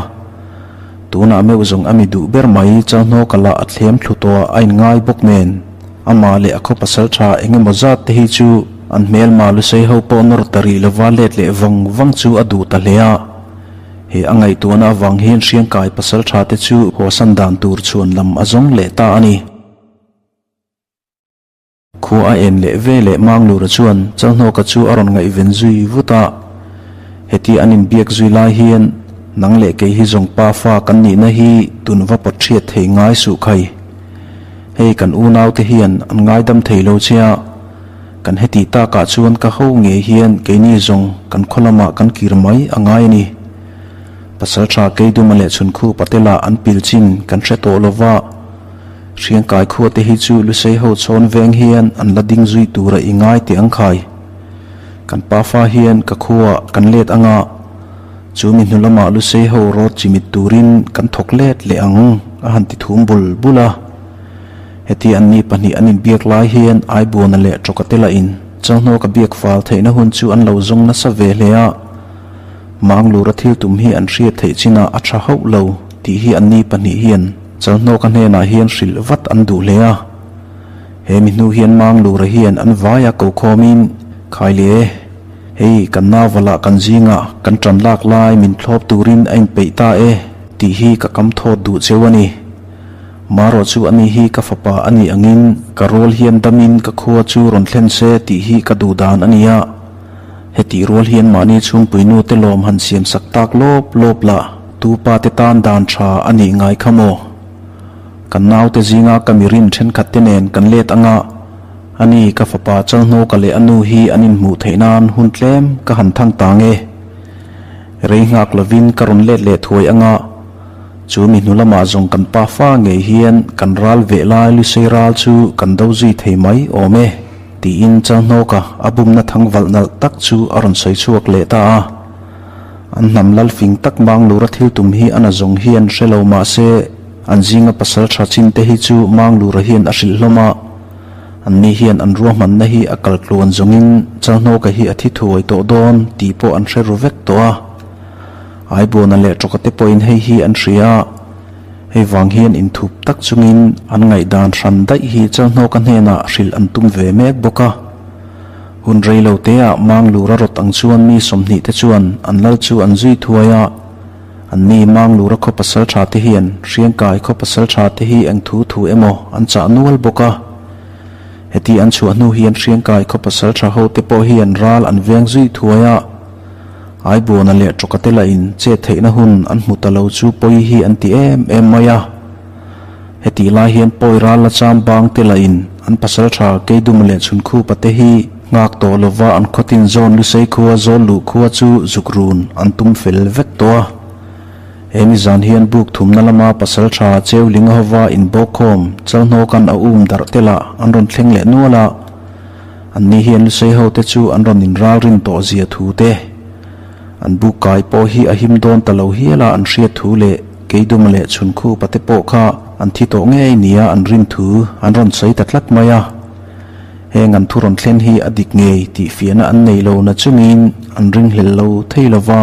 [SPEAKER 1] Tunah meuh zawng a mi duh ber mai Chalhnawka lah a thlem thlu tawh a inngai bawk nen, amah leh a khaw pasal tha eng emaw zat te hi chu an hmelma lusei ho pawh nawr ta rih lova let leh vang vang chu a duh ta hle a. He a ngaihtuahna avang hian Hriangkai pasal tha te chu hawsan dan tur chhuan lam a zawng leh ta a ni. Khua a en leh ve leh Manglura chuan Chalhnawka chu a rawn ngaihven zui vut a. Heti an inbiak zui lai hian nang leh kei hi zawng pa fa kan nihna hi tun va pawt hriat thei ngai suh khai. Hei kan unaute hian an ngaidam thei lo che a, kan heti takah chuan ka ho ngei hian keini zawng kan khaw lamah kan kir mai a ngai a ni. Pasaltha Keiduma leh Chhunkhu Patela an pil chin kan hre tawh lova. Hriangkai khua te hi chu Lusei ho chhawn veng hian an la ding zui tura i ngai teh ang khai. Kan pafa hian ka khua kan let anga chu mi hnu lamah Lusei ho rawt chimit turin kan thawk let leh ang a han ti thum bul bul a. Heti anni pahnih an inbiak lai hian Aibuana leh Tawkatela in Chalhnawka biak fal theihna hun chu an lo zawng nasa ve hle a. Manglura thil tum hi an hriat theih chinah a tha hauh lo tih hi anni pahnih hian Chalhnawka hnenah hian hrilh vat an duh hle a. He mi hnu hian Manglura hian an vaia ko khawmin, Khai le, hei kan nauvalah kan zingah kan tan lak lai min thlawp turin a inpeih ta e tih hi ka kam thawt duh cheu a ni. Marawh chu ani hi ka fapa a nih angin ka rawl hian damin ka khua chu rawn thlen se tih hi ka duh dan a ni a. Hetih rual hian mahni chhungpui nu te lawm han siam sak tak lawp lawp la, tu pa te tan dan tha a nih ngai kha maw? Kan naute zinga ka mi rin thenkhat te nen kan let anga, ani ka fapa Chalhnawka leh a nu hi an inhmuh theih nan hun tlem ka han thang ta nge. Rei nghak lovin ka rawn let leh thuai anga, chu mi hnu lamah zawng kan pa fa ngei hian kan ral veh lai Lusei ral chu kan do zui thei mai awm e. Tiin Chalhnawka a bumna thang valh nalh tak chu a rawn sawi chhuak leh ta a. An hnam lal fing tak Manglura thil tum hi a na zawng hian hre lo mah se, an zinga pasal tha chin te hi chu Manglura hian a hrilh hlawm a. An ni hian an ruahmanna hi a kal tluan zawngin Chalhnawka hi a thi thuai tawh dawn tih pawh an hre ru vek tawh a. Aibuana leh Tawkate pawhin hei hi an hria a. Hei vang hian inthup tak chungin an ngaihdan hran daih hi Chalhnawka hnenah hrilh an tum ve mek bawk a. Hun rei lo teah Manglura rawt ang chuan mi 20 te chuan an lal chu an zui thuai a. An ni Manglura khaw pasal tha te hian Hriangkai khaw pasal tha te hi eng thu thu emaw an chah nual bawk a. Heti an chhuah hnu hian Hriangkai khaw pasal tha ho te pawh hian ral an veng zui thuai a. Aibuana leh Tawkate lahin chet theihna hun an hmu ta lo chu pawi hi an ti em em mai a. Hetih lai hian pawi ral la cham bang te lahin an pasal tha Keidum leh Chhunkhupa te hi nghak tawh lova an khawtin zawn Lusei khua zawl luh khua chu zuk run an tum fel vek tawh a. He nizan hian buk thumna lama pasal tha Cheuling hova inbawkkhawm Chalhnawkan a um darh te lah an rawn thleng leh nual a. An ni hian Lusei ho te chu an rawn inral rin tawh zia thu te, an buk kai pawh hi a him dawn ta lo hial a an hriat thu leh Keiduma leh Chhunkhupa te pawh kha an thi tawh ngei nia an rin thu an rawn sawi ta tlat mai a. Heng an thu rawn thlen hi a dik ngei tih fiahna an nei lo na chungin an ringhlel lo thei lo va,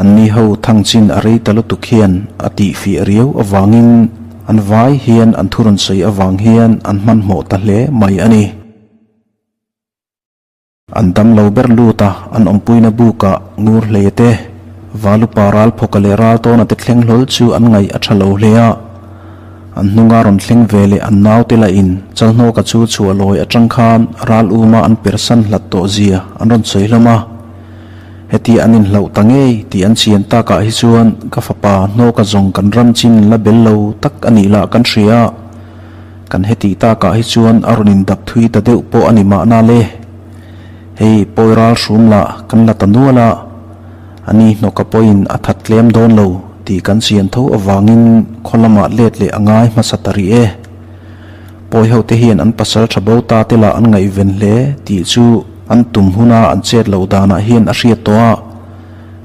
[SPEAKER 1] an ni ho thangchin a rei ta lutuk hian a tih fiah riau avangin an vai hian an thu rawn sawi avang hian an hmanhmawh ta hle mai a ni. An dam lo ber lut a, an awmpuina bukah ngur hle te, Valupa ral phawka leh ral tawna te thleng hlawl chu an ngaih a tha lo hle a. An hnunga rawn thleng ve leh an naute lahin Chalhnawka chu chhuah lawi atang khan ral uma an persan hlat tawh zia an rawn sawi hlawm a. Heti an inhlauh ta ngei tih an chian takah hi chuan ka fapa hnawka zawng kan ram chin la bel lo tak a nih lah kan hria a. Kan hetih takah hi chuan a rawn indap thui ta deuh pawh a ni mahna le. Hei pawi ral hrum lah kan la ta nual a, a ni hnawka pawhin a that tlem dawn lo tih kan chian tho avangin khaw lamah let leh a ngai hmasa ta rih e. Pawi ho te hian an pasal tha bo ta te lah an ngaihven hle tih chu an tum huna an chet loh danah hian a hriat tawh a.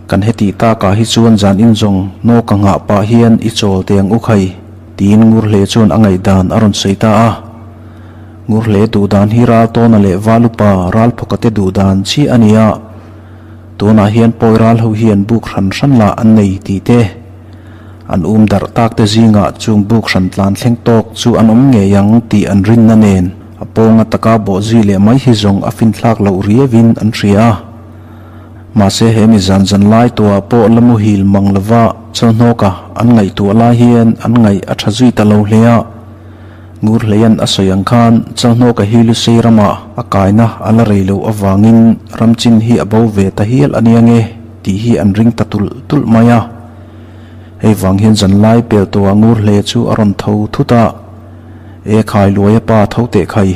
[SPEAKER 1] Kan hetih takah hi chuan zan inzawng nawka nghah pah hian i chawl teh ang u khai. Tiin ngur hle chuan a ngaihdan a rawn sawi ta a. Ngurhle duh dan hi Raltawna leh Valupa Ralphawka te duh dan chiah a ni a, tunah hian pawi ral ho hian buk hran hran lah an nei tih te, an um darh tak te zingah chung buk hran tlan thleng tawk chu an awm ngei ang tih an rinna nen a pawnga taka bawhzui leh mai hi zawng a finthlak loh riauin an hria a. Mahse he mi zan zan lai tuah pawh la muhil mang lova chawlhnawka an ngaihtuah lai hian an ngaih a tha zui ta lo hle a. Ngurhleian a sawi ang khan chawlhnawka hi Lusei ramah a kaina a la rei loh avangin ramchin hi a bo ve ta hial a nia nge tih hi an ring ta tulh tulh mai a. Hei vang hian zan lai pel tuah Ngurhlei chu a rawn tho thut a, E khai Luaia pa tho teh khai.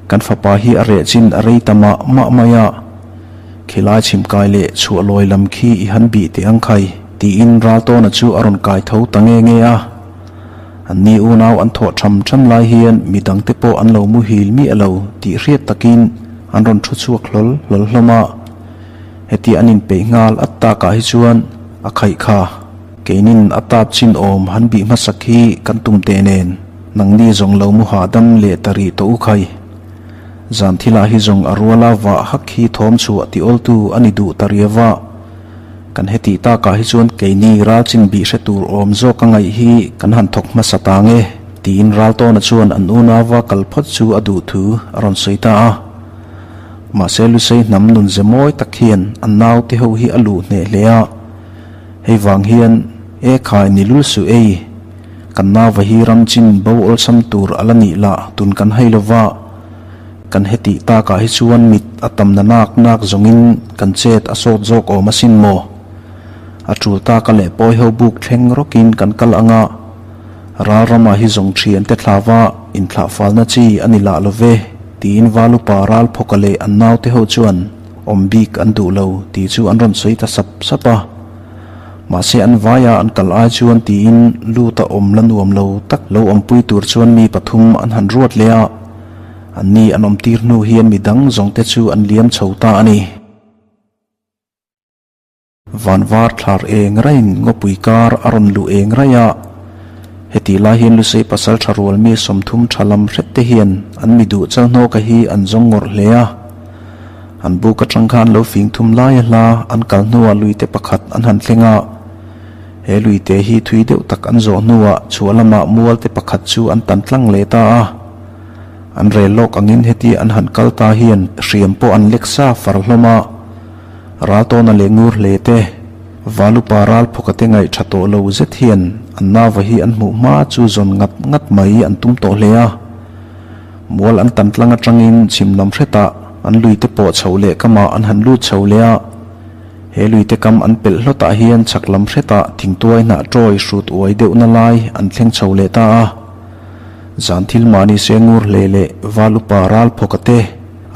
[SPEAKER 1] Kan fapa hi a reh chin a rei ta mah mah mai a, khilai chhim kai leh chhuah lawi lam khi i han bih teh ang khai, tiin Raltawna chu a rawn kai tho ta nge nge a. An ni unau an thawh tham tham lai hian mi dangte pawh an lo muhil miah lo tih hriat takin an rawn thu chhuak hlawl hlawl hlawm a. Heti an inpeih nghal at takah hi chuan a khaih kha. Keinin a tap chin awm han bih hmasak hi kan tum teh nen. Nangni zawng lo mu hahdam leh ta rih tawh u khai. Zan thilah hi zawng a ruala vah hak hi thawm chhuah ti awltu a ni duh ta riau a. Kan hetih takah hi chuan keini ral chin bih hre tur awm zawk a ngaih hi kan han thawk hmasa ta nge, tiin Raltawna chuan an unauva kal phawt chu a duh thu a rawn sawi ta a. Mahse Lusei hnam nun ze mawi tak hian an naute ho hi a luh hneh hle a. Hei vang hian e khai ni lul suh ei. Kan nauva hi ram chin bo awlsam tur a la nih lah tun kan hai lova, kan hetih takah hi chuan mit a tam na nak nak zawngin kan chet a sawt zawk awm asin maw? A tul taka leh pawi ho buk thleng rawkin kan kal anga, ral ramah hi zawng thian te thlava inthlahfalna chi a ni lah love tiin Valupa ral phawka leh an naute ho chuan awm bik an duh lo tih chu an rawn sawi ta sap sap a. Mahse an vaia an kal ai chuan tiin lut a awm la nuam lo tak lo awmpui tur chuan mi pathum an han ruat leh a, an ni an awm tir hnu hian mi dang zawng te chu an liam chho ta a ni. Van var thlar eng raiin ngawpui kar a rawn luh eng raih a, hetih lai hian Lusei pasal tha rual mi 30 tha lam hret te hian an mi duh chalhnawka hi an zawng ngawrh hle a. An buk atang khan lo fing thum laia hla an kal hnuah luite pakhat an han thleng a. He luite hi thui deuh tak an zawh hnuah chhuah lamah mualte pakhat chu an tan tlang leh ta a. An rel lawk angin heti an han kal ta hian hriam pawh an lek sa far hlawm a. Raltawna leh ngur hle te, Valupa ralphawka te ngaih tha tawh lo zet hian an nauva hi an hmuh hma chu zawn ngat ngat mai an tum tawh hle a. Mual an tan tlang atangin chhim lam hretah an luite pawh chho leh kamah an han lut chho leh a. He luite kam an pelh hlawtah hian chhak lam hretah thingtuai hnah tawi hrut uai deuhna lai an thleng chho leh ta a. Zan thil mahni se ngur hle leh val upa ral phawka te,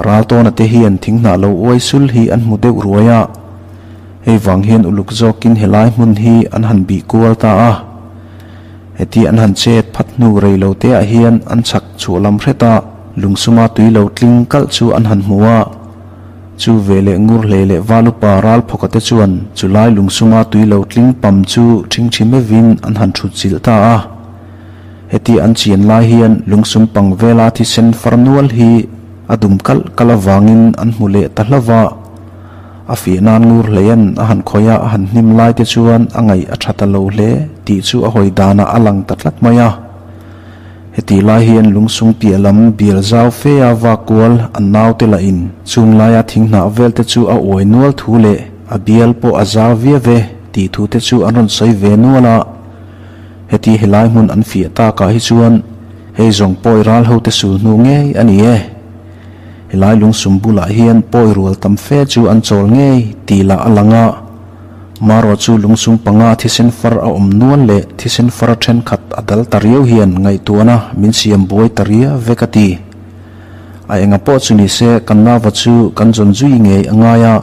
[SPEAKER 1] ral tawna te hian thing hnah lo uai sul hi an hmu deuh ruai a. Hei vang hian uluk zawkin helai hmun hi an han bih kual ta a. Heti an han chet phat hnu rei lo te ah hian an chhak chhuah lam hret a, lungsuma tui lo tling kalh chu an han hmu a. Chu ve leh ngur hlei leh val upa ral phawka te chuan chu lai lungsuma tui lo tling pam chu ṭhingṭhi meuhin an han ṭhut chilh ta a. Heti an chian lai hian lungsum pang vela thisen far nual hi a dum kalh kalh avangin an hmu leh ta hlauh a. A fiah nan ngur hleian a han khawih a, a han hnim lai te chuan a ngaih a tha ta lo hle tih chu a hawi danah a lang ta tlat mai a. Hetih lai hian lungsung piah lam bial zau fe a vak kual an naute lah in chung laia thing hnah vel te chu a uai nual thu leh a bial pawh a zau viau ve tih thu te chu an rawn sawi ve nual a. Heti helai hmun an fiah takah hi chuan hei zawng pawi ral ho te sul hnu ngei a ni e. Helai lungsum bulah hian pawi rual tam fe chu an chawl ngei tih lah a lang a. Marawh chu lungsum panga thisen far a awm nual leh thisen far thenkhat a dal ta riau hian ngaihtuahna min siam buai ta ria vek a ti. A enga pawh chu ni se kan nauva chu kan zawn zui ngei a ngai a.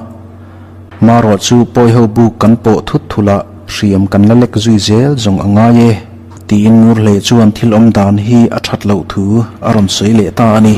[SPEAKER 1] Marawh chu pawi ho buk kan pawh thut thulh a hriam kan la lek zui zel zawng a ngai e tiin Ngurhlei chuan thil awm dan hi a that loh thu a rawn sawi leh ta a ni.